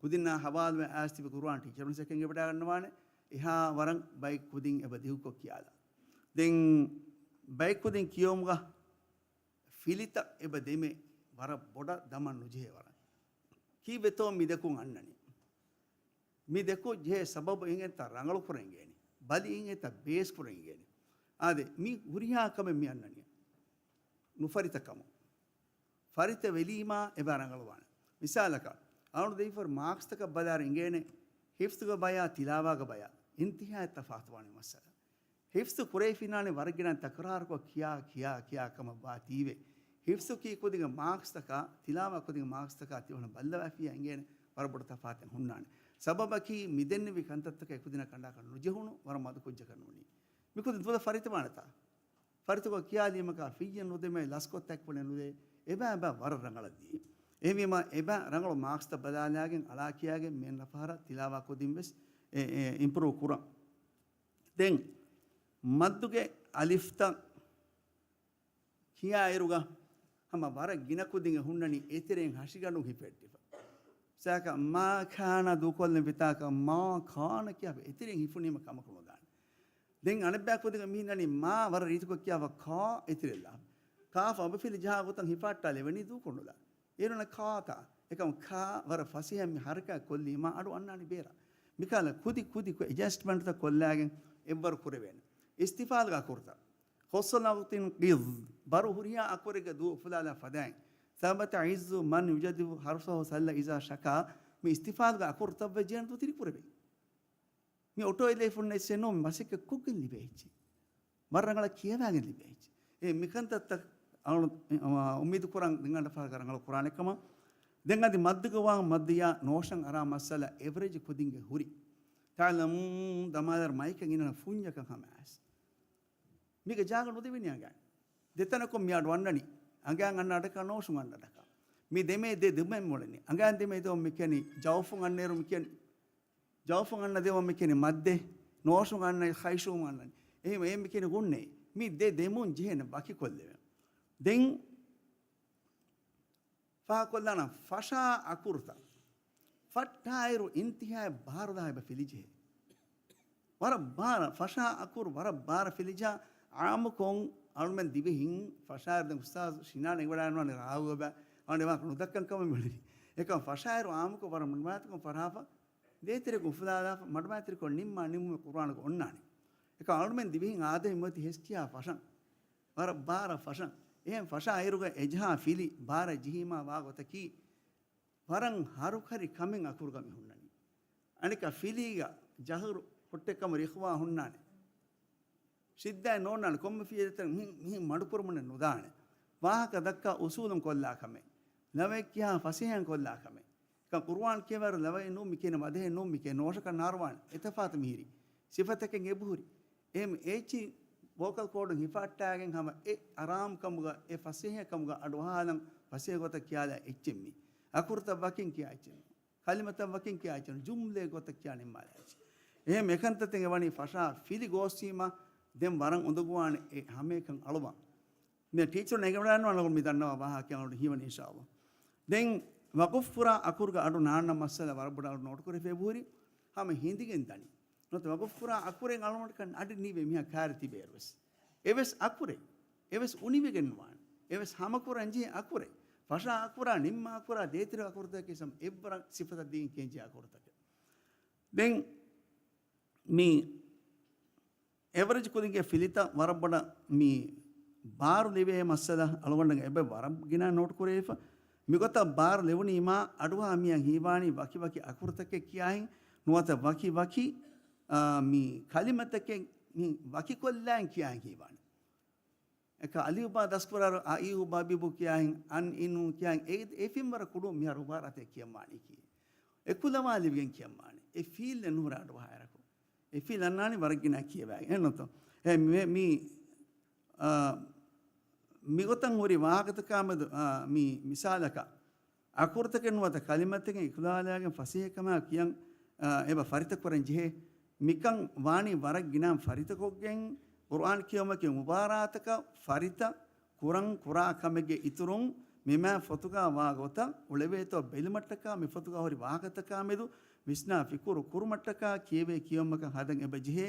ކުދިންނާ ހަވާލުވެ އައިސް ތިބި ޤުރުއާން ޓީޗަރުންސް އެކަން އެބަޑާގަންނަވާނެ. އެހާ ވަރަށް ބައެއް ކުދިން އެބަ ދިގުކޮށް ކިޔާލާ. ދެން ބައެއް ކުދިން ކިޔެވުމުގަ ފިލިތައް އެބަ ދެމޭ ވަރަށް ބޮޑަށް ދަމަން ނުޖެހޭ ވަރަށް. ކީއްވެތޯ މި ދެކުން އަންނަނީ؟ މި ދެކުން ޖެހޭ ސަބަބު އިނގޭތަ ރަނގަޅު ކުރަން އިނގޭނީ. ބަލި އިނގޭތަ ބޭސް ކުރަން އިނގޭނީ. އާދެ، މި ހުރިހާ ކަމެއް މި އަންނަނީ ނުފަރިތަކަމުން. ފަރިތަ ވެލީމާ އެބަ ރަނގަޅުވާނެ. މިސާލަކަށް، އަޅުގަނޑު ދެވިފަރު މާކްސްތަކަށް ބަލާއިރު އިނގޭނެ ހިފްޒުގެ ބަޔާ ތިލާވާގެ ބަޔާ އިންތިހާއަށް ތަފާތުވާނެ މައްސަލަ. ހިފްޒު ކުރެވިފިންނާނެ ވަރަށް ގިނަ ތަކުރާރުކޮށް ކިޔާ، ކިޔާ، ކިޔާ ކަމަށް ވާތީވެ. ހިފްޒު ކީ ކުދިންގެ މާކްސްތަކާ، ތިލާވާ ކުދިންގެ މާކްސްތަކާ ތި އޮންނަ ބައްލަވާފިއްޔާ އިނގޭނެ ވަރަށް ބޮޑު ތަފާތެއް ހުންނާނެ. ސަބަބަކީ މިދެންނެވި ކަންތައްތަކަށް އެކުދިންނަށް ކަނޑާކަށް ނުޖެހުނު ވަރަށް މަދު ކުއްޖަކަށް ނޫނީ. މިކުދިން ދުވަ ފަރިތަވާނެތާ؟ ފަރިތަކޮށް ކިޔާލީމަކާ ފިއްޔެއް ނުދެމޭ ލަސްކޮށް ތަކިފުޅެއް ނުދޭ. އެބަ އެބަ ވަރަށް ރަނގަޅަށް ދިޔަ. އެހެންވީމަ އެބަ ރަނގަޅު މާކްސްތައް ބަލާލާގެން އަޅާ ކިޔާގެން މި އަންނަ ފަހަރަށް ތިލާވާ ކުދިން ވެސް އެ، އެ، އިމްޕްރޫވް ކުރަން. ދެން މައްދުގެ އަލިފްތައް ކިޔާއިރުގަ ހަމަ ވަރަށް ގިނަ ކުދިންގެ ހުންނަނީ އެތެރެއިން ހަށިގަނޑުން ހިފެއްޓިފަ. ސާކަ މާ ކާނަ ދޫކޮށްލެން ވިތާކަށް މާ ކާނަ ކިޔާފަ އެތެރެއިން ހިފުނީމަ ކަމަކު ނުދާނެ. ދެން އަނެއްބައި ކުދިންގެ މީހުންނަނީ މާ ވަރަށް ރީތިކޮށް ކިޔާފަ ކާ އެތެރެއްލާ. ކާފަ އަބަފިލި ޖަހާ ގޮތަށް ހިފާއްޓާލެވެނީ ދޫކޮށް ނުލާ. އޭރުން ކާތަ. އެކަމު ކާ ވަރަށް ފަސޭހަ މި ހަރަކާތް ކޮށްލީމާ އަޑު އަންނާނީ ބޭރަށް. މިކަހަލަ ކުދި ކުދި އެޑްޖަސްޓްމަންޓްތައް ކޮށްލާގެން އެއްވަރު ކުރެވޭނެ. އިސްތިފާލްގަ އަކުރުތައް. ޚޮއްސަ ނަގުތިން ޤިޟް. ބަރު ހުރިހާ އަކުރެއްގެ ދުވަހު އުފުލާލާ ފަދައިން. ސަބަތަ ޢިއްޒު މަން ޔުޖައްދިދު ޙަރްސަހު ސައްލަ އިޒާ ޝަކާ. މި އިސްތިފާލްގަ އަކުރުތައް ވެއްޖެން ދުތިރި ކުރެވޭ. މި އޮޓޯ އެލެފުން އެއްޗެއް ނޫން، މަސައްކަތް ކޮށްގެން ލިބޭ އެއްޗެއް. ވަރަށް ރަނގަޅަށް ކިޔަވާގެން ލިބޭ އެއްޗެއް. އެ މިކަންތައްތައް އަޅު-، އުއްމީދު ކުރަން ދެން އަންނަ ފަހަރަކަށް ރަނގަޅު ކުރާނެ ކަމަށް. ދެން އަދި މައްދުގަ ވާން މައްދުޔާ ނޯޝަން އަރާ މައްސަލަ އެވްރެޖް ކުދިންގެ ހުރި. ތަޢުލަމް ދަމާލަރ މައިކަށް އިންނަ ފުންޏަކަށް ހަމަ އައިސް. މީގެ ޖާގަ ނުދެވެނީ އަނގައިން. ދެތަނަކުން މި އަޑު އަންނަނީ. އަނގައިން އަންނަ އަޑަކާ ނޯޝުން އަންނަ އަޑަކާ. މި ދެމޭ ދެ ދެމެން މޮޅެނީ. އަނގައިން ދެމޭ ދެވަން މި ކިޔަނީ ޖައުފުން އަންނައިރު މި ކިޔަނީ. ޖައުފުން އަންނަ ދެވަން މި ކިޔަނީ މައްދެ. ނޯޝުން އަންނަ ޚައިޝޫމް އަންނަނީ. އެހެން އެ މި ކިޔަނީ ގުންނޭ. މި ދެ ދެމުން ޖެހޭނެ ވަކިކޮށްލެވެން. ދެން ފާހަގަކޮށްލާނަން ފަށާ އަކުރުތައް. ފައްޓާއިރު އިންތިހާއަށް ބާރު ދާ އެބަ ފިލިޖެހޭ. ވަރަށް ބާރަށް ފަށާ އަކުރު ވަރަށް ބާރަށް ފިލިޖާ އާއްމުކޮށް އަޅުމެން ދިވެހިން ފަށާއިރު ދެން އުސްތާޒު ޝިނާން އެނގިވަޑައިގަންނަވާނެ ރާހުލް އެބަ އަނެއް ވާހަކަ ނުދައްކަން ކަމަށް މިއުޅެނީ. އެކަމް ފަށާއިރު އާއްމުކޮށް ވަރަށް މަޑުމައިތިކޮށް ފަށާފަ ދޭތެރެކުން އުފުލާލާފަ މަޑުމައިތިރިކޮށް ނިންމާ ނިންމުމެއް ޤުރުއާނުގަ އޮންނާނެ. އެކަމް އަޅުމެން ދިވެހިން އާދައިގެ މިއޮތީ ހެސްކިޔާ ފަށަން. ވަރަށް ބާރަށް ފަށަން. އެހެން ފަށާ އިރުގަ އެޖަހާ ފިލި ބާރަށް ޖެހީމާ ވާގޮތަކީ، ވަރަށް ހަރުކަރި ކަމެއް އަކުރުގަ މި ހުންނަނީ. އަނެކާ ފިލީގަ ޖަހުރު ހުއްޓެއްކަމަށް ރިޚުވާ ހުންނާނެ. ޝިއްދާއެއް ނޯންނާނެ، ކޮންމެ ފިޔަތައް މިހި-، މިހިން މަޑުކުރުމުން ނުދާނެ. ވާހަކަ ދައްކާ އުސޫލުން ކޮށްލާ ކަމެއް. ލަވައެއް ކިޔާ ފަސޭހައިން ކޮށްލާ ކަމެއް. ކަން ޤުރުއާން ކިޔަވާއިރު ލަވައެއް ނޫން މި ކިޔަނީ، މަދަހެއް ނޫން މި ކިޔަނީ، ނޯށަކަށް ނާރުވާނެ. އެތަފާތު މިހިރީ. ސިފަތަކެއް އެބަހުރި. އެހެން އޭޗި ވޯކަލް ކޯޑުން ހިފަހައްޓާގެން ހަމަ އެ އަރާމްކަމުގަ، އެ ފަސޭހަކަމުގަ އަޑުއަހާލަން ފަސޭހަ ގޮތަށް ކިޔާލާ އެއްޗެއް މީ. އަކުރުތައް ވަކިން ކިޔާ އެއްޗެއް ނޫން. ކަލިމަތައް ވަކިން ކިޔާ އެއްޗެއް ނޫން. ޖުމްލައެއް ގޮތަށް ކިޔާ ނިންމާލާ އެއްޗެއް. އެހެން އެކަންތައްތައް ވަނީ ފަށާ ފިލި ގޯސްވީމަ ދެން ވަރަށް އުނދަގޫވާނެ އެ ހަމައެކަން އަޅުވަން. މި ޓީޗަރުން އެނގިވަޑައިގަންނަވާނެ އަޅުގަނޑު މި ދަންނަވާ ވާހަކަ އަޅުގަނޑު ހީވަނީ އިންޝާﷲ. ދެން ވަގުފުކުރާ އަކުރުގަ އަޑު ނާންނަ މައްސަލަ ވަރަށް ބޮޑަށް އަޅު ނޯޓުކުރެވޭ ބުހުރި ހަމަ ހިނދިގެން ދަނީ. ނުވަތަ ވަގުފުކުރާ އަކުރެއް އަޅުގަނޑަކަށް އަޑި ނީވޭ މިހާ ކާރި ތިބޭއިރުވެސް. އެވެސް އަކުރެއް. އެވެސް އުނިވެގެން ނުވާނެ. އެވެސް ހަމަކުރަންޖެހޭ އަކުރެއް. ފަށާ އަކުރާ، ނިންމާ އަކުރާ، ދޭތެރޭ އަކުރުތަކެއް ސަމް އެއްވަރަށް ސިފަތައް ދީގެން ކިޔަންޖެހޭ އަކުރުތަކެއް. ދެން މި އެވަރެޖް ކުދިންގެ ފިލިތައް ވަރަށް ބޮޑަށް މި ބާރު ލިބޭ މައްސަލަ އަޅުގަނޑަށް އެބަ ވަރަށް ގިނަ ނޯޓު ކުރެވިފަ. މިގޮތަށް ބާރު ލެވުނީމާ އަޑުއަހާ މީހަށް ހީވާނީ ވަކި ވަކި އަކުރުތަކެއް ކިޔާހެން ނުވަތަ ވަކި ވަކި، އާ، މި ކަލިމަތަކެއް މި ވަކިކޮށްލާން ކިޔާހެން ހީވާނެ. އެކަ އަލިފުބާ ދަސްކުރާއިރު، އައި އުބާ ބިބު ކިޔާހެން، އަން އިނު ކިޔާހެން، އެ، އެ ފިންވަރަށް ކުޑަ މިހާރު އުބާރާތެއް ކިޔަންވާނީކީ. އެކުލަވާލެވިގެން ކިޔަންވާނެ. އެ ފީލްއެއް ނުހުރާ އަޑުއަހާއިރަކު. އެ ފީލް އަންނާނީ ވަރަށް ގިނަ ކިޔަވައިގެން. އެހެންނުތޯ؟ އެ މި، މި، އާ، މިގޮތަށް ހުރި ވާހަކަތަކާމެދު، އާ، މި މިސާލަކަށް، އަކުރުތަކެއް ނުވަތަ ކަލިމަތަކެއް އިކުލާލާގެން ފަސޭހަކަމާ ކިޔަން، އާ، އެބަ ފަރިތަކުރަން ޖެހޭ. މިކަން ވާނީ ވަރަށް ގިނަ ފަރިތަކޮށްގެން ޤުރުއާން ކިޔުމަކީ މުބާރާތަކަށް ފަރިތަ ކުރަން ކުރާ ކަމެއްގެ އިތުރުން މިމާ ފޮތުގަ ވާ ގޮތަށް އުޅެވޭތޯ ބެލުމަށްޓަކާ މި ފޮތުގަ ހުރި ވާހަކަތަކާ މެދު ވިސްނާ ފިކުރު ކުރުމަށްޓަކާ ކިޔެވޭ ކިޔުމަކަށް ހަދަން އެބަ ޖެހޭ.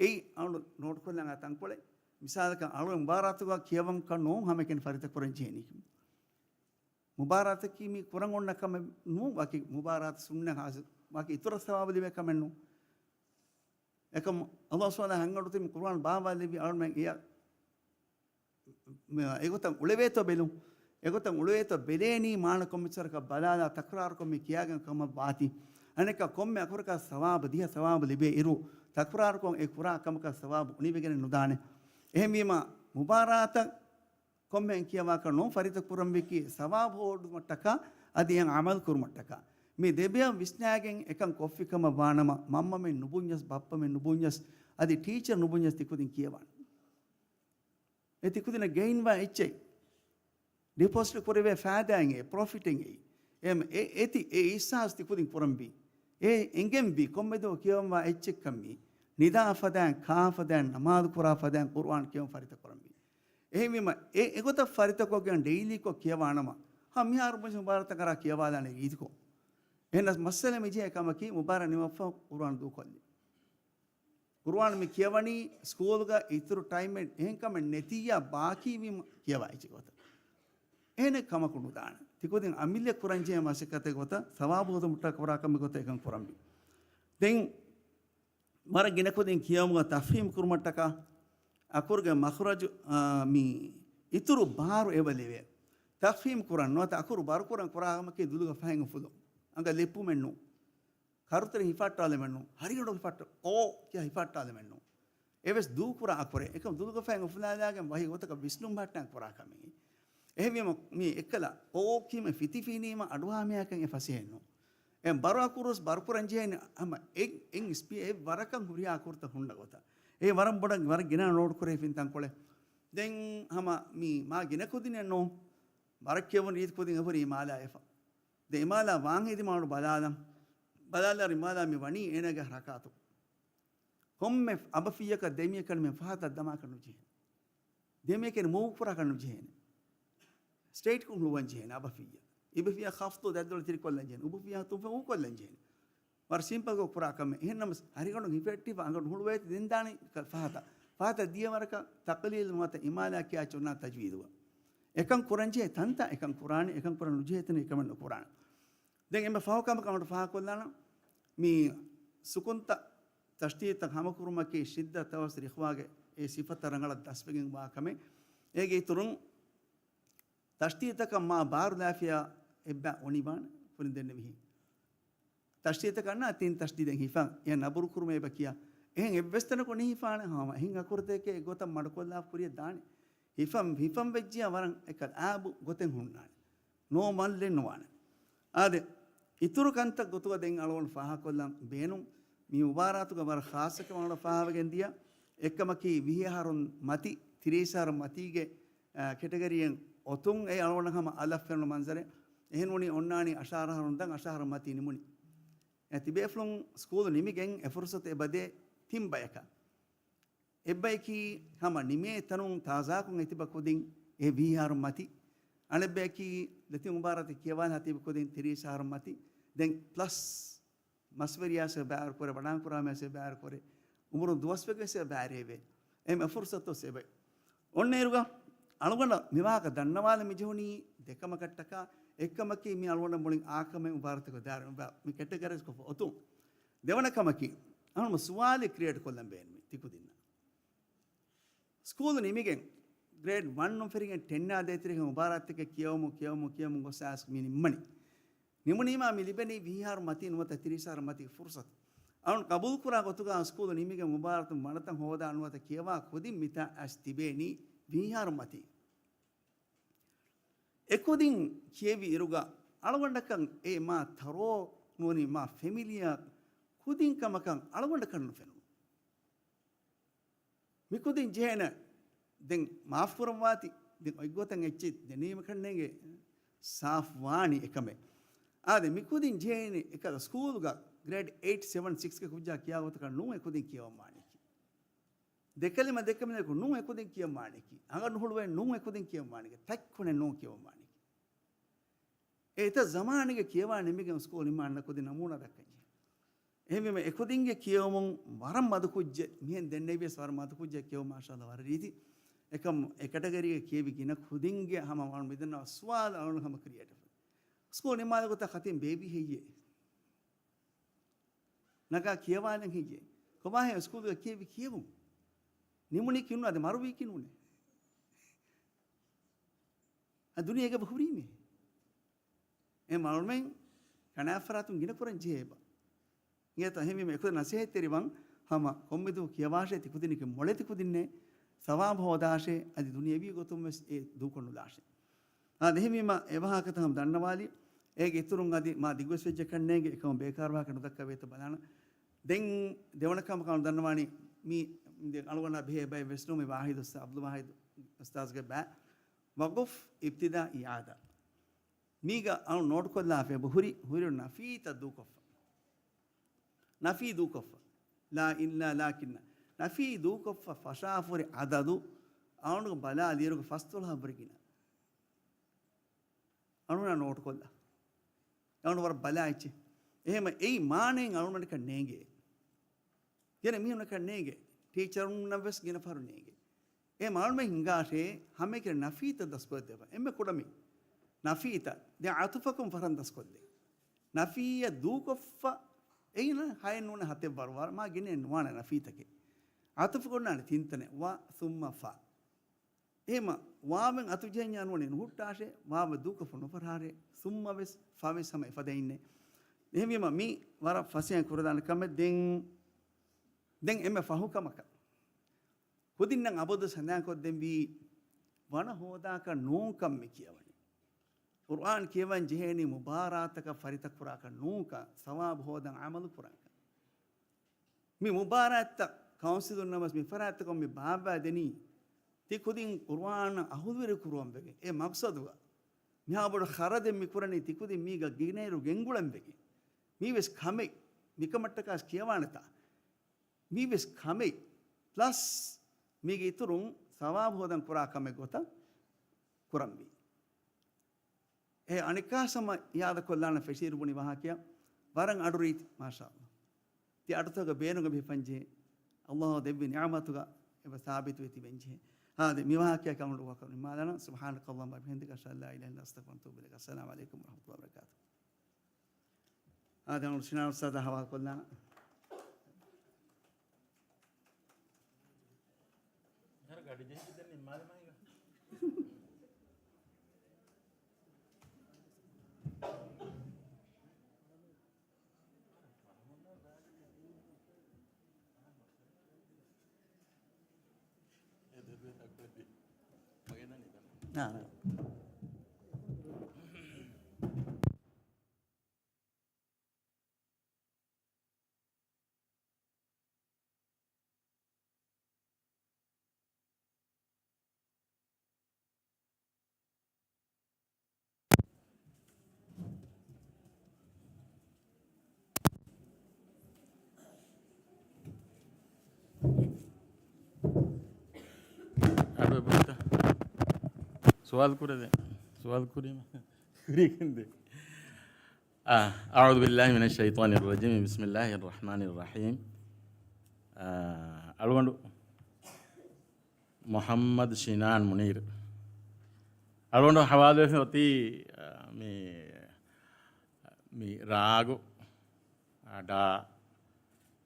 އެއީ އަޅު ނޯޓުކޮށްލާން ތަންކޮޅެއް. މިސާލަކަށް އަޅު މުބާރާތުގަ ކިޔަވަންކަން ނޫން ހަމައެކަނި ފަރިތަކުރަން ޖެހެނީ. މުބާރާތަކީ މި ކުރަން އޮންނަ ކަމެއް ނޫން، ވަކި މުބާރާތު ސުންނަ ހާސިލް، ވަކި އިތުރަށް ސަވާބު ލިބޭ ކަމެއް ނޫން. އެކަމު ﷲ ސުބްޙާނަހޫ ވަތަޢާލާ ހަންގަނޑު ތިބި ޤުރުއާން ބާވާލެއްވި އަޅުމެން އެއަށް މ-، އެގޮތަށް އުޅެވޭތޯ ބެލުން. އެގޮތަށް އުޅެވޭތޯ ބެލޭނީ މާނަ ކޮންމެސްވަރަކަށް ބަލާލާ ތަކުރާރުކޮށް މި ކިޔާގެން ކަމަށް ވާތީ. އަނެއްކާ ކޮންމެ އަކުރަކަށް ސަވާބު ދިހަ ސަވާބު ލިބޭ އިރު، ތަކުރާރުކޮށް އެ ކުރާ ކަމަކަށް ސަވާބު އުނިވެގެނެއް ނުދާނެ. އެހެންވީމާ، މުބާރާތަށް ކޮންމެހެން ކިޔަވާކަށް ނޫން ފަރިތަ ކުރަންވީކީ ސަވާބު ހޯދުމަށްޓަކާ އަދި އެއަށް ޢަމަލު ކުރުމަށްޓަކާ. މި ދެބަޔަށް ވިސްނާގެން އެކަން ކޮށްފި ކަމަށް ވާނަމަ، މަންމަމެން ނުބުންޏަސް، ބައްޕަމެން ނުބުންޏަސް، އަދި ޓީޗަރ ނުބުންޏަސް ތިކުދިން ކިޔަވާނެ. އެ ތިކުދިނަށް ގެއިންވާ އެއްޗެއް، ޑިޕޮޒިޓް ކުރެވޭ ފައިދާއެއް އެ، ޕްރޮފިޓެއް އެ. އެ، އެ، އެތި އެ އިޙްސާސް ތިކުދިން ކުރަންވީ. އެ އެނގެންވީ ކޮންމެދުވަހު ކިޔަވަންވާ އެއްޗެއްކަން މީ. ނިދާ ފަދައިން، ކާ ފަދައިން، ނަމާދު ކުރާ ފަދައިން ޤުރުއާން ކިޔަވަން ފަރިތަ ކުރަންވީ. އެހެންވީމަ، އެ އެގޮތަށް ފަރިތަކޮށްގެން ޑެއިލީކޮށް ކިޔަވާނަމަ، ހަމަ މިހާރު ބުނި މުބާރާތަށް އަރާ ކިޔަވާލާނެ ރީތިކޮށް. އެހެނަސް މައްސަލަ މިޖެހޭ ކަމަކީ މުބާރާތް ނިމިފަ ޤުރުއާން ދޫކޮށްލި. ޤުރުއާން މި ކިޔަވަނީ ސްކޫލްގަ އިތުރު ޓައިމެއް އެހެން ކަމެއް ނެތިއްޔާ ބާކީވީމަ ކިޔަވާ އެއްޗެއް ގޮތަށް. އެހެނެއް ކަމަކު ނުދާނެ. ތިކުދިން އަމިއްލަ ކުރަންޖެހޭ މަސައްކަތެއް ގޮތަށް ސަވާބު ހޯދުމަށްޓަކާ ކުރާ ކަމެއް ގޮތަށް އެކަން ކުރަންވީ. ދެން ވަރަށް ގިނަ ކުދިން ކިޔަވުމުގަ ތަފްހީމް ކުރުމަށްޓަކާ އަކުރުގެ މަޚްރަޖު، އާ، މި އިތުރު ބާރު އެބަ ލެވޭ. ތަފްހީމް ކުރަން ނުވަތަ އަކުރު ބަރުކުރަން ކުރާ ކަމަކީ ދުލުގަ ފަހެއް އުފުލުން. އަނގަ ލެއްޕުމެއް ނޫން. ކަރުތެރެ ހިފައްޓާލެމެއް ނޫން. ހަރިގަނޑު ހިފައްޓާ، އޯ ކިޔާ ހިފައްޓާލެމެއް ނޫން. އެވެސް ދޫކުރާ އަކުރެއް. އެކަމް ދުލުގަފައިން އުފުލާލާގެން ވަހި ގޮތަކަށް ވިސްނުން ބަހައްޓާން ކުރާ ކަމެއް. އެހެންވީމަ، މި އެއްކަލަ އޯ ކީމަ ފިތިފީނީމަ އަޑުއަހާ މީހަކަށް އެ ފަސޭހައެއް ނޫން. އެ ބަރު އަކުރުސް ބަރުކުރަން ޖެހޭނެ ހަމަ އެ، އެ ސްޕީ، އެ ވަރަކަށް ހުރިހާ އަކުރުތައް ހުންނަ ގޮތަށް. އެ ވަރަށް ބޮޑަށް، ވަރަށް ގިނަ ނޯޓް ކުރެވިފިން ތަންކޮޅެއް. ދެން ހަމަ މި މާ ގިނަ ކުދިނެއް ނޫން. ވަރަށް ކިޔަވުނު ރީތި ކުދިން އެ ހުރީ އިމާލާ އެފަ. ދެ އިމާލާ ވާންހެދި މާޑު ބަލާލަން. ބަލާލާ އިމާލާ މި ވަނީ އޭނާގެ ރަކާތު. ކޮންމެ އަބަފިއްޔަކަށް ދެމިޔަކަން މި ފަހަތަށް ދަމާކަށް ނުޖެހޭނެ. ދެމިޔަކަން މޫވް ކުރާކަށް ނުޖެހޭނެ. ސްޓްރެއިޓްކޮށް ހުޅުވަން ޖެހޭނެ އަބަފިއްޔަ. އިބަފިއްޔަ ޚަފްޟު ދަތްދޮޅު ތިރިކޮށްލަން ޖެހޭނެ. އުބަފިއްޔަ ތުންފަތް އޫކޮށްލަން ޖެހޭނެ. ވަރަށް ސިމްޕަލްކޮށް ކުރާ ކަމެއް. އެހެންނަމަސް ހަރިގަނޑު ހިފެއްޓިފަ އަނގަނޑު ހުޅުވައިތި ދެން ދާނީ ކަ-، ފަހަތަށް. ފަހަތަށް ދިޔަ ވަރަކަށް ތަޤްލީލު ނުވަތަ އިމާލާ ކިޔާ އޮންނާނެ ތަޖްވީދުގަ. އެކަން ކުރަންޖެހޭ ތަންތަން އެކަން ކުރާނެ، އެކަން ކުރަން ނުޖެހޭ ތަނެއް އެކަމެއް ނުކުރާނެ. ދެން އެންމެ ފަހު ކަމަކަށް އަޅުގަނޑު ފާހަގަކޮށްލާނަން، މި ސުކުންތައް ތަޝްދީދުތައް ހަމަކުރުމަކީ ޝިއްދަތް ތަވަސް ރިޚުވާގެ އެ ސިފަތައް ރަނގަޅަށް ދަސްވެގެން ވާ ކަމެއް. އޭގެ އިތުރުން ތަޝްދީދުތަކަށް މާ ބާރު ލާފިޔާ އެއްބަ އޮނިވާނެ ކުރިން ދެންނެވިހެން. ތަޝްދީދަކަށް އަންނާ ތިން ތަޝްދީދެއް ހިފަން. އެ ނަބުރު ކުރުމޭ ބަ ކިޔާ. އެހެން އެއްވެސް ތަނަކު ނިހިފާނެ ހަމަ އެހެން އަކުރުތަކެއް އެއްގޮތަށް މަޑުކޮށްލާފަ ކުރިޔަށް ދާނެ. ހިފަން، ހިފަން ވެއްޖިޔާ ވަރަށް އެކަލާބު ގޮތެއް ހުންނާނެ. ނޯމަލްއެއް ނުވާނެ. އާދެ، އިތުރު ކަންތައް ގޮތުގަ ދެން އަޅުގަނޑު ފާހަކޮށްލަން ބޭނުން. މި މުބާރާތުގަ ވަރަށް ޚާއްޞަކަމެއް އަޅުގަނޑު ފާހަވެގެން ދިޔަ. އެއްކަމަކީ ވިހި އަހަރުން މަތި، ތިރީސް އަހަރު މަތީގެ، އާ، ކެޓަގަރީއެއް އޮތުން އެ އަޅުގަނޑަށް ހަމަ އަލަށް ފެނުނު މަންޒަރެއް. އެހެން ވުނީ އޮންނާނީ އަށާރަ އަހަރުން ދަން އަށާރަ މަތީ ނިމުނީ. އެ ތިބޭފުޅުން ސްކޫލު ނިމިގެން އެ ފުރުސަތު އެބަދޭ ތިން ބަޔަކަށް. އެއްބަޔަކީ ހަމަ ނިމޭ ތަނުން ތާޒާކޮށް އެތިބަ ކުދިން އެ ވީހާރު މަތި. އަނެއްބަޔަކީ ދެތި މުބާރާތެއް ކިޔަވާލާ ތިބި ކުދިން ތިރީސް އަހަރު މަތި. ދެން ޕްލަސް މަސްވެރިޔާސް ބައިވަރު ކުރޭ، ވަޑާން ކުރާމޭސް ބައިވަރު ކުރޭ، އުމުރުން ދުވަސްވެގެސް ބައިވެރިވޭ. އެހެން އެ ފުރުސަތު އެބައި އޮންނައިރުގަ އަޅުގަނޑަށް މިވާހަކަ ދަންނަވާލަން މިޖެހުނީ ދެކަމަކަށްޓަކާ. އެއްކަމަކީ މި އަޅުގަނޑަށް މުޅިން އާކަމެއް މުބާރާތަކަށް ދާއިރު މި ކެޓަގަރައިޒް ކޮށްފަ އޮތުން. ދެވަނަ ކަމަކީ، އަހަންމަ ސުވާލެއް ކްރިއޭޓް ކޮށްލަން ބޭނުމީ ތިކުދިންނަށް. ސްކޫލު ނިމިގެން ގްރޭޑް ވަން ނުން ފެށިގެން ޓެން އާ ދޭތެރޭގެ މުބާރާތްތަކެއް ކިޔަވަމުން، ކިޔަވަމުން، ކިޔަވަމުން ގޮސް އައިސް މި ނިންމަނީ. ނިމުނީމާ މި ލިބެނީ ވިހި އަހަރު މަތީ ނުވަތަ ތިރީސް އަހަރު މަތީ ފުރުސަތު. އަޅުން ގަބޫލުކުރާ ގޮތުގަ ސްކޫލު ނިމިގެން މުބާރާތު ވަނަތަން ހޯދާ ނުވަތަ ކިޔަވާ ކުދިން މިތާ އައިސް ތިބޭނީ ވިހި އަހަރު މަތީ. އެކުދިން ކިޔެވި އިރުގަ އަޅުގަނޑަކަށް އެ މާ ތަރޯ ނޫނީ މާ ފެމިލިއާ ކުދިން ކަމަކަށް އަޅުގަނޑަކަށް ނުފެނުނު. މިކުދިން ޖެހޭނެ ދެން މާފުކުރައްވާތި. ދެން އޮތްގޮތަށް އެއްޗެއް ދެނީމަކަށް ނޭނގެ ސާފު ވާނީ އެކަމެއް. އާދެ، މިކުދިން ޖެހޭނީ އެކަލަ ސްކޫލުގަ ގްރޭޑް އެއިޓް، ސެވަން، ސިކްސްގެ ކުއްޖާ ކިޔާ ގޮތަކަށް ނޫން އެކުދިން ކިޔަވަން ވާނީކީ. ދެކަލިމަ ދެކަލިމައަކު ނޫން އެކުދިން ކިޔަން ވާނީކީ. އަނގަ ނުހުޅުވޭ ނޫން އެކުދިން ކިޔަން ވާނީކީ. ތަތްކުނެ ނޫން ކިޔަން ވާނީކީ. އެތައް ޒަމާނެއްގެ ކިޔަވާ ނިމިގެން ސްކޫލް ނިމާން ކުދިން ނަމޫނާ ދައްކަންޖެހޭ. އެހެންވީމަ އެކުދިންގެ ކިޔެވުމުން ވަރަށް މަދު ކުއްޖެއް، މިހެން ދެންނެވިޔަސް ވަރަށް މަދު ކުއްޖެއް ކިޔެވުމަށާލަ ވަރަށް ރީތި. އެކަމް އެ ކެޓަގަރީގެ ކިޔެވި ގިނަ ކުދިންގެ ހަމަ ވަން މިދަންނަ ސުވާލު އަޅުން ހަމަ ކްރިއޭޓިވް. ސްކޫލް ނިމާލި ގޮތަށް ޚަތީމް ބޭބީ ހެއްޔޭ؟ ނަގާ ކިޔަވާލަން ހެއްޔޭ؟ ކޮބާހޭ ސްކޫލްގަ ކިޔެވި ކިޔެވުން؟ ނިމުނީކީ ނޫން އަދި މަރުވީކީ ނޫނޭ. އަ ދުނިޔޭގަ ހުރީމޭ. އެ މަޅުމެން ކަނާފަރާތުން ގިނަ ކުރަން ޖެހޭބަ. އިނގޭތަ އެހެންވީމަ އެކުދިން ނަސޭހަތްތެރިވަން ހަމަ ކޮންމެދު ކިޔަވާށޭ ތިކުދިންނެކެ މޮޅެތި ކުދިންނޭ ސަވާބު ހޯދާށޭ އަދި ދުނިޔެވީ ގޮތުން ވެސް އެ ދޫކޮށްނުލާށޭ. އާ، އެހެންވީމަ އެ ވާހަކަތައް ހަމަ ދަންނަވާލީ. އޭގެ އިތުރުން އަދި މާ ދިގުވެސް ވެއްޖެ ކަންނޭނގެ އެކަމަށް ބޭކާރު ވާހަކަ ނުދައްކަވޭތޯ ބަލާނަ. ދެން ދެވަނަ ކަމަކަށް ދަންނަވާނީ މީ ދެން އަޅުގަނޑާ ބެހޭ ބައެއް ވެސް ނޫން މި ވާހިދު އުސްތާ-، އަބްދުލް ވާހިދު އުސްތާޒްގެ ބައި. ވަގުފް އިބްތިދާ އިއާދާ. މީގަ އަޅު ނޯޓް ކޮށްލާފަ އެބަ ހުރި، ހުރި ނަފީތައް ދޫކޮށްފަ. ނަފީ ދޫކޮށްފަ. ލާ އިންނާ ލާކިންނަ. ނަފީ ދޫކޮށްފަ ފަށާފަ ހުރި އަދަދު އަޅުގަނޑު ބަލާލިއިރުގަ ފަސްދޮޅަހަށްވުރެ ގިނަ. އަޅުނާ ނޯޓް ކޮށްލާ. އަޅުން ވަރަށް ބަލާ އެއްޗެއް. އެހެމަ އެއީ މާނައެއް އަޅުނަކަށް ނޭނގޭ. ގެނެ މީހުންނަކަށް ނޭނގޭ. ޓީޗަރުންނަށް ވެސް ގިނަ ފަހަރު ނޭނގޭ. އެ މާނަ ހިނގާށޭ ހަމައެކަނި ނަފީތަށް ދަސްކޮށްދެވާ. އެންމެ ކުޑަމިން ނަފީތަށް. ދެން އަތުފަކުން ފަހަރަށް ދަސްކޮށްދޭ. ނަފީއަށް ދޫކޮށްފަ އެއިން ހައެއް ނޫން ހަތެއް ވަރު ވަރު މާ ގިނައެއް ނުވާނެ ނަފީތަކެއް. އަތުފަކުންނާނެ ތިންތަނެއް ވަ ސުއްމަ ފަ. އެހެމަ ވާވެން އަތުޖެހެންޏާ ނުވަނީ ނުހުއްޓާށޭ، ވާވެ ދޫކޮށްފަ ނުފަރާށޭ، ސުއްމަ ވެސް ފަ ވެސް ހަމަ އެފަދައިންނޭ. އެހެންވީމަ މީ ވަރަށް ފަސޭހަ ކުރެދާނެ ކަމެއް. ދެން، ދެން އެންމެ ފަހު ކަމަކަށް. ކުދިންނަށް އަބަދު ސަނދާންކޮށްދެންވީ ވަނަ ހޯދާކަށް ނޫންކަން މި ކިޔަވަނީ. ޤުރްއާން ކިޔަވަން ޖެހޭނީ މުބާރާތަކަށް ފަރިތަކުރާކަށް ނޫންކަން، ސަވާބު ހޯދަން އަމަލު ކުރަންކަން. މި މުބާރާތްތައް ކައުންސިލުންނަށް ވެސް މި ފަރާތްތަކުން މި ބާއްވާ ދެނީ، ތި ކުދިން ޤުރުއާނަށް އަހުލުވެރި ކުރުވަން ވެގެން. އެ މަޤްޞަދުގަ މިހާ ބޮޑު ޚަރަދެއް މި ކުރަނީ ތި ކުދިން މީގަ ގިނައިރު ގެންގުޅަން ވެގެން. މީ ވެސް ކަމެއް. މިކަމަށްޓަކާސް ކިޔަވާނެތާ. މީ ވެސް ކަމެއް. ޕްލަސް މީގެ އިތުރުން ސަވާބު ހޯދަން ކުރާ ކަމެއް ގޮތަށް ކުރަންވީ. އެ އަނެއްކާސް ހަމަ އިއާދަކޮށްލާނަ ފެށިއިރު ބުނި ވާހަކައަށް ވަރަށް އަޑު ރީތި، މާޝާﷲ. ތި އަޑުތަކުގަ ބޭނުމަށް ހިފަންޖެހޭ. ﷲ ދެއްވި ނިޢުމަތުގަ އެބަ ސާބިތުވެ ތިބެންޖެހޭ. ހާދަ މި ވާހަކައަކަށް އަޅުގަނޑު ވަކަށް ނިންމާލާނަން. سبحانك اللهم وبحمدك، أشهد أن لا إله إلا أنت، أستغفرك وأتوب إليك. السلام عليكم ورحمة الله وبركاته. އާދެ، އަޅުގަނޑު ޝިނާ އުސްތާޛާ ހަވާލުކޮށްލާނަން. މިހާރު ގަޑި ޖެހިގެން ނިންމާލަމާ ހިނގާ. ނާ، ނާ. އަޑު އެބަހުތަ؟ ސުވާލު ކުރޭ ދެން. ސުވާލު ކުރީމަ. ކުރީގެން ދެން. އާ، أعوذ بالله من الشيطان الرجيم. بسم الله الرحمن الرحيم. އާ، އަޅުގަނޑު މުޙައްމަދު ޝިނާން މުނީރު. އަޅުގަނޑު ހަވާލުވެފަ އޮތީ، އާ، މި، މި ރާގު، އަޑާ،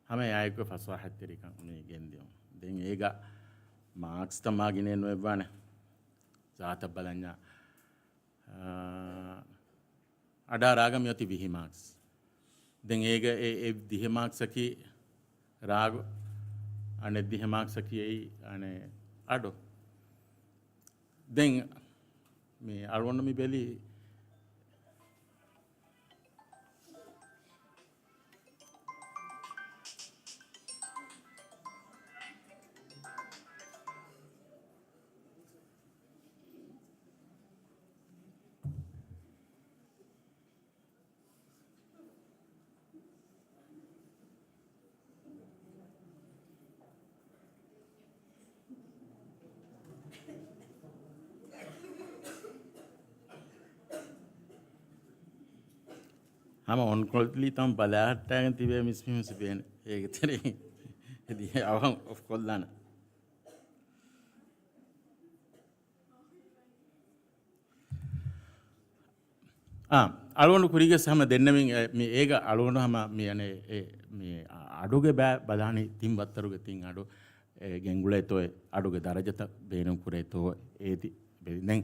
ހަމަ އެއާއެކު ފަސާހަތްތެރިކަން މި ގެންދިޔުން. ދެން އޭގަ މާކްސްތައް މާ ގިނައެއް ނުވެއްވާނެ. ޒާތަށް ބަލަންޏާ، އާ، އަޑާ ރާގަށް މިއޮތީ ވިހި މާކްސް. ދެން އޭގަ އެ، އެ ދިހަ މާކްސްއަކީ ރާގު، އަނެއް ދިހަ މާކްސްއަކީ އެއީ އަނެއް އަޑު. ދެން މި އަޅުގަނޑު މި ބެލީ ހަމަ އޮންކޮޅި ތަން ބަލާހައްޓާގެން ތިބޭ މިސް މިހުސް ބޭނެ. އޭގެ ތެރެއިން އަވަހަށް އޮފް ކޮށްލާނަ. އާ، އަޅުގަނޑު ކުރީގެ ހަމަ ދެންނެވިން، އެ، މި އޭގަ އަޅުގަނޑު ހަމަ މި އަނެއް، އެ، މި އަޑުގެ ބަ-، ބަލާނީ ތިން ވައްތަރުގެ ތިން އަޑު، އެ، ގެންގުޅޭތޯ، އެ، އަޑުގެ ދަރަޖަތަށް ބޭނުން ކުރޭތޯ، އޭތި ބެލި. ދެން،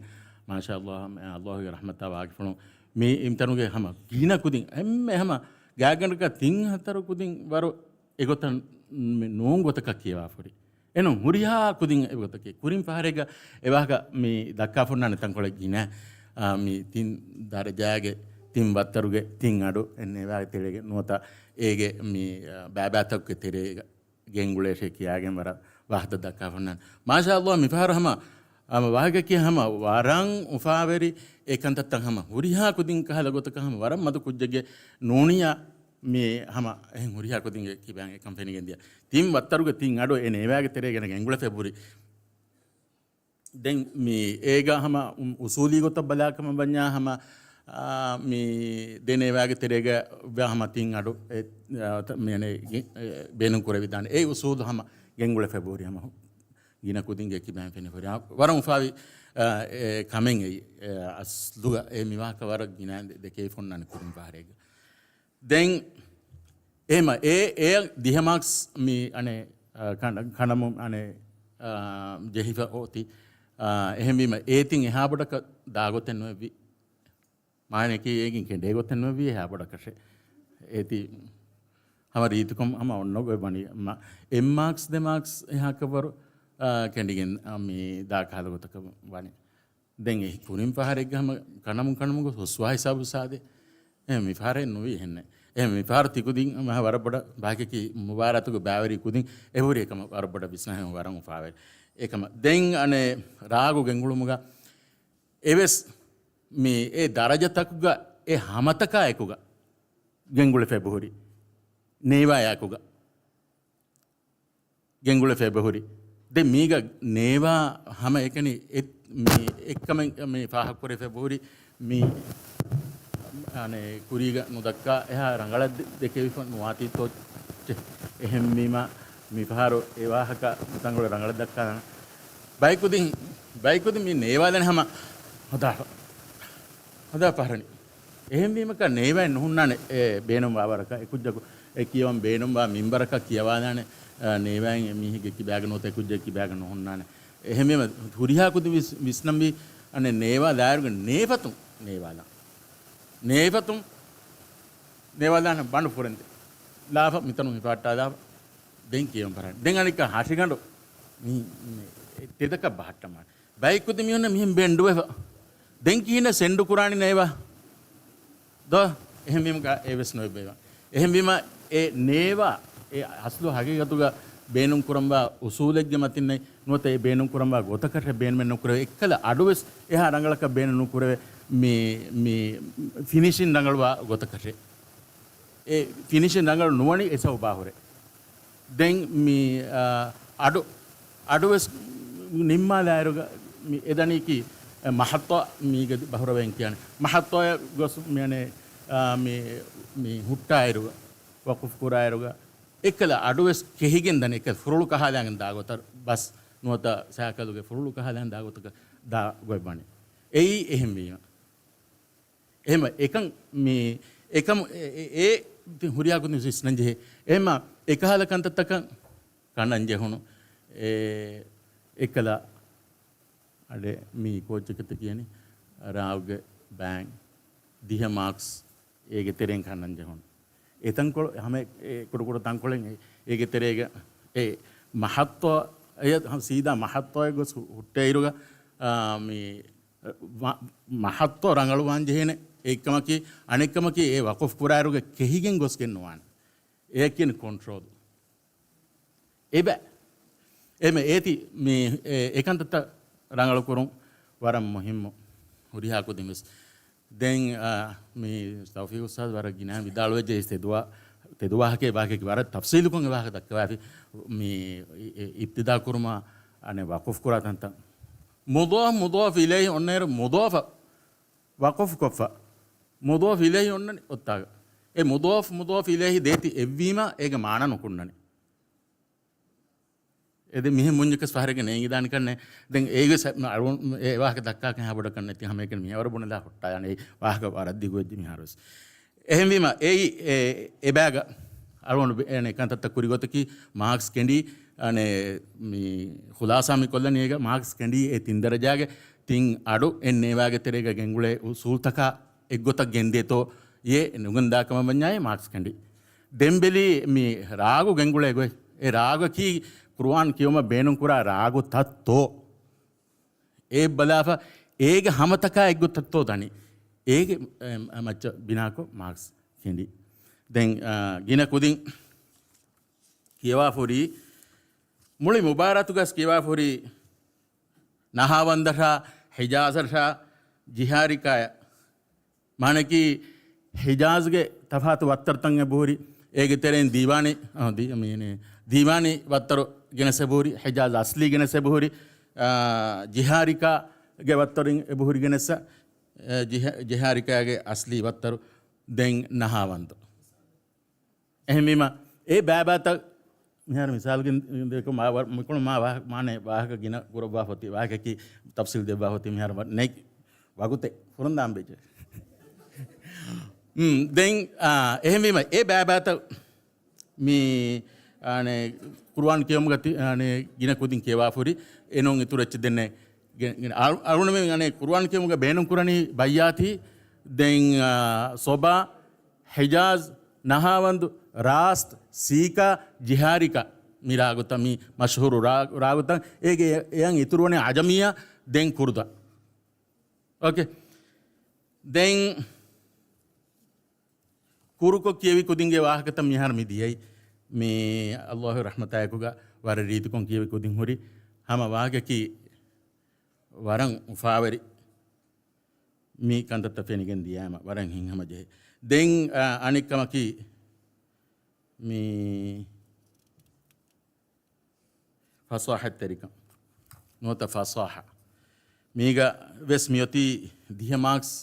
މާޝާ ﷲ، ﷲގެ ރަޙްމަތާ ވާގިފުޅުން މި އިމްތިހާނުގެ ހަމަ ގިނަ ކުދިން، އެންމެ ހަމަ ގާތްގަނޑަކަށް ތިން ހަތަރު ކުދިން ވަރު އެގޮތަށް ނޫން ގޮތަކަށް ކިޔަވާފަ ހުރި. އެނޫން ހުރިހާ ކުދިން އެގޮތަކީ ކުރިން ފަހަރެއްގަ އެވާހަކަ މި ދައްކާފަ ހުންނާނެ ތަންކޮޅެއް ގިނަ، އާ، މި ތިން ދަރަޖާގެ ތިން ވައްތަރުގެ ތިން އަޑު އެންމެ އެވާގެ ތެރޭގެ ނުވަތަ އޭގެ މި، އާ، ބައިބައިތަކުގެ ތެރޭގަ ގެންގުޅޭށޭ ކިޔާގެން ވަރަށް ވާހަކަ ދައްކާފަ ހުންނާނެ. މާޝާ ﷲ މިފަހަރު ހަމަ، ހަމަ ވާހަކަކީ ހަމަ ވަރަށް އުފާވެރި އެ ކަންތައްތައް ހަމަ ހުރިހާ ކުދިން ކަހަލަ ގޮތަކަށް ހަމަ ވަރަށް މަދު ކުއްޖެއްގެ ނޫނިއްޔާ މި ހަމަ އެހެން ހުރިހާ ކުދިންގެ ކިބައިން އެކަން ފެނިގެން ދިޔަ. ތިން ވައްތަރުގެ ތިން އަޑު އެ ނޭވާގެ ތެރޭގަ ގެންގުޅެފަ ހުރި. ދެން މި އޭގަ ހަމަ އު-، އުސޫލީ ގޮތަށް ބަލާކަމަށް ވަންޏާ ހަމަ، އާ، މި ދެ ނޭވާގެ ތެރޭގަ ވާ ހަމަ ތިން އަޑު އެ، އާ، ތަ-، މި އަނެއް ގެ-، އެ، ބޭނުން ކުރެވިދާނެ. އެ އުސޫލު ހަމަ ގެންގުޅެފަ ހުރި ހަމަ ހު-، ގިނަ ކުދިންގެ ކިބައިން ފެނި ހުރި. އާ، ވަރަށް އުފާވި، އާ، އެ ކަމެއް އެއީ. އެ، އަސްލުގަ އެ މިވާހަކަ ވަރަށް ގިނަ ދެ-، ދެކެވިފަ ހުންނާނެ ކުރިން ފަހަރެއްގަ. ދެން އެހެމަ އެ، އެ ދިހަ މާކްސް މި އަނެއް، އާ، ކަނޑ-، ކަނޑަމުން އަނެއް، އާ، ޖެހިފަ އޮތީ. އާ، އެހެންވީމަ އޭތިން އެހާ ބޮޑަކަށް ދާގޮތެއް ނުވެއްވި. މާނައަކީ އޭގެން ކެނޑޭ ގޮތެއް ނުވެއްވި އެހާ ބޮޑަކަށެއް. އޭތި ހަމަ ރީތިކޮށް ހަމަ އޮންނަ ގޮތް ވަނީ. މަ-، އެއް މާކްސް ދެ މާކްސް އެހާކަށްވަރު، އާ، ކެނޑިގެން، އާ، މި ދާ ކަހަލަ ގޮތަކަށް ވަނީ. ދެން އެ ކުރިން ފަހަރެއްގަ ހަމަ ކަނޑަމުން ކަނޑަމުން ގޮސް ހުސްވާ ހިސާބު ސާދޭ. އެ މިފަހަރެއް ނުވި އެހެންނެއް. އެ މިފަހަރު ތިކުދިން މަހަ ވަރަށް ބޮޑަށް ބާކީ މުބާރާތުގެ ބައިވެރި ކުދިން އެ ހުރި އެކަމަށް ވަރަށް ބޮޑަށް ވިސްނާހެން ވަރަށް އުފާވެރި. އެކަމަށް ދެން އަނެއް ރާގު ގެންގުޅުމުގަ އެވެސް މި އެ ދަރަޖަތަކުގަ އެ ހަމަތަކާ އެކުގަ ގެންގުޅެފަ އެބަހުރި. ނޭވާއާ އެކުގަ. ގެންގުޅެފަ އެބަހުރި. ދެން މީގަ ނޭވާ ހަމަ އެކަނި އެ-، މި އެއްކަމެއް މި ފާހަގަކުރެފަ އެބަހުރި މި އަނެއް ކުރީގަ ނުދައްކާ އެހާ ރަނގަޅަށް ދެ-، ދެކެވިފަ ނުވާތީތޯ ޗެ. އެހެންވީމަ މިފަހަރު އެ ވާހަކަ ތަންކޮޅެއް ރަނގަޅަށް ދައްކާލާނަން. ބައިކުދިން، ބައިކުދިން މި ނޭވާލަން ހަމަ ހަދާފަ. ހަދާފަ ހަރަނި. އެހެންވީމަކަށް ނޭވާއެއް ނުހުންނާނެ އެ ބޭނުންވާ ވަރަކަށް. އެ ކުއްޖަކު އެ ކިޔަވަން ބޭނުންވާ މިންވަރަކަށް ކިޔަވާލާނެ، އަ، ނޭވާއެއް އެ މީހެއްގެ ކިބާގަ ނުވަތަ އެ ކުއްޖެއް ކިބާގަ ނުހުންނާނެ. އެހެންވީމަ ހުރިހާ ކުދިން ވިސް-، ވިސްނަންވީ އަނެއް ނޭވާ ލާއިރުގެ ނޭފަތުން ނޭވާލާ. ނޭފަތުން ނޭވާލާނެ ބަނޑު ފުރެންދެ. ލާފަ މިތަނުން ހިފާއްޓާލާފަ. ދެން ކިޔަވަން ފަރާން. ދެން އަނެއްކާ ހަށިގަނޑު މި-، މި-، ތެދަކަށް ބަހައްޓަމާ. ބައެއް ކުދި މީހުންނަށް މިހެން ބޭނުންވެފަ. ދެން ކިހިނެއް ސެންޑު ކުރާނީ ނޭވާ؟ ދޯ؟ އެހެންވީމަ އެ ވެސް ނޯއްބައިވާ. އެހެންވީމަ އެ ނޭވާ އެ އަސްލު ހަގީގަތުގަ ބޭނުން ކުރަންވާ އުސޫލެއްގެ މަތިންނެއް ނުވަތަ އެ ބޭނުން ކުރަންވާ ގޮތަކަށް ބޭނުމެއް ނުކުރެވޭ. އެއްކަލަ އަޑުވެސް އެހާ ރަނގަޅަކަށް ބޭނުން ނުކުރެވޭ. މި، މި ފިނިޝިން ރަނގަޅުވާ ގޮތަކަށެއް. އެ ފިނިޝިން ރަނގަޅު ނުވަނީ އެ ސަބަބާ ހުރެ. ދެން މި، އާ، އަޑު، އަޑުވެސް ނިންމާލާއިރުގަ މި އެދަނީކީ، އެ، މަހައްތޯ މީގަ ބަހުރަވެން ކިޔާނެ. މަހައްތޯއަށް ގޮސް މިއަނެ، އާ، މި، މި ހުއްޓާއިރުގަ، ވަޤުފް ކުރާއިރުގަ، އެއްކަލަ އަޑުވެސް ކެހިގެން ދަނީ، އެއްކަލަ ފުރޮޅު ކަހާލާގެން ދާ ގޮތަށް ބަސް ނުވަތަ ސައިކަލުގެ ފުރޮޅު ކަހާލާގެން ދާ ގޮތަކަށް ދާ ގޮތް ވަނީ. އެއީ އެހެންވީމަ. އެހެމަ އެކަން މި އެކަމު އެ، އެ، އެ ހުރިހާ ކުދިން ވިސްނަން ޖެހޭ. އެހެމަ އެކަހަލަ ކަންތައްތަކަށް ކަންނަން ޖެހުނު. އެ، އެކަލަ އަޑެ މި ކޯއްޗަކަށް ކިޔަނީ ރާގުގެ ބައިން ދިހަ މާކްސް އޭގެ ތެރެއިން ކަންނަން ޖެހުނު. އެތަންކޮޅު ހަމަ އެ ކުޑަކުޑަ ތަންކޮޅެއް އޭގެ ތެރޭގަ އެ މަހައްތޯ، އެ ސީދާ މަހައްތޯއަށް ގޮސް ހުއްޓައިރުގަ، އާ، މި މަ-، މަހައްތޯ ރަނގަޅުވާން ޖެހޭނެ. އެއްކަމަކީ، އަނެއްކަމަކީ އެ ވަޤުފް ކުރާއިރުގަ ކެހިގެން ގޮސްގެން ނުވާނެ. އެއަށް ކިޔަނީ ކޮންޓްރޯލް. އެބަ، އެމެ އޭތި މި އެ، އެކަންތައްތައް ރަނގަޅުކުރުން ވަރަށް މުހިއްމު. ހުރިހާ ކުދިން ވެސް. ދެން، އާ، މި ތައުފީޤު އުސްތާޛު ވަރަށް ގިނަ ވިދާޅުވެއްޖެ ތެދުވާ، ތެދުވާހަކައެއް ވާހަކައެއް ވަރަށް ތަފްސީލުކޮށް އެ ވާހަކަ ދައްކަވާފި. މި އި-، އި-، އިބްތިދާ ކުރުމާ އަނެއް ވަޤުފް ކުރާ ތަންތަން. މުޟާފް، މުޟާފް އިލައިހި އޮންނައިރު މުޟާފަށް ވަޤުފް ކޮށްފަ. މުޟާފް އިލައިހި އޮންނަނީ އޮއްތާގަ. އެ މުޟާފް، މުޟާފް އިލައިހި ދޭތި އެއްވީމަ އޭގެ މާނަ ނުކުންނަނީ. އެދެ މިހެން ބުންޏަކަސް ފަހަރެއްގަ ނޭނގިދާނެ ކަންނެ. ދެން އޭގެ ސަ-، އަޅު-، އެ ވާހަކަ ދައްކާކަށް ހާ ބޮޑަކަށް ނެތި ހަމައެކަނި މިހާރު ބުނެލާ ހުއްޓާ ޔާނީ ވާހަކަ ވަރަށް ދިގުވެއްޖެ މިހާރުވެސް. އެހެންވީމަ އެއީ އެ، އެބައިގަ އަޅުގަނޑު އެ ކަންތައްތައް ކުރި ގޮތަކީ މާކްސް ކެނޑީ، އަނެ، މި ޚުލާސާ މި ކޮށްލަނީ އޭގަ މާކްސް ކެނޑީ އެ ތިން ދަރަޖާގެ ތިން އަޑު އެއް ނޭވާގެ ތެރޭގަ ގެންގުޅޭ އުސޫލްތަކާ އެއްގޮތަށް ގެންދޭތޯ އޭ ނުގެންދާ ކަމަށް ވަންޏާއޭ މާކްސް ކެނޑީ. ދެން ބެލީ މި ރާގު ގެންގުޅޭ ގޮތް. އެ ރާގަކީ ޤުރުއާން ކިޔުމަށް ބޭނުންކުރާ ރާގުތައްތޯ؟ އެ ބަލާފަ އޭގެ ހަމަތަކާ އެއްގޮތަށްތޯ ދަނީ. އޭގެ، އެ، މައްޗަށް ބިނާކޮށް މާކްސް ކެނޑީ. ދެން، އާ، ގިނަ ކުދިން ކިޔަވާފަ ހުރީ، މުޅި މުބާރާތުގަސް ކިޔަވާފަ ހުރީ، ނަހާވަންދަށާ، ހިޖާޒަށާ، ޖިހާރިކާޔަށް. މާނަކީ، ހިޖާޒްގެ ތަފާތު ވައްތަރުތައް އެބަހުރި، އޭގެ ތެރެއިން ދީވާނީ، އަ، ދީ-، މީނީ، ދީވާނީ ވައްތަރު ގެނެސް އެބަހުރި، ހިޖާޒް އަސްލީ ގެނެސް އެބަހުރި، އާ، ޖިހާރިކާގެ ވައްތަރު އެބަހުރި ގެނެސް، އަ، ޖިހާ-، ޖިހާރިކާގެ އަސްލީ ވައްތަރު ދެން ނަހާވަންދު. އެހެންވީމަ، އެ ބައިބައިތައް މިހާރު މިސާލުގެ ދެކޮ މާ ވަ-، މިކޮޅު މާ ވާ-، މާނެ ވާހަކަ ގިނަ ކުރައްވާ ހޮތި، ވާހަކަކީ ތަފްސީލް ދެއްވާ ހޮތި، މިހާރު ވަ-، ނެތް ވަގުތެއް ފުރަން ދާން ބެޖެ. އުން، ދެން، އާ، އެހެންވީމަ، އެ ބައިބައިތައް މި، އާނެ، ޤުރުއާން ކިޔުމުގަ ތި-، އާނެ، ގިނަ ކުދިން ކިޔަވާފަ ހުރި، އެނޫން އިތުރު އެއްޗެއް ދެންނެ. ގެ-، ގެ-، އަޅު-، އަޅުގަނޑުމެން އަނެ ޤުރުއާން ކިޔުމުގަ ބޭނުން ކުރަނީ ބައްޔާތީ، ދެން، އާ، ސޮބާ، ހިޖާޒް، ނަހާވަންދު، ރާސްތް، ސީކާ، ޖިހާރިކާ، މި ރާގުތައް، މި މަޝްހޫރު ރާ-، ރާގުތައް، އޭގެ އެ-، އެއަށް އިތުރުވަނީ އަޖަމިއްޔާ، ދެން ކުރުދާ. އޯކޭ. ދެން ކުރުކޮށް ކިޔެވި ކުދިންގެ ވާހަކަތައް މިހާރު މި ދިޔައީ. މި ﷲ ގެ ރަޙްމަތާއެކުގަ ވަރަށް ރީތިކޮށް ކިޔެވި ކުދިން ހުރި ހަމަ ވާހަކައަކީ ވަރަށް އުފާވެރި. މި ކަންތައްތައް ފެނިގެން ދިޔާމަ ވަރަށް ހިތްހަމަޖެހޭ. ދެން، އާ، އަނެއް ކަމަކީ މި ފަސާހަތްތެރިކަން ނުވަތަ ފަސާހަ. މީގަ ވެސް މިއޮތީ ދިހަ މާކްސް.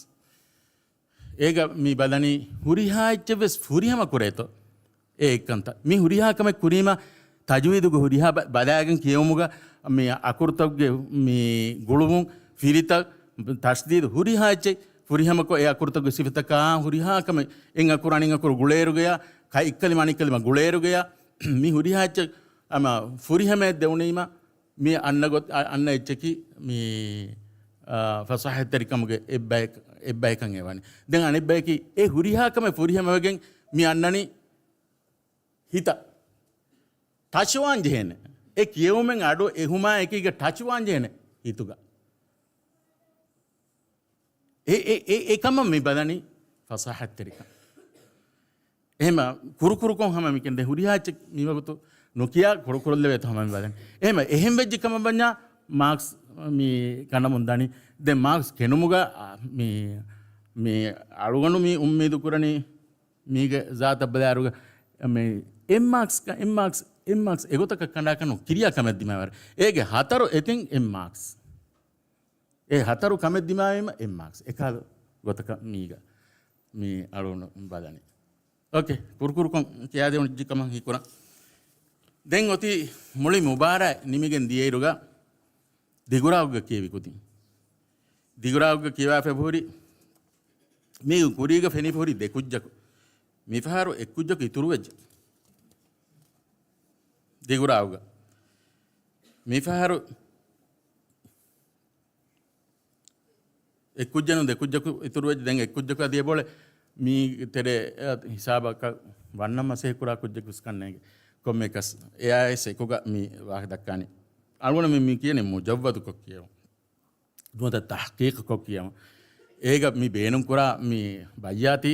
އޭގަ މި ބަލަނީ ހުރިހާ އެއްޗެއް ވެސް ފުރިހަމަ ކުރޭތޯ؟ އެ އެއްކަންތައް. މި ހުރިހާ ކަމެއް ކުރީމަ، ތަޖުވީދުގެ ހުރިހާ ބަ-، ބަލާގެން ކިޔެވުމުގަ މި އަކުރުތަކުގެ މި ގުޅުވުން، ފިރިތައް، ތަޝްދީދު ހުރިހާ އެއްޗެއް ފުރިހަމަކޮށް، އެ އަކުރުތަކުގެ ސިފަތަކާ ހުރިހާ ކަމެއް، އެއް އަކުރު އަނެއް އަކުރު ގުޅޭއިރުގަޔާ، ކަ-، އެއްކަލިމަ އަނެއް ކަލިމަ ގުޅޭއިރުގަޔާ، މި ހުރިހާ އެއްޗެއް ހަމަ ފުރިހަމައަށް ދެވުނީމަ، މި އަންނަ ގޮތް-، އަ-، އަންނަ އެއްޗަކީ މި، އާ، ފަސާހަތްތެރިކަމުގެ އެއްބައި-، އެއްބަޔަކަށް އެވަނީ. ދެން އަނެއްބަޔަކީ އެ ހުރިހާ ކަމެއް ފުރިހަމަވެގެން މި އަންނަނީ ހިތަށް ތަށުވާން ޖެހޭނެ. އެ ކިޔެވުމެއް އަޑު އެހުމާ އެކީގަ ޓަޗް ވާންޖެހޭނެ ހިތުގަ. އެ، އެ، އެ، އެކަމަށް މި ބަލަނީ ފަސާހަތްތެރިކަން. އެހެމަ ކުރުކުރުކޮށް ހަމަ މިކެން ދެ ހުރިހާ އެއްޗެއް މިވަގުތު ނުކިޔާ ކުރުކުރުލެވޭތޯ ހަމަ މި ބަލަނީ. އެހެމަ އެހެން ވެއްޖެ ކަމަށް ވަންޏާ މާކްސް މި ކަނޑަމުން ދަނީ. ދެން މާކްސް ކެނުމުގަ، އާ، މި، މި އަޅުގަނޑު މި އުއްމީދު ކުރަނީ މީގެ ޒާތަށް ބަލާއިރުގަ މި އެމް މާކްސް، އެމް މާކްސް، އެމް މާކްސް އެގޮތަކަށް ކަނޑާކަށް ނު ކިރިޔާ ކަމެއް ދިމާވަރ. އޭގެ ހަތަރު އެތިން އެމް މާކްސް. އެ ހަތަރު ކަމެއް ދިމާވީމަ އެމް މާކްސް. އެކަހަލަ ގޮތަކަށް މީގަ މި އަޅުގަނޑު ބަލަނީ. އޯކޭ، ކުރުކުރުކޮށް ކިޔާދެވުނު ކަމަށް ހީކުރަން. ދެން އޮތީ މުޅި މުބާރާތް ނިމިގެން ދިޔައިރުގަ ދިގުރާގުގަ ކިޔެވި ކުދިން. ދިގުރާގުގަ ކިޔަވާފަ ހުރި މީ ކުރީގަ ފެނިފަ ހުރި ދެ ކުއްޖަކު. މިފަހަރު އެއް ކުއްޖަކު އިތުރުވެއްޖެ. ދިގުރާގުގަ. މިފަހަރު އެއްކުއްޖެއް ނޫން، ދެ ކުއްޖަކު އިތުރުވެއްޖެ. ދެން އެއްކުއްޖަކު އަދި އެބައުޅޭ މީ ތެރޭ، އަ، ހިސާބަކަށް ވަންނަ މަސައްކަތް ކުރާ ކުއްޖަކު ވެސް ކަންނޭނގެ. ކޮންމެއަކަސް އެއާއެސް އެކުގަ މި ވާހަކަ ދައްކާނީ. އަޅުގަނޑު މި، މި ކިޔަނީ މުޖައްވަދުކޮށް ކިޔެވުން. ނުވަތަ ތަޙްޤީޤުކޮށް ކިޔަވަން. އޭގަ މި ބޭނުންކުރާ މި ބައްޔާތީ،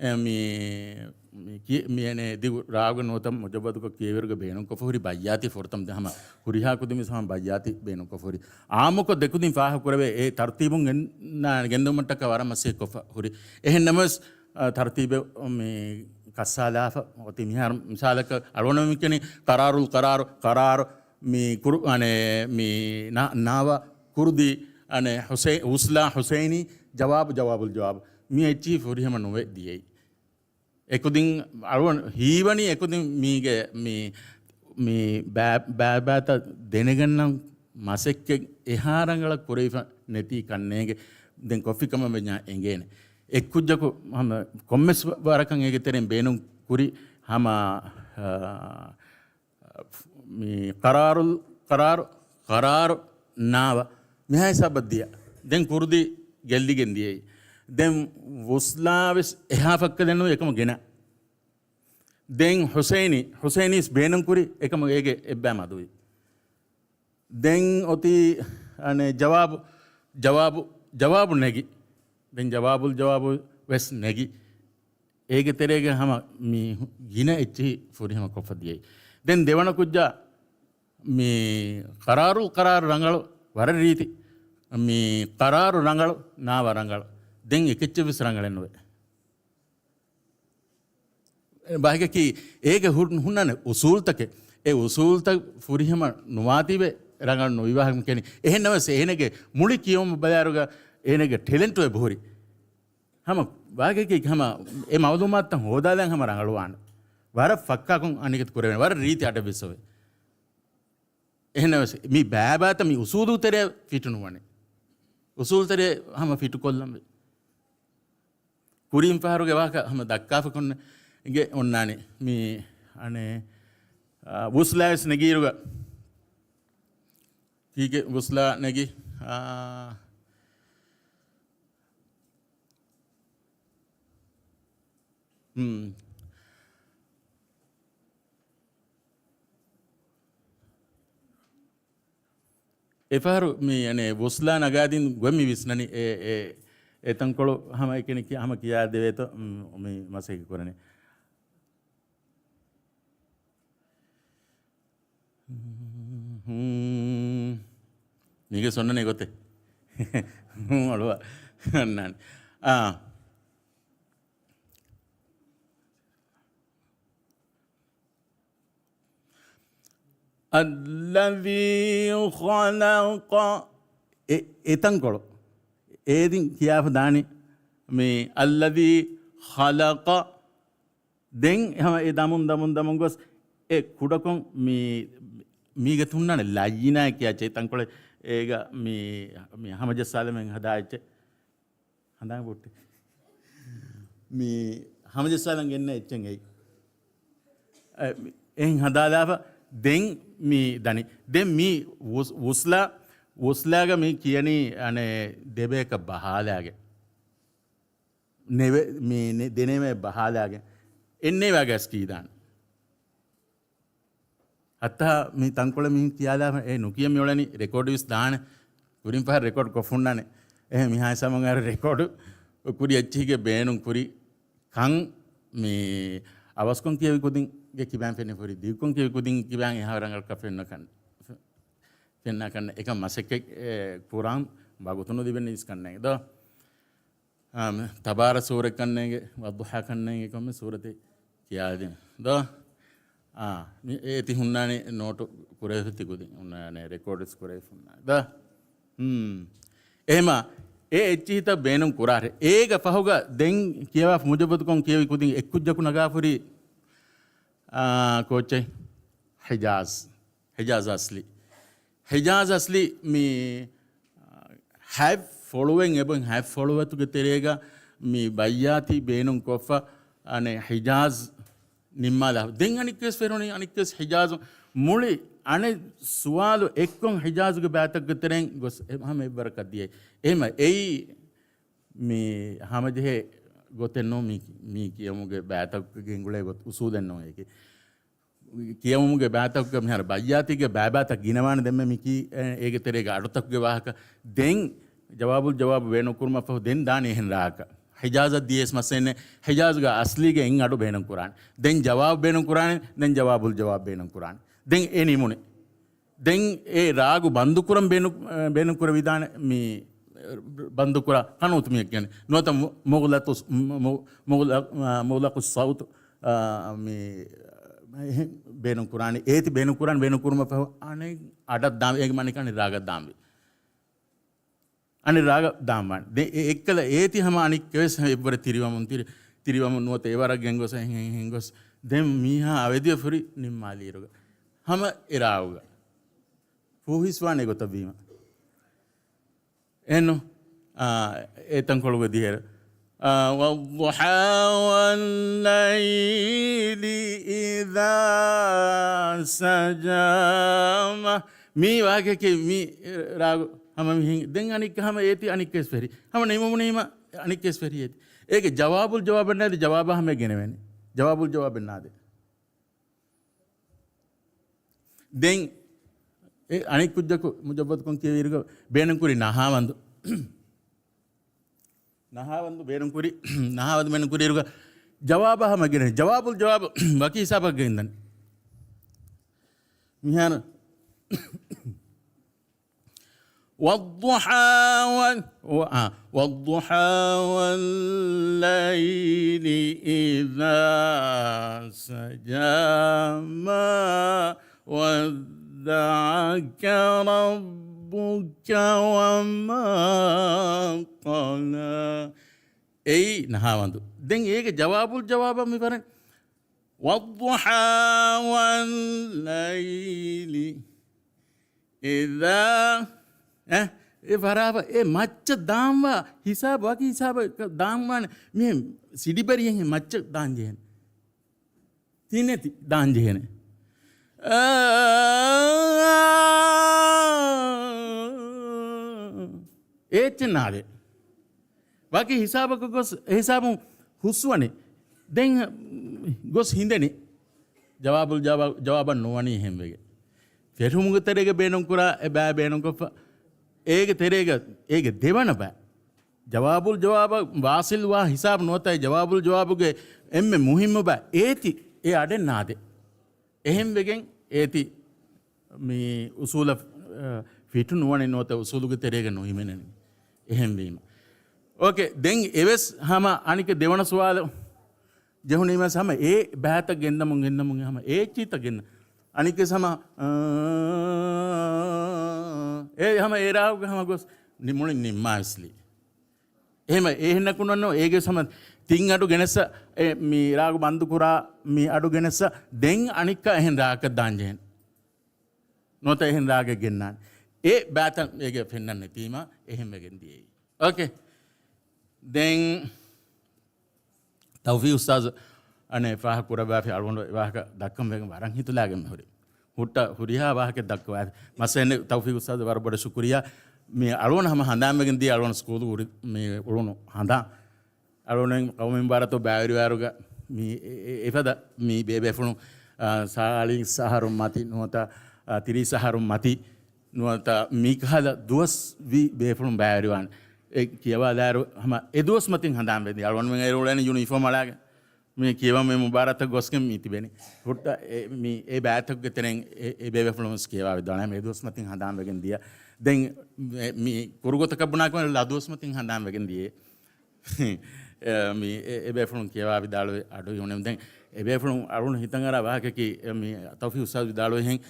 އެ، މި، މި ކި-، މި އެނެ ދިގު ރާގު ނުވަތަ މުޖައްވަދުކޮށް ކިޔެވިއިރުގަ ބޭނުންކޮށްފަ ހުރި ބައްޔާތީ ފުރަތަމަ ދެ ހަމަ ހުރިހާ ކުދިން ވެސް ހަމަ ބައްޔާތީ ބޭނުންކޮށްފަ ހުރި. އާއްމުކޮށް ދެ ކުދިން ފާހަގަކުރެވޭ އެ ތަރުތީބުން ގެން-، ނާ-، ގެންދެވުމަށްޓަކާ ވަރަށް މަސައްކަތްކޮށްފަ ހުރި. އެހެން ނަމަވެސް، އަ، ތަރުތީބެއް މި ކައްސާލާފަ އޮތީ މިހާރު މިސާލަކަށް އަޅުގަނޑު މި ކިޔަނީ ޤަރާރުލް ޤަރާރު، ޤަރާރު، މި ކުރު-، އަނެ، މި ނާ-، ނާވާ ކުރުދީ، އަނެ، ޙުސައި-، ވުސްލާ ޙުސައިނީ، ޖަވާބު، ޖަވާބުލް ޖަވާބު. މި އެއްޗިހި ފުރިހަމަ ނުވެ ދިޔައީ. އެކުދިން އަޅުގަނޑު ހީވަނީ އެކުދިން މީގެ މި، މި ބާ-، ބާބާތައް ދެނެގަންނަން މަސައްކަތް އެހާ ރަނގަޅަށް ކުރެވިފަ ނެތީ ކަންނޭނގެ. ދެން ކޮފީ ކަމަށް ވެންޏާ އެނގޭނެ. އެއްކުއްޖަކު ހަމަ ކޮންމެސް ވަ-، ވަރަކަށް އޭގެ ތެރެއިން ބޭނުން ކުރި ހަމަ، އާ، މި ޤަރާރުލް، ޤަރާރު، ޤަރާރު ނާވާ މިހާ ހިސާބަށް ދިޔަ. ދެން ކުރުދީ ގެއްލިގެން ދިޔައީ. ދެން ވުސްލާ ވެސް އެހާ ފައްކަލެއް ނުވެ އެކަމަށް ގެނަ. ދެން ޙުސައިނީ، ޙުސައިނީސް ބޭނުންކުރި އެކަމަށް އޭގެ އެއްބައި މަދުވި. ދެން އޮތީ، އަނެ، ޖަވާބު، ޖަވާބު، ޖަވާބު ނެގި. ދެން ޖަވާބުލް ޖަވާބު ވެސް ނެގި. އޭގެ ތެރޭގަ ހަމަ މި ގިނަ އެއްޗިހި ފުރިހަމަ ކޮށްފަ ދިޔައީ. ދެން ދެވަނަ ކުއްޖާ މި ޤަރާރުލް ޤަރާރު ރަނގަޅު ވަރަށް ރީތި. މި ޤަރާރު ރަނގަޅު، ނާވާ ރަނގަޅު. ދެން އެކެއްޗެއް ވެސް ރަނގަޅެއް ނުވޭ. ބަހަކަކީ އޭގެ ހު-، ހުންނާނެ އުސޫލްތަކެއް. އެ އުސޫލްތައް ފުރިހަމަ ނުވާތީވެ ރަނގަޅު ނުވި ވާހަކަ ކެނި. އެހެން ނަމަވެސް އޭނަގެ މުޅި ކިޔެވުމަށް ބަލާއިރުގަ އޭނަގެ ޓެލެންޓު އެބަހުރި. ހަމަ ވާގެކީ ހަމަ އެ މައުލޫމާތުތައް ހޯދާލަން ހަމަ ރަނގަޅުވާނެ. ވަރަށް ފައްކާކޮށް އަނެކެތި ކުރެވޭނެ. ވަރަށް ރީތި އަޑެއް ވެސް އޮވޭ. އެހެންނަމަވެސް މި ބާބާތައް މި އުސޫލު ތެރެއަށް ފިޓު ނުވަނެ. އުސޫލު ތެރެ ހަމަ ފިޓު ކޮށްލަން ވޭ. ކުރީން ފަހަރުގެ ވާހަކަ ހަމަ ދައްކާފަ ކޮންނެ އިނގޭ އޮންނާނީ. މި އަނެ، އާ، ވުސްލާވެސް ނެގީރުގަ. ކީކޭ ވުސްލާ ނެގި، އާ، ހުން. އެފަހަރު މި، އަނެ، ވުސްލާ ނަގާދިން ގޮތް މި ވިސްނަނީ އެ، އެ، އެ ތަންކޮޅު ހަމަ އެކަނި ކި-، ހަމަ ކިޔާދެވޭތޯ، މް، މި މަސައްކަތް ކުރަނީ. މީގެ ސޮންނަނީ ގޮތެއް. އޮޅުވާ. އަންނާނެ. އާ. الذي خلق، އެ، އެތަންކޮޅު. އޭދިން ކިޔާފަ ދާނީ މި الذي خلق. ދެން ހަމަ އެ ދަމުން، ދަމުން، ދަމުން ގޮސް އެ ކުޑަކޮށް މި، މީގެ ތުންނާނެ ލައްޔިނާ ކިޔާ އެއްޗެއް ތަންކޮޅެއް އޭގަ މި، މި ހަމަޖައްސާލަމެން ހަދާ އެއްޗެއް. ހަނދާން ބުއްޓި. މި ހަމަޖައްސާލަން ގެންނަ އެއްޗެއް އެއީ. އެ، މި، އެހެން ހަދާލާފަ ދެން މި ދަނީ. ދެން މި ވުސް-، ވުސްލާ، ވުސްލާގަ މި ކިޔަނީ އަނެއް ދެބޭކަށް ބަހާލާގެން. ނެވެ-، މި ނެ-، ދެނެވޭ ބަހާލާގެން. އެންނޭވާގަސް ކީދާނެ. ހައްތާ މި ތަންކޮޅެއް މި ކިޔާލާފަ އެ ނުކިޔަން މިއުޅެނީ ރެކޯޑް ވިސް ދާނެ. ކުރިން ފަހަރު ރެކޯޑް ކޮށް ހުންނާނެ. އެހެން މިހާ ހިސާބުން އަހަރު ރެކޯޑު ކުރި އެއްޗިހިގެ ބޭނުން ކުރި ކަން މި އަވަސްކޮން ކިޔެވި ކުދިންގެ ކިބައިން ފެނިފަ ހުރި، ދިގުކޮން ކިޔެވި ކުދިން ކިބައިން އެހާ ރަނގަޅަކަށް ފެންނަ ކަން، ފެންނަ ކަން އެކަން މަސައްކަތް، އެ، ކުރާން ވަގުތު ނުލިބެނީ އިސް ކަންނޭނގެ ދޯ. އާ، މި ތަބާރަ ސޫރަ ކަންނޭނގެ، ވައްޟުޙާ ކަންނޭނގެ ކޮންމެ ސޫރަތެއް ކިޔާދިން ދޯ. އާ، މި އޭތި ހުންނާނެ ނޯޓު ކުރެވިފަ ތި ކުދިން ހުންނާނެ ރެކޯޑްސް ކުރެވިފަ ހުންނާނެ ދޯ. ހުން. އެހެމާ، އެ އެއްޗިހިތައް ބޭނުން ކުރާށެ. އޭގަ ފަހުގަ ދެން ކިޔަވާފަ މުޖައްވަދުކޮން ކިޔެވި ކުދިން އެއްކުއްޖަކު ނަގާފަ ހުރި، އާ، ކޯއްޗެއް؟ ހިޖާޒް. ހިޖާޒް އަސްލި. ހިޖާޒް އަސްލި މި، އާ، ހަތް ފޮޅުވެން އެބަ ހަތް ފޮޅުވަތުގެ ތެރޭގަ މި ބައްޔާތީ ބޭނުން ކޮށްފަ، އަނެ ހިޖާޒް ނިންމާލާ. ދެން އަނެއްކެސް ފެރުނީ، އަނެއްކެސް ހިޖާޒު. މުޅި އަނެއް ސުވާލު އެއްކޮން ހިޖާޒުގެ ބައިތަކުގެ ތެރެއިން ގޮސް އެ ހަމަ އެއްވަރަކަށް ދިޔައީ. އެހެމަ އެއީ މި ހަމަޖެހޭ ގޮތެއް ނޫން މީ، މީ ކިޔަމުގެ ބައިތަކުގެ ގެންގުޅޭ ގޮތް އުސޫލެއް ނޫން އޭގެ. ކިޔަމުގެ ބައިތަކުގެ މިހާރު ބައްޔާތީގެ ބައިބައިތައް ގިނަވާނެ ދެންމެ މިކީ، އޭގެ ތެރޭގަ އަޑުތަކުގެ ވާހަކަ. ދެން ޖަވާބުލް ޖަވާބު ބޭނުން ކުރުމަށް ފަހު ދެން ދާނީ އެހެން ރާގަކަށް. ހިޖާޒަށް ދިޔަސް މައްސަލައެއް ނެތް. ހިޖާޒުގަ އަސްލީގެ އިން އަޑު ބޭނުން ކުރާނެ. ދެން ޖަވާބު ބޭނުން ކުރާނެ. ދެން ޖަވާބުލް ޖަވާބު ބޭނުން ކުރާނެ. ދެން އެ ނިމުނެ. ދެން އެ ރާގު ބަންދުކުރަން ބޭނު-، ބޭނުން ކުރެވިދާނެ މި ބަންދުކުރާ ކަނޫތު މިއެއްގެން. ނުވަތަ މު-، މުޣުލަޤު ސް-، މު-، މު-، މުޣުލަ-، މުޣުލަޤު ޞައުތު، އާ، މި ބޭނުން ކުރާނެ. އޭތި ބޭނުން ކުރާނެ، ބޭނުން ކުރުމަށް ފަހު އަނެއް އަޑަށް ދާން، އޭގެ މާނަ އަނެއް ރާގަށް ދާންވީ. އަނެއް ރާގަށް ދާންވާނެ. ދެ-، އެ-، އެއްކަލަ އޭތި ހަމަ އަނެއްކެވެސް އެއްވަރަށް ތިރިވަމުން ތިރި-، ތިރިވަމުން ނުވަތަ އެވަރަށް ގެންގޮސް އެހެން އެހެން ގޮސް ދެން މީހާ އަވެދިވެފަ ހުރި ނިންމާލިއިރުގަ ހަމަ އެ ރާގުގަ ފޫހިސްވާނެ ގޮތަށް ވީމަ. އެހެންނު، އާ، އެ ތަންކޮޅުގަ ދިހައެއް، އާ، والضحى والليل إذا سجى. މި ވާގެކެ މި ރާގު ހަމަ މިހިން. ދެން އަނެއްކަ ހަމަ އޭތި އަނެއްކެސް ފެރި. ހަމަ ނިމުމުނީމަ އަނެއްކެސް ފެރި އޭތި. އޭގެ ޖަވާބުލް ޖަވާބެއް ނާދެ، ޖަވާބާ ހަމަ ގެނެވޭނެ. ޖަވާބުލް ޖަވާބެއް ނާދެ. ދެން އެ އަނެއް ކުއްޖަކު މުޖައްވަދުކޮން ކިޔެވިއިރުގަ ބޭނުންކުރި ނަހާވަންދު. ނަހާވަންދު ބޭނުންކުރި، ނަހާވަންދު ބޭނުންކުރިއިރުގަ ޖަވާބާ ހަމަ ގެނެ، ޖަވާބުލް ޖަވާބު ވަކި ހިސާބަށް ގެންދަން. މިހާރު والضحى وال-، و-، آه، والضحى والليل إذا سجى، ما ودعك ربك وما قلى. އެއީ ނަހާވަންދު. ދެން އޭގެ ޖަވާބުލް ޖަވާބަށް މި ވަރަށް، والضحى والليل إذا، އެ، އެ ވަރާބަ، އެ މައްޗަށް ދާންވާ ހިސާބު، ވަކި ހިސާބަކަށް ދާންވާނެ. މި ސިޑިބަރިއެއް މައްޗަށް ދާން ޖެހޭނެ. ތިނެތި ދާން ޖެހޭނެ. އާ، އޭއްޗެއް ނާދޭ. ވަކި ހިސާބަކަށް ގޮސް، އެ ހިސާބުން ހުސްވަނީ. ދެން ގޮސް ހިނދެނީ. ޖަވާބުލް ޖަވާ-، ޖަވާބަށް ނުވަނީ ހެންވެގެ. ފެށުމުގެ ތެރޭގަ ބޭނުންކުރާ އެ ބައި ބޭނުންކޮށްފަ، އޭގެ ތެރޭގަ، އޭގެ ދެވަނަ ބައި. ޖަވާބުލް ޖަވާބަށް ވާސިލްވާ ހިސާބު ނުވަތަ އެ ޖަވާބުލް ޖަވާބުގެ އެންމެ މުހިއްމު ބައި އޭތި އެ އަޑެއް ނާދޭ. އެހެންވެގެން އޭތި މި އުސޫލަށް، އަ، ފިޓު ނުވަނީ ނުވަތަ އުސޫލުގެ ތެރޭގަ ނުހިމެނެނީ. އެހެންވީމަ. އޯކޭ، ދެން އެވެސް ހަމަ އަނެކެ ދެވަނަ ސުވާލު ޖެހުނީމަސް ހަމަ އެ ބައިތައް ގެންދަމުން، ގެންދަމުން ހަމަ އެ އެއްޗިތައް ގެންދަ. އަނެކެސް ހަމަ، އާ، އެ ހަމަ އެ ރާގުގެ ހަމަ ގޮސް ނި-، މުޅިން ނިންމާވެސްލީ. އެހެމަ އެހެންނަކު ނަންނޯ އޭގެ ހަމަ ތިން އަޑު ގެނެއްސަ، އެ މި ރާގު ބަންދުކުރާ މި އަޑު ގެނެއްސަ، ދެން އަނެއްކާ އެހެން ރާގަކަށް ދާންޖެހެން. ނުވަތަ އެހެން ރާގެއް ގެންނާނެ. އެ ބައިތައް އޭގެ ފެންނަން ނެތީމަ އެހެން ވެގެން ދިޔައީ. އޯކޭ. ދެން ތައުފީޤު އުސްތާޒު އަނެއް ފާހަގަ ކުރައްވާފި އަޅުގަނޑު ވާހަކަ ދައްކަން ވެގެން ވަރަށް ހިތުލާގެން މި ހުރި. ހުއްޓަ ހުރިހާ ވާހަކަ ދައްކަވާފި. މައްސަލަ ތައުފީޤު އުސްތާޒު ވަރަށް ބޮޑަށް ޝުކުރިއްޔާ. މި އަޅުގަނޑު ހަމަ ހަނދާން ވެގެން ދިޔަ އަޅުގަނޑު ސްކޫލު ހުރި މި އުޅުނު ހަނދާން. އަޅުގަނޑު ޤައުމީ މުބާރާތު ބައިވެރިވާއިރުގަ މި އެ-، އެ-، އެފަދަ މި ބޭބޭފުޅުން އާ، ސާޅީސް އަހަރު މަތި ނުވަތަ، އާ، ތިރީސް އަހަރު މަތި ނުވަތަ މިކަހަލަ ދުވަސް ވި ބޭފުޅުން ބައިވެރިވާނެ. އެ ކިޔަވާލާއިރު ހަމަ އެ ދުވަސް މަތިން ހަނދާން ވެދި އަޅުގަނޑުމެން އޭރު އުޅޭނެ ޔުނީފޯމް އަޅާގެ މި ކިޔަވަން މި މުބާރާތަށް ގޮސްގެން މި ތިބެނީ. ހުއްޓަ އެ، މި އެ ބައިތަކުގެ ތެރެއިން އެ، އެ ބޭބޭފުޅުން ވެސް ކިޔަވާ ވިދާޅުވާ އެ ދުވަސް މަތިން ހަނދާން ވެގެން ދިޔަ. ދެން މި، މި ކުރު ގޮތަކަށް ބުނާކަމަށް އަ ދުވަސް މަތިން ހަނދާން ވެގެން ދިޔަ. އެ، މި އެ، އެ ބޭފުޅުން ކިޔަވާ ވިދާޅުވި އަޑު އިވުނެމު. ދެން އެ ބޭފުޅުން އަޅުން ހިތަށް އަރާ ވާހަކަކީ، އެ، މި ތައުފީޤް އުސްތާޛު ވިދާޅުވިހެން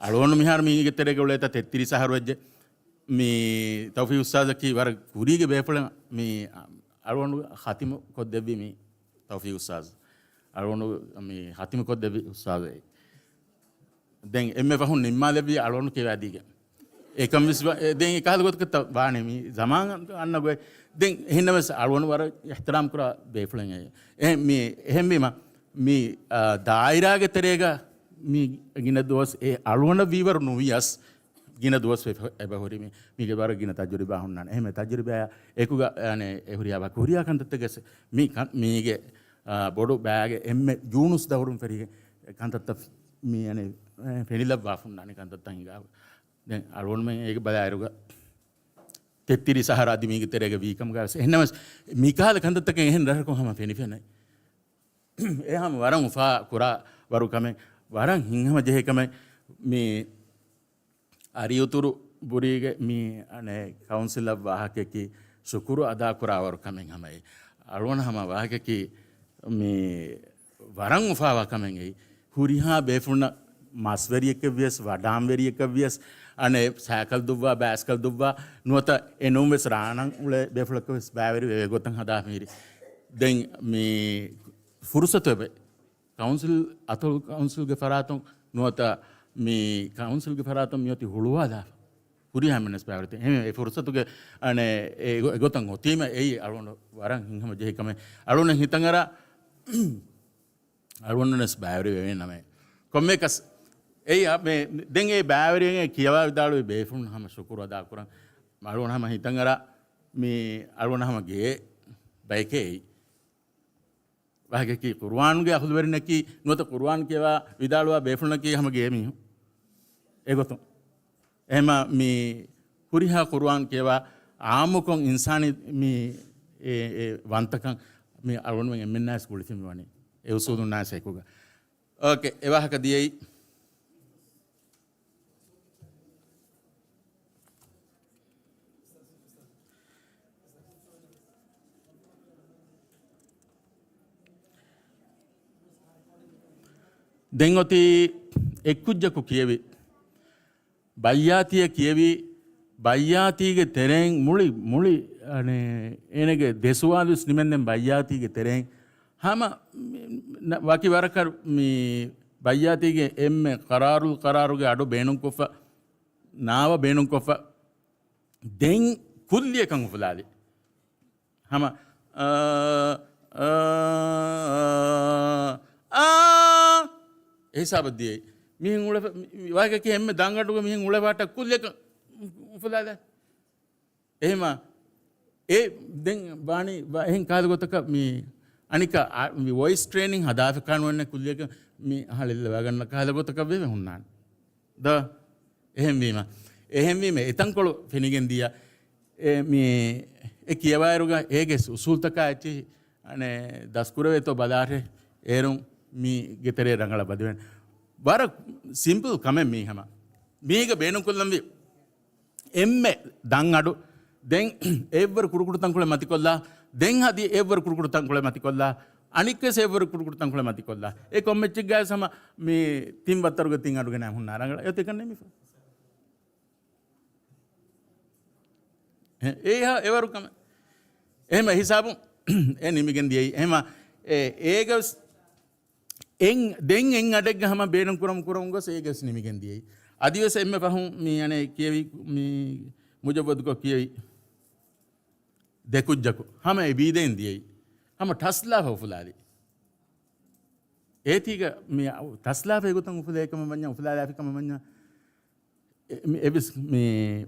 އަޅުގަނޑު މިހާރު މީގެ ތެރޭގަ އުޅޭތާ ތެއްތިރީސް އަހަރު ވެއްޖެ. މި ތައުފީޤް އުސްތާޛަކީ ވަރަށް ކުރީގެ ބޭފުޅެއް. މި އަޅުގަނޑު ހަތިމު ކޮށްދެއްވީ މި ތައުފީޤް އުސްތާޛު. އަޅުގަނޑު މި ހަތިމު ކޮށްދެއްވި އުސްތާޛެއް. ދެން އެންމެ ފަހުން ނިންމާލެއްވީ އަޅުގަނޑު ކިޔަވައިދީގެން. އެކަން ވެސް ވާ-، އެ، ދެން އެކަހަލަ ގޮތަކަށް ވާނެ މި ޒަމާން އަންނަ ގޮތް. ދެން އެހެންނަމަވެސް އަޅުގަނޑު ވަރަށް އިޙްތިރާމް ކުރާ ބޭފުޅެއް އެ. އެ، މި، އެހެންވީމަ، މި، އާ، ދާއިރާގެ ތެރޭގަ މި ގިނަ ދުވަސް އެ އަޅުގަނޑަށް ވީވަރު ނުވިޔަސް، ގިނަ ދުވަސް އެބަ، އެބަ ހުރި މި، މީގެ ވަރަށް ގިނަ ތަޖުރިބާ ހުންނާނެ. އެހެން ތަޖުރިބާ އެކުގަ، އަނެ، އެ ހުރިހާ ވަކި ހުރިހާ ކަންތައްތަކެސް މި ކަން-، މީގެ، އާ، ބޮޑު ބައިގެ އެންމެ ޔޫނުސް ދައުރުން ފެށިގެން ކަންތައްތައް މި، އަނެ، އެ، ފެނިލައްވާފަ ހުންނާނެ ކަންތައްތައް ހިނގާ. ދެން އަޅުގަނޑުމެން އޭގެ ބަލާއިރުގަ ތެއްތިރީސް އަހަރު އަދި މީގެ ތެރޭގަ ވީ ކަމުގަ ވެސް. އެހެންނަމަވެސް މިކަހަލަ ކަންތައްތަކެއް އެހެން ރަށަކުން ހަމަ ފެނިފެނޭ. އެ ހަމަ ވަރަށް އުފާ ކުރާ ވަރު ކަމެއް، ވަރަށް ހިތްހަމަ ޖެހޭ ކަމެއް. މި އަރިއުތުރު ބުރީގެ މި އަނެއް ކައުންސިލަށް ވާހަކައަކީ ޝުކުރު އަދާކުރާވަރު ކަމެއް ހަމައެއް. އަޅުގަނޑަށް ހަމަ ވާހަކައަކީ މި ވަރަށް އުފާވާ ކަމެއް އެއީ. ހުރިހާ ބޭފުޅުންނަށް މަސްވެރިއެއްކަށް ވިޔަސް، ވަޑާންވެރިއެއްކަށް ވިޔަސް، އަނެއް ސައިކަލް ދުއްވާ، ބައިސްކަލް ދުއްވާ، ނުވަތަ އެނޫން ވެސް ރާނަން އުޅޭ ބޭފުޅަކަށް ވެސް ބައިވެރި ވެވޭ ގޮތަށް ހަދާފަ މިހިރީ. ދެން މި ފުރުސަތު އެބަ ކައުންސިލް، އަތޮޅު ކައުންސިލްގެ ފަރާތުން ނުވަތަ މި ކައުންސިލްގެ ފަރާތުން މިއޮތީ ހުޅުވާލާފަ. ހުރިހާ އެމްއެންއެސް ބައިވެރިތައް. އެހެން އެ ފުރުސަތުގެ އަނެއް އެ ގޮ-، އެގޮތަށް އޮތީމަ އެއީ އަޅުގަނޑު ވަރަށް ހިތްހަމަ ޖެހޭ ކަމެއް. އަޅުގަނޑު ހިތަށް އަރާ، އަޅުގަނޑުވެސް ބައިވެރި ވެވޭނަމޭ. ކޮންމެއަކަސް އެއީ އަ، މެ، ދެން އެ ބައިވެރިވެގެން ކިޔަވާ ވިދާޅުވި ބޭފުޅުން ހަމަ ޝުކުރު އަދާ ކުރަން. އަޅުގަނޑު ހަމަ ހިތަށް އަރާ، މި އަޅުގަނޑު ހަމަ ގެ ބަޔެކޭ އެއީ. ވާހަކައަކީ ޤުރުއާނުގެ އަހުލުވެރިންނަކީ ނުވަތަ ޤުރުއާން ކިޔަވާ ވިދާޅުވާ ބޭފުޅުންނަކީ ހަމަ ގޭ މީހުން. އެގޮތުން. އެހެމަ މި ހުރިހާ ޤުރުއާން ކިޔަވާ އާއްމުކޮށް އިންސާނީ މި އެ، އެ ވަންތަކަން މި އަޅުގަނޑުމެން އެންމެންނާސް ގުޅިފިން ވަނީ. އެ އުސޫލުންނާސް އެކުގަ. އޯކޭ، އެ ވާހަކަ ދިޔައީ. ދެން އޮތީ އެއްކުއްޖަކު ކިޔެވި. ބައްޔާތީއަށް ކިޔެވި. ބައްޔާތީގެ ތެރެއިން މުޅި، މުޅި، އަނެ، އޭނަގެ ދެ ސުވާލުވެސް ނިމެންދެން ބައްޔާތީގެ ތެރެއިން. ހަމަ މި، ނަ-، ވަކި ވަރަކަށް މި ބައްޔާތީގެ އެންމެ ޤަރާރުލް ޤަރާރުގެ އަޑު ބޭނުންކޮށްފަ، ނާވަ ބޭނުންކޮށްފަ، ދެން ކުއްލިއަކަށް އުފުލާލި. ހަމަ، އާ، އާ، އާ، އާ، އެ ހިސާބަށް ދިޔައީ. މިހެން އުޅެފަ-، މި-، ވާގަކީ އެންމެ ދަންގަޑުގަ މިހެން އުޅެފަ ކުއްލިއަކަށް އުފުލާލަ. އެހެމަ، އެ ދެން ވާނީ ވަ-، އެހެން ކަހަލަ ގޮތަކަށް މި އަނިކަ އާ، މި ވޮއިސް ޓްރޭނިން ހަދާފި ކާނުވެންނެ ކުއްލިއަކަށް މި އަހަ ޅެއްލަވާގަންނަ ކަހަލަ ގޮތަކަށް ވެވެ ހުންނާނެ. ދޯ؟ އެހެންވީމަ، އެހެންވީމަ، އެތަންކޮޅު ފެނިގެން ދިޔަ، އެ، މި، އެ ކިޔަވާއިރުގަ އޭގެ އުސޫލްތަކާ އެއްޗިހި، އަނެ، ދަސްކުރެވޭތޯ ބަލާށޭ، އޭރުން މީގެ ތެރޭ ރަނގަޅަށް ބަދިވެން. ވަރަށް ސިމްޕަލް ކަމެއް މީ ހަމަ. މީގަ ބޭނުންކޮށްލަންވީ އެންމެ ދަން އަޑު، ދެން އެއްވަރު ކުޑަކުޑަ ތަންކޮޅެއް މަތިކޮށްލާ، ދެން އަދި އެއްވަރު ކުޑަކުޑަ ތަންކޮޅެއް މަތިކޮށްލާ، އަނިކްވެސް އެއްވަރު ކުޑަކުޑަ ތަންކޮޅެއް މަތިކޮށްލާ. އެ ކޮންމެއްޗެއްގައި ހަމަ މި ތިން ވައްތަރުގެ ތިން އަޑުގެ ނައި ހުންނާ ރަނގަޅަށް. އެ ތިކަން ނިމިފަ. އެ، އެ ހަ-، އެވަރު ކަމެއް. އެހެމަ ހިސާބުން އެ ނިމިގެން ދިޔައީ. އެހެމަ އެ، އޭގަސް އެން، ދެން އެން އަޑެއްގަ ހަމަ ބޭނުން ކުރަމު ކުރަމުން ގޮސް އޭގަސް ނިމިގެން ދިޔައީ. އަދިވެސް އެންމެ ފަހުން މި އަނެއް ކިޔެވި، މި މުޖައްވަދުކޮށް ކިޔެވި ދެކުއްޖަކު ހަމަ އެ ބީދައިން ދިޔައީ. ހަމަ ޓަސްލާފަ އުފުލާލި. އޭތީގަ މި ޓަސްލާފަ އެގޮތަށް އުފުލޭ ކަމަށް ވަންޏާ، އުފުލާލާފި ކަމަށް ވަންޏާ، އެ، މި އެއްވެސް މި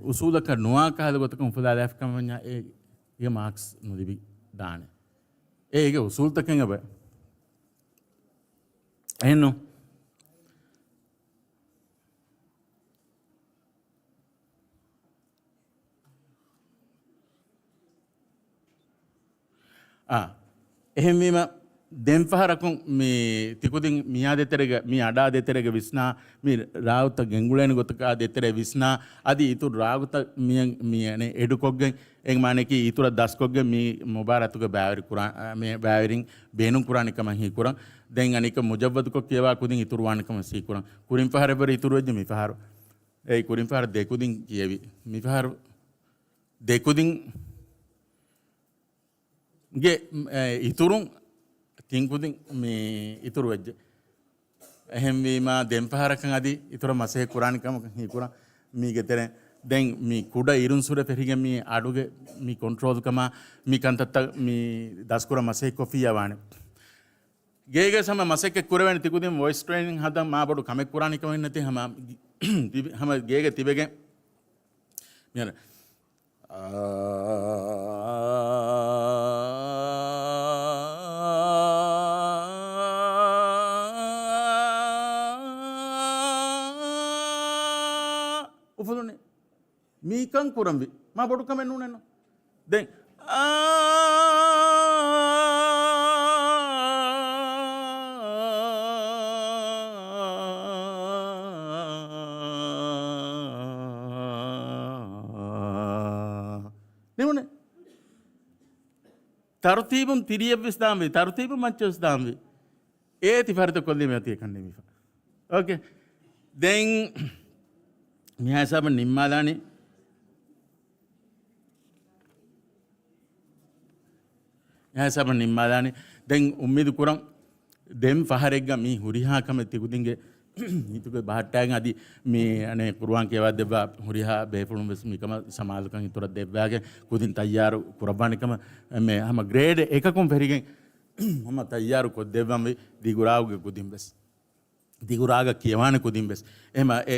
އުސޫލަކަށް ނުވާ ކަހަލަ ގޮތަކަށް އުފުލާލާފި ކަމަށް ވަންޏާ، އޭގެ މާކްސް ނުލިބި ދާނެ. އޭގެ އުސޫލްތަކެއް އެބަ. އެހެންނު. އާ، އެހެންވީމަ، ދެން ފަހަރަކުން މި ތިކުދިން މިއާ ދޭތެރޭގަ، މި އަޑާ ދޭތެރޭގަ ވިސްނާ، މި ރާގުތައް ގެންގުޅޭނެ ގޮތަކާ ދޭތެރޭ ވިސްނާ، އަދި އިތުރު ރާގުތައް މި، މި އަނެއް އެޑުކޮށްގެން، އެ މާނައަކީ އިތުރަށް ދަސްކޮށްގެން މި މުބާރާތުގަ ބައިވެރި ކުރާ، މި ބައިވެރިން ބޭނުން ކުރާނެ ކަމަށް ހީކުރަން. ދެން އަނެއްކަ މުޖައްވަދުކޮށް ކިޔަވާ ކުދިން އިތުރު ވާނެ ކަމަށް ހީކުރަން. ކުރިން ފަހަރެއްވަރު އިތުރު ވެއްޖެ މި ފަހަރު. އެއީ ކުރިން ފަހަރު ދެ ކުދިން ކިޔެވި. މި ފަހަރު ދެ ކުދިން ގެ، އެ، އިތުރުން ތިން ކުދިން މި އިތުރު ވެއްޖެ. އެހެންވީމާ، ދެން ފަހަރަކަށް އަދި އިތުރަށް މަސައްކަތް ކުރާނެ ކަމަކަށް ހީކުރަން މީގެ ތެރެއިން. ދެން މި ކުޑަ އިރުން ސުރެ ފެށިގެން މި އަޑުގެ މި ކޮންޓްރޯލް ކަމާ މި ކަންތައްތައް މި ދަސްކުރަން މަސައްކަތް ކޮށްފިއްޔާ ވާނެ. ގޭގެ ހަމަ މަސައްކަތް ކުރެވޭނެ ތިކުދިން ވޮއިސް ޓްރޭނިން ހަދަން މާ ބޮޑު ކަމެއް ކުރާނެ ކަމެއް ނެތި ހަމަ، ހަމަ ގޭގެ ތިބެގެން މިހާރު އުފުލުނީ. މީކަން ކުރަންވީ. މާ ބޮޑު ކަމެއް ނޫނެއްނު. ދެން ނިމުނެ. ތަރުތީބުން ތިރިއެއްވެސް ދާންވީ، ތަރުތީބުން މައްޗަށްވެސް ދާންވީ. އޭތި ފަރިތަ ކޮށްލީމަ އަތި އެކަން ނިމިފަ. އޯކޭ. ދެން މިހާ ހިސާބަށް ނިންމާލާނީ. މިހާ ހިސާބަށް ނިންމާލާނީ. ދެން އުއްމީދު ކުރަން ދެން ފަހަރެއްގަ މި ހުރިހާ ކަމެއް ތިކުދިންގެ ހިތުގެ ބަހައްޓާގެން އަދި މި އަނެއް ޤުރުއާން ކިޔަވާ ދެއްވާ ހުރިހާ ބޭފުޅުން ވެސް މިކަމަށް ސަމާލުކަން އިތުރަށް ދެއްވާގެން ކުދިން ތައްޔާރު ކުރައްވާނެ ކަމަށް މެ ހަމަ ގްރޭޑް އެކަކުން ފެށިގެން ހަމަ ތައްޔާރު ކޮށްދެއްވަންވީ ދިގުރާގުގެ ކުދިން ވެސް. ދިގުރާގަ ކިޔަވާނެ ކުދިން ވެސް. އެހެމަ އެ،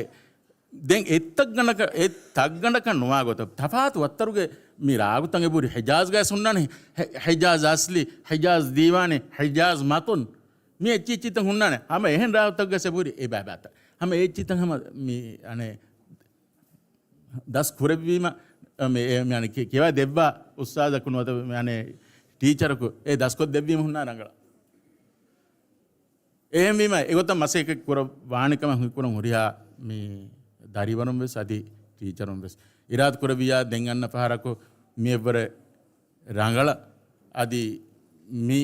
ދެން އެއްތައްގަނޑަކަށް، އެ ތައްގަނޑަކަށް ނުވާ ގޮތަށް ތަފާތު ވައްތަރުގެ މި ރާގުތައް އެބުރި ހިޖާޒްގައި ހުންނާނެ، ހެ-، ހިޖާޒް އަސްލީ، ހިޖާޒް ދީވާނީ، ހިޖާޒް މަތުން. މި އެއްޗިއްޗިތައް ހުންނާނެ. ހަމަ އެހެން ރާގުތައްގަސް އެބުރި އެ ބާބާތައް. ހަމަ އެ އެއްޗިތައް ހަމަ މި އަނެއް ދަސް ކުރެއްވީމަ، މި، އެ، މި އަނެއް ކި-، ކިޔަވާ ދެއްވާ އުސްތާޒަކު ނުވަތަ މި އަނެއް ޓީޗަރަކު އެ ދަސްކޮށް ދެއްވީމަ ހުންނާ ރަނގަޅަށް. އެހެންވީމަ، އެގޮތަށް މަސައްކަތް ކުރައްވާނެ ކަމަށް ހީކުރަން ހުރިހާ މި ދަރިވަރުން ވެސް އަދި ޓީޗަރުން ވެސް އިރާދަ ކުރެއްވިއްޔާ ދެން އަންނަ ފަހަރަކު މި އެއްވަރެއް ރަނގަޅަށް އަދި މި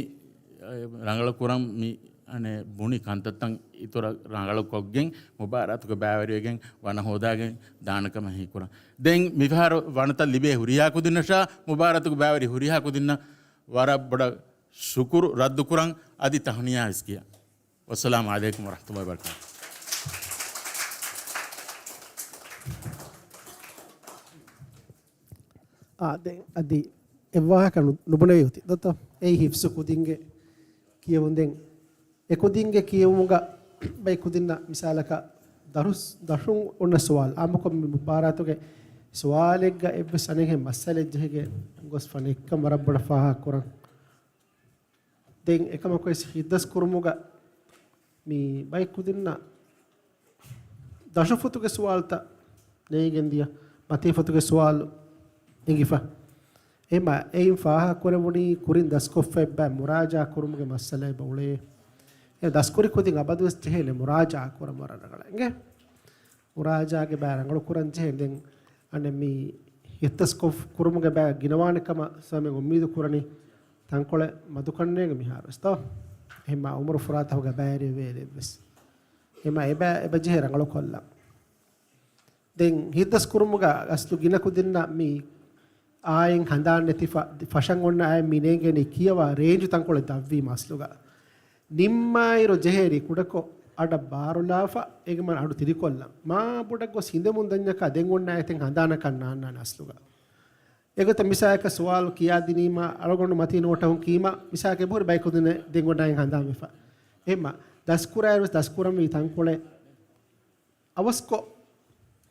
ރަނގަޅަށް ކުރަން މި އަނެއް ބުނި ކަންތައްތައް އިތުރަށް ރަނގަޅު ކޮށްގެން މުބާރާތުގަ ބައިވެރިވެގެން ވަނަ ހޯދާގެން ދާނެ ކަމަށް ހީކުރަން. ދެން މިފަހަރު ވަނަތައް ލިބޭ ހުރިހާ ކުދިންނަށާ މުބާރާތުގަ ބައިވެރި ހުރިހާ ކުދިންނަށް ވަރަށް ބޮޑަށް ޝުކުރު ރައްދުކުރަން އަދި ތަހުނިޔާ ވެސް ކިޔަން. ވައްސަލާމު ޢަލައިކުމް ވަރަޙްމަތުﷲ ވަބަރަކާތުހު. އާ، ދެން އަދި އެއްވާހަކަ ނު-، ނުބުނެވި އޮތީ ދޯ؟ އެއީ ހިފްޒު ކުދިންގެ ކިޔެވުން. ދެން އެ ކުދިންގެ ކިޔެވުމުގަ ބައި ކުދިންނަށް މިސާލަކަށް ދަރުސް، ދަށުން އޮންނަ ސުވާލު، އާއްމުކޮށް މި މުބާރާތުގެ ސުވާލެއްގަ އެއްވެސް އަނެއްހެން މައްސަލައެއް ޖެހިގެން ގޮސް ފަނެއްކަން ވަރަށް ބޮޑަށް ފާހަގަ ކުރަން. ދެން އެކަމަކު ވެސް ހިތްދަސް ކުރުމުގަ މި ބައި ކުދިންނަށް ދަށުފުތުގެ ސުވާލުތައް ނޭނގެން ދިޔަ، މަތީފުތުގެ ސުވާލު އެނގިފަ. އެހެމަ އެއިން ފާހަގަ ކުރެވުނީ ކުރިން ދަސްކޮށްފަ އެއްބައި މުރާޖާ ކުރުމުގެ މައްސަލަ އެބަ އުޅޭ. އެ ދަސްކުރި ކުދިން އަބަދުވެސް ޖެހޭނެ މުރާޖާ ކުރަން ވަރަށް ރަނގަޅަށް އިނގޭ. މުރާޖާގެ ބައި ރަނގަޅު ކުރަން ޖެހޭ. ދެން އަނެއް މި ހިތްދަސްކޮށް ކުރުމުގެ ބައި ގިނަވާނެ ކަމަށް ސަމި އުއްމީދު ކުރަނީ ތަންކޮޅެއް މަދުކަންނޭނގެ މިހާރު ވެސްތޯ. އެހެމަ އުމުރު ފުރާތަކުގަ ބައިވެރިވޭ އެއްވެސް. އެހެމަ އެބަ، އެބަ ޖެހޭ ރަނގަޅު ކޮށްލަން. ދެން ހިތްދަސް ކުރުމުގަ އަސްލު ގިނަ ކުދިންނަށް މި އާއިން ހަނދާން ނެތިފަ، ފަށަން އޮންނަ އާއިން މި ނޭނގޭނީ ކިޔަވާ ރޭންޖު ތަންކޮޅެއް ދަށްވީމަ އަސްލުގަ. ނިންމާއިރު ޖެހޭނީ ކުޑަކޮށް އަޑަށް ބާރުލާފަ، އޭގެ މާނަ އަޑު ތިރިކޮށްލަން. މާ ބޮޑަށް ގޮސް ހިނދެމުން ދަންޏަކާ ދެން އޮންނަ އާއެތެއް ހަނދާނަކަށް ނާންނާނެ އަސްލުގަ. އެގޮތަށް މިސާލަކަށް ސުވާލު ކިޔާދިނީމަ އަޅުގަނޑު މަތީ ނޯޓަށް ކީމަ، މިސާލަކަށް އެބަހުރި ބައި ކުދިންނެއް ދެން އޮންނަ އާއިން ހަނދާންވެފަ. އެހެމަ ދަސްކުރާއިރު ވެސް ދަސްކުރަންވީ ތަންކޮޅެއް އަވަސްކޮށް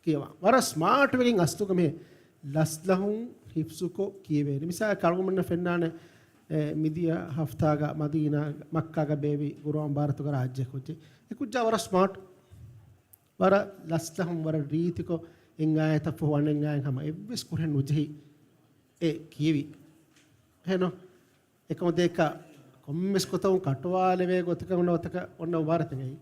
ކިޔަވާ. ވަރަށް ސްމާޓް ވެގެން އަސްލުގަ މެހެ ލަސްލަހުން ހިފްޒުކޮށް ކިޔެވޭނެ. މިސާލަކަށް އަޅުގަނޑުމެންނަށް ފެންނާނެ، އެ، މިދިޔަ ހަފްތާގަ މަދީނާ، މައްކާގަ ބޭއްވި ގުރުއާން ބާރަތުގަ ރާއްޖެ ކުއްޖެއް. އެ ކުއްޖާ ވަރަށް ސްމާޓް. ވަރަށް ލަސްލަހުން ވަރަށް ރީތިކޮށް އެއް އާޔަތަށްފަހު އަނެއް އާޔަތް ހަމަ އެއްވެސް ކުރިހެން ނުޖެހި އެ ކިޔެވި. އެހެންނު؟ އެކަމަށް ދޭކަށް ކޮންމެސް ގޮތަކުން ކަޓުވާލެވޭ ގޮތަކަށް އޮންނަ ގޮތަކަށް އޮންނަ އުބާރަތަކަށް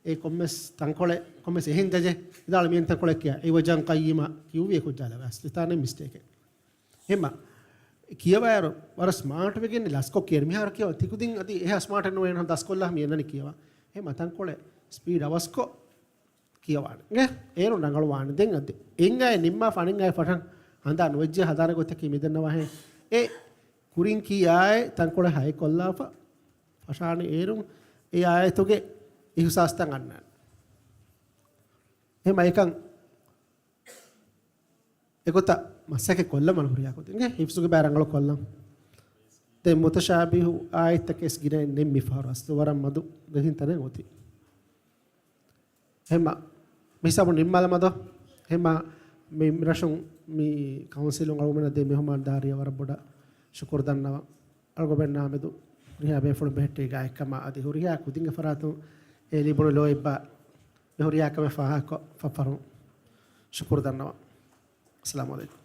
އެ ކޮންމެސް ތަންކޮޅެއް، ކޮންމެސް އެހެން ޖަޖެއް ވިދާޅު މިއެން ތަންކޮޅެއް ކިޔާ. އިވަޒަން ޤައްޔިމަ ކިޔުއްވި އެ ކުއްޖާ ލަވަ އަސްލު ތާނެ މިސްޓޭކެއް. އެހެމަ ކިޔަވާއިރު ވަރަށް ސްމާޓް ވެގެން ލަސްކޮށް ކިޔަން. މިހާރު ކިޔަވާ ތިކުދިން އަދި އެހާ ސްމާޓް ނުވޭ ނަހަ ދަސްކޮށްލާ މި އެންނަނީ ކިޔަވާ. އެހެމަ ތަންކޮޅެއް ސްޕީޑް އަވަސްކޮށް ކިޔަވާނެ. އޭރުން ރަނގަޅުވާނެ. ދެން އަދި އެންގާއެއް ނިންމާފަ އަނެއްގާއެއް ފަށަން ހަނދާން ނުވެއްޖެ ހަދާނެ ގޮތަކީ މިދެންނަވާހެން. އެ ކުރިން ކިޔާއެއް ތަންކޮޅެއް ހައިކޮށްލާފަ ފަށާނެ އޭރުން އެ އާޔަތުގެ އިހުސާސްތައް އަންނާނެ. އެހެމަ އެކަން އެގޮތަށް މަސައްކަތް ކޮށްލަމާ ހުރިހާ ކުދިންގެ ހިފްޒުގެ ބައި ރަނގަޅު ކޮށްލަން. ދެން މުތަޝާބިހު އާޔަތްތަކެސް ގިނައެއް ނެތް މިފަހަރު އަސްލު ވަރަށް މަދު ދެހިން ތަނެއް އޮތީ. އެހެމަ މިހިސާބު ނިންމާލަމާ ދޯ؟ އެހެމަ މި ރަށުން މި ކައުންސިލުން އަޅުގަނޑަށް ދޭ މެހުމާންދާރީއަށް ވަރަށް ބޮޑަށް ޝުކުރު ދަންނަވަން. އަޅުގަނޑުމެންނާ މެދު ހުރިހާ ބޭފުޅުން ބެހެއްޓި ގާތްކަމާ އަދި ހުރިހާ ކުދިންގެ ފަރާތުން އެ ލިބުނު ލޯތްބާ މި ހުރިހާ ކަމެއް ފާހަގަކޮށް ފަށްފަށުން ޝުކުރު ދަންނަވަން. އައްސަލާމު ޢަލައިކުމް.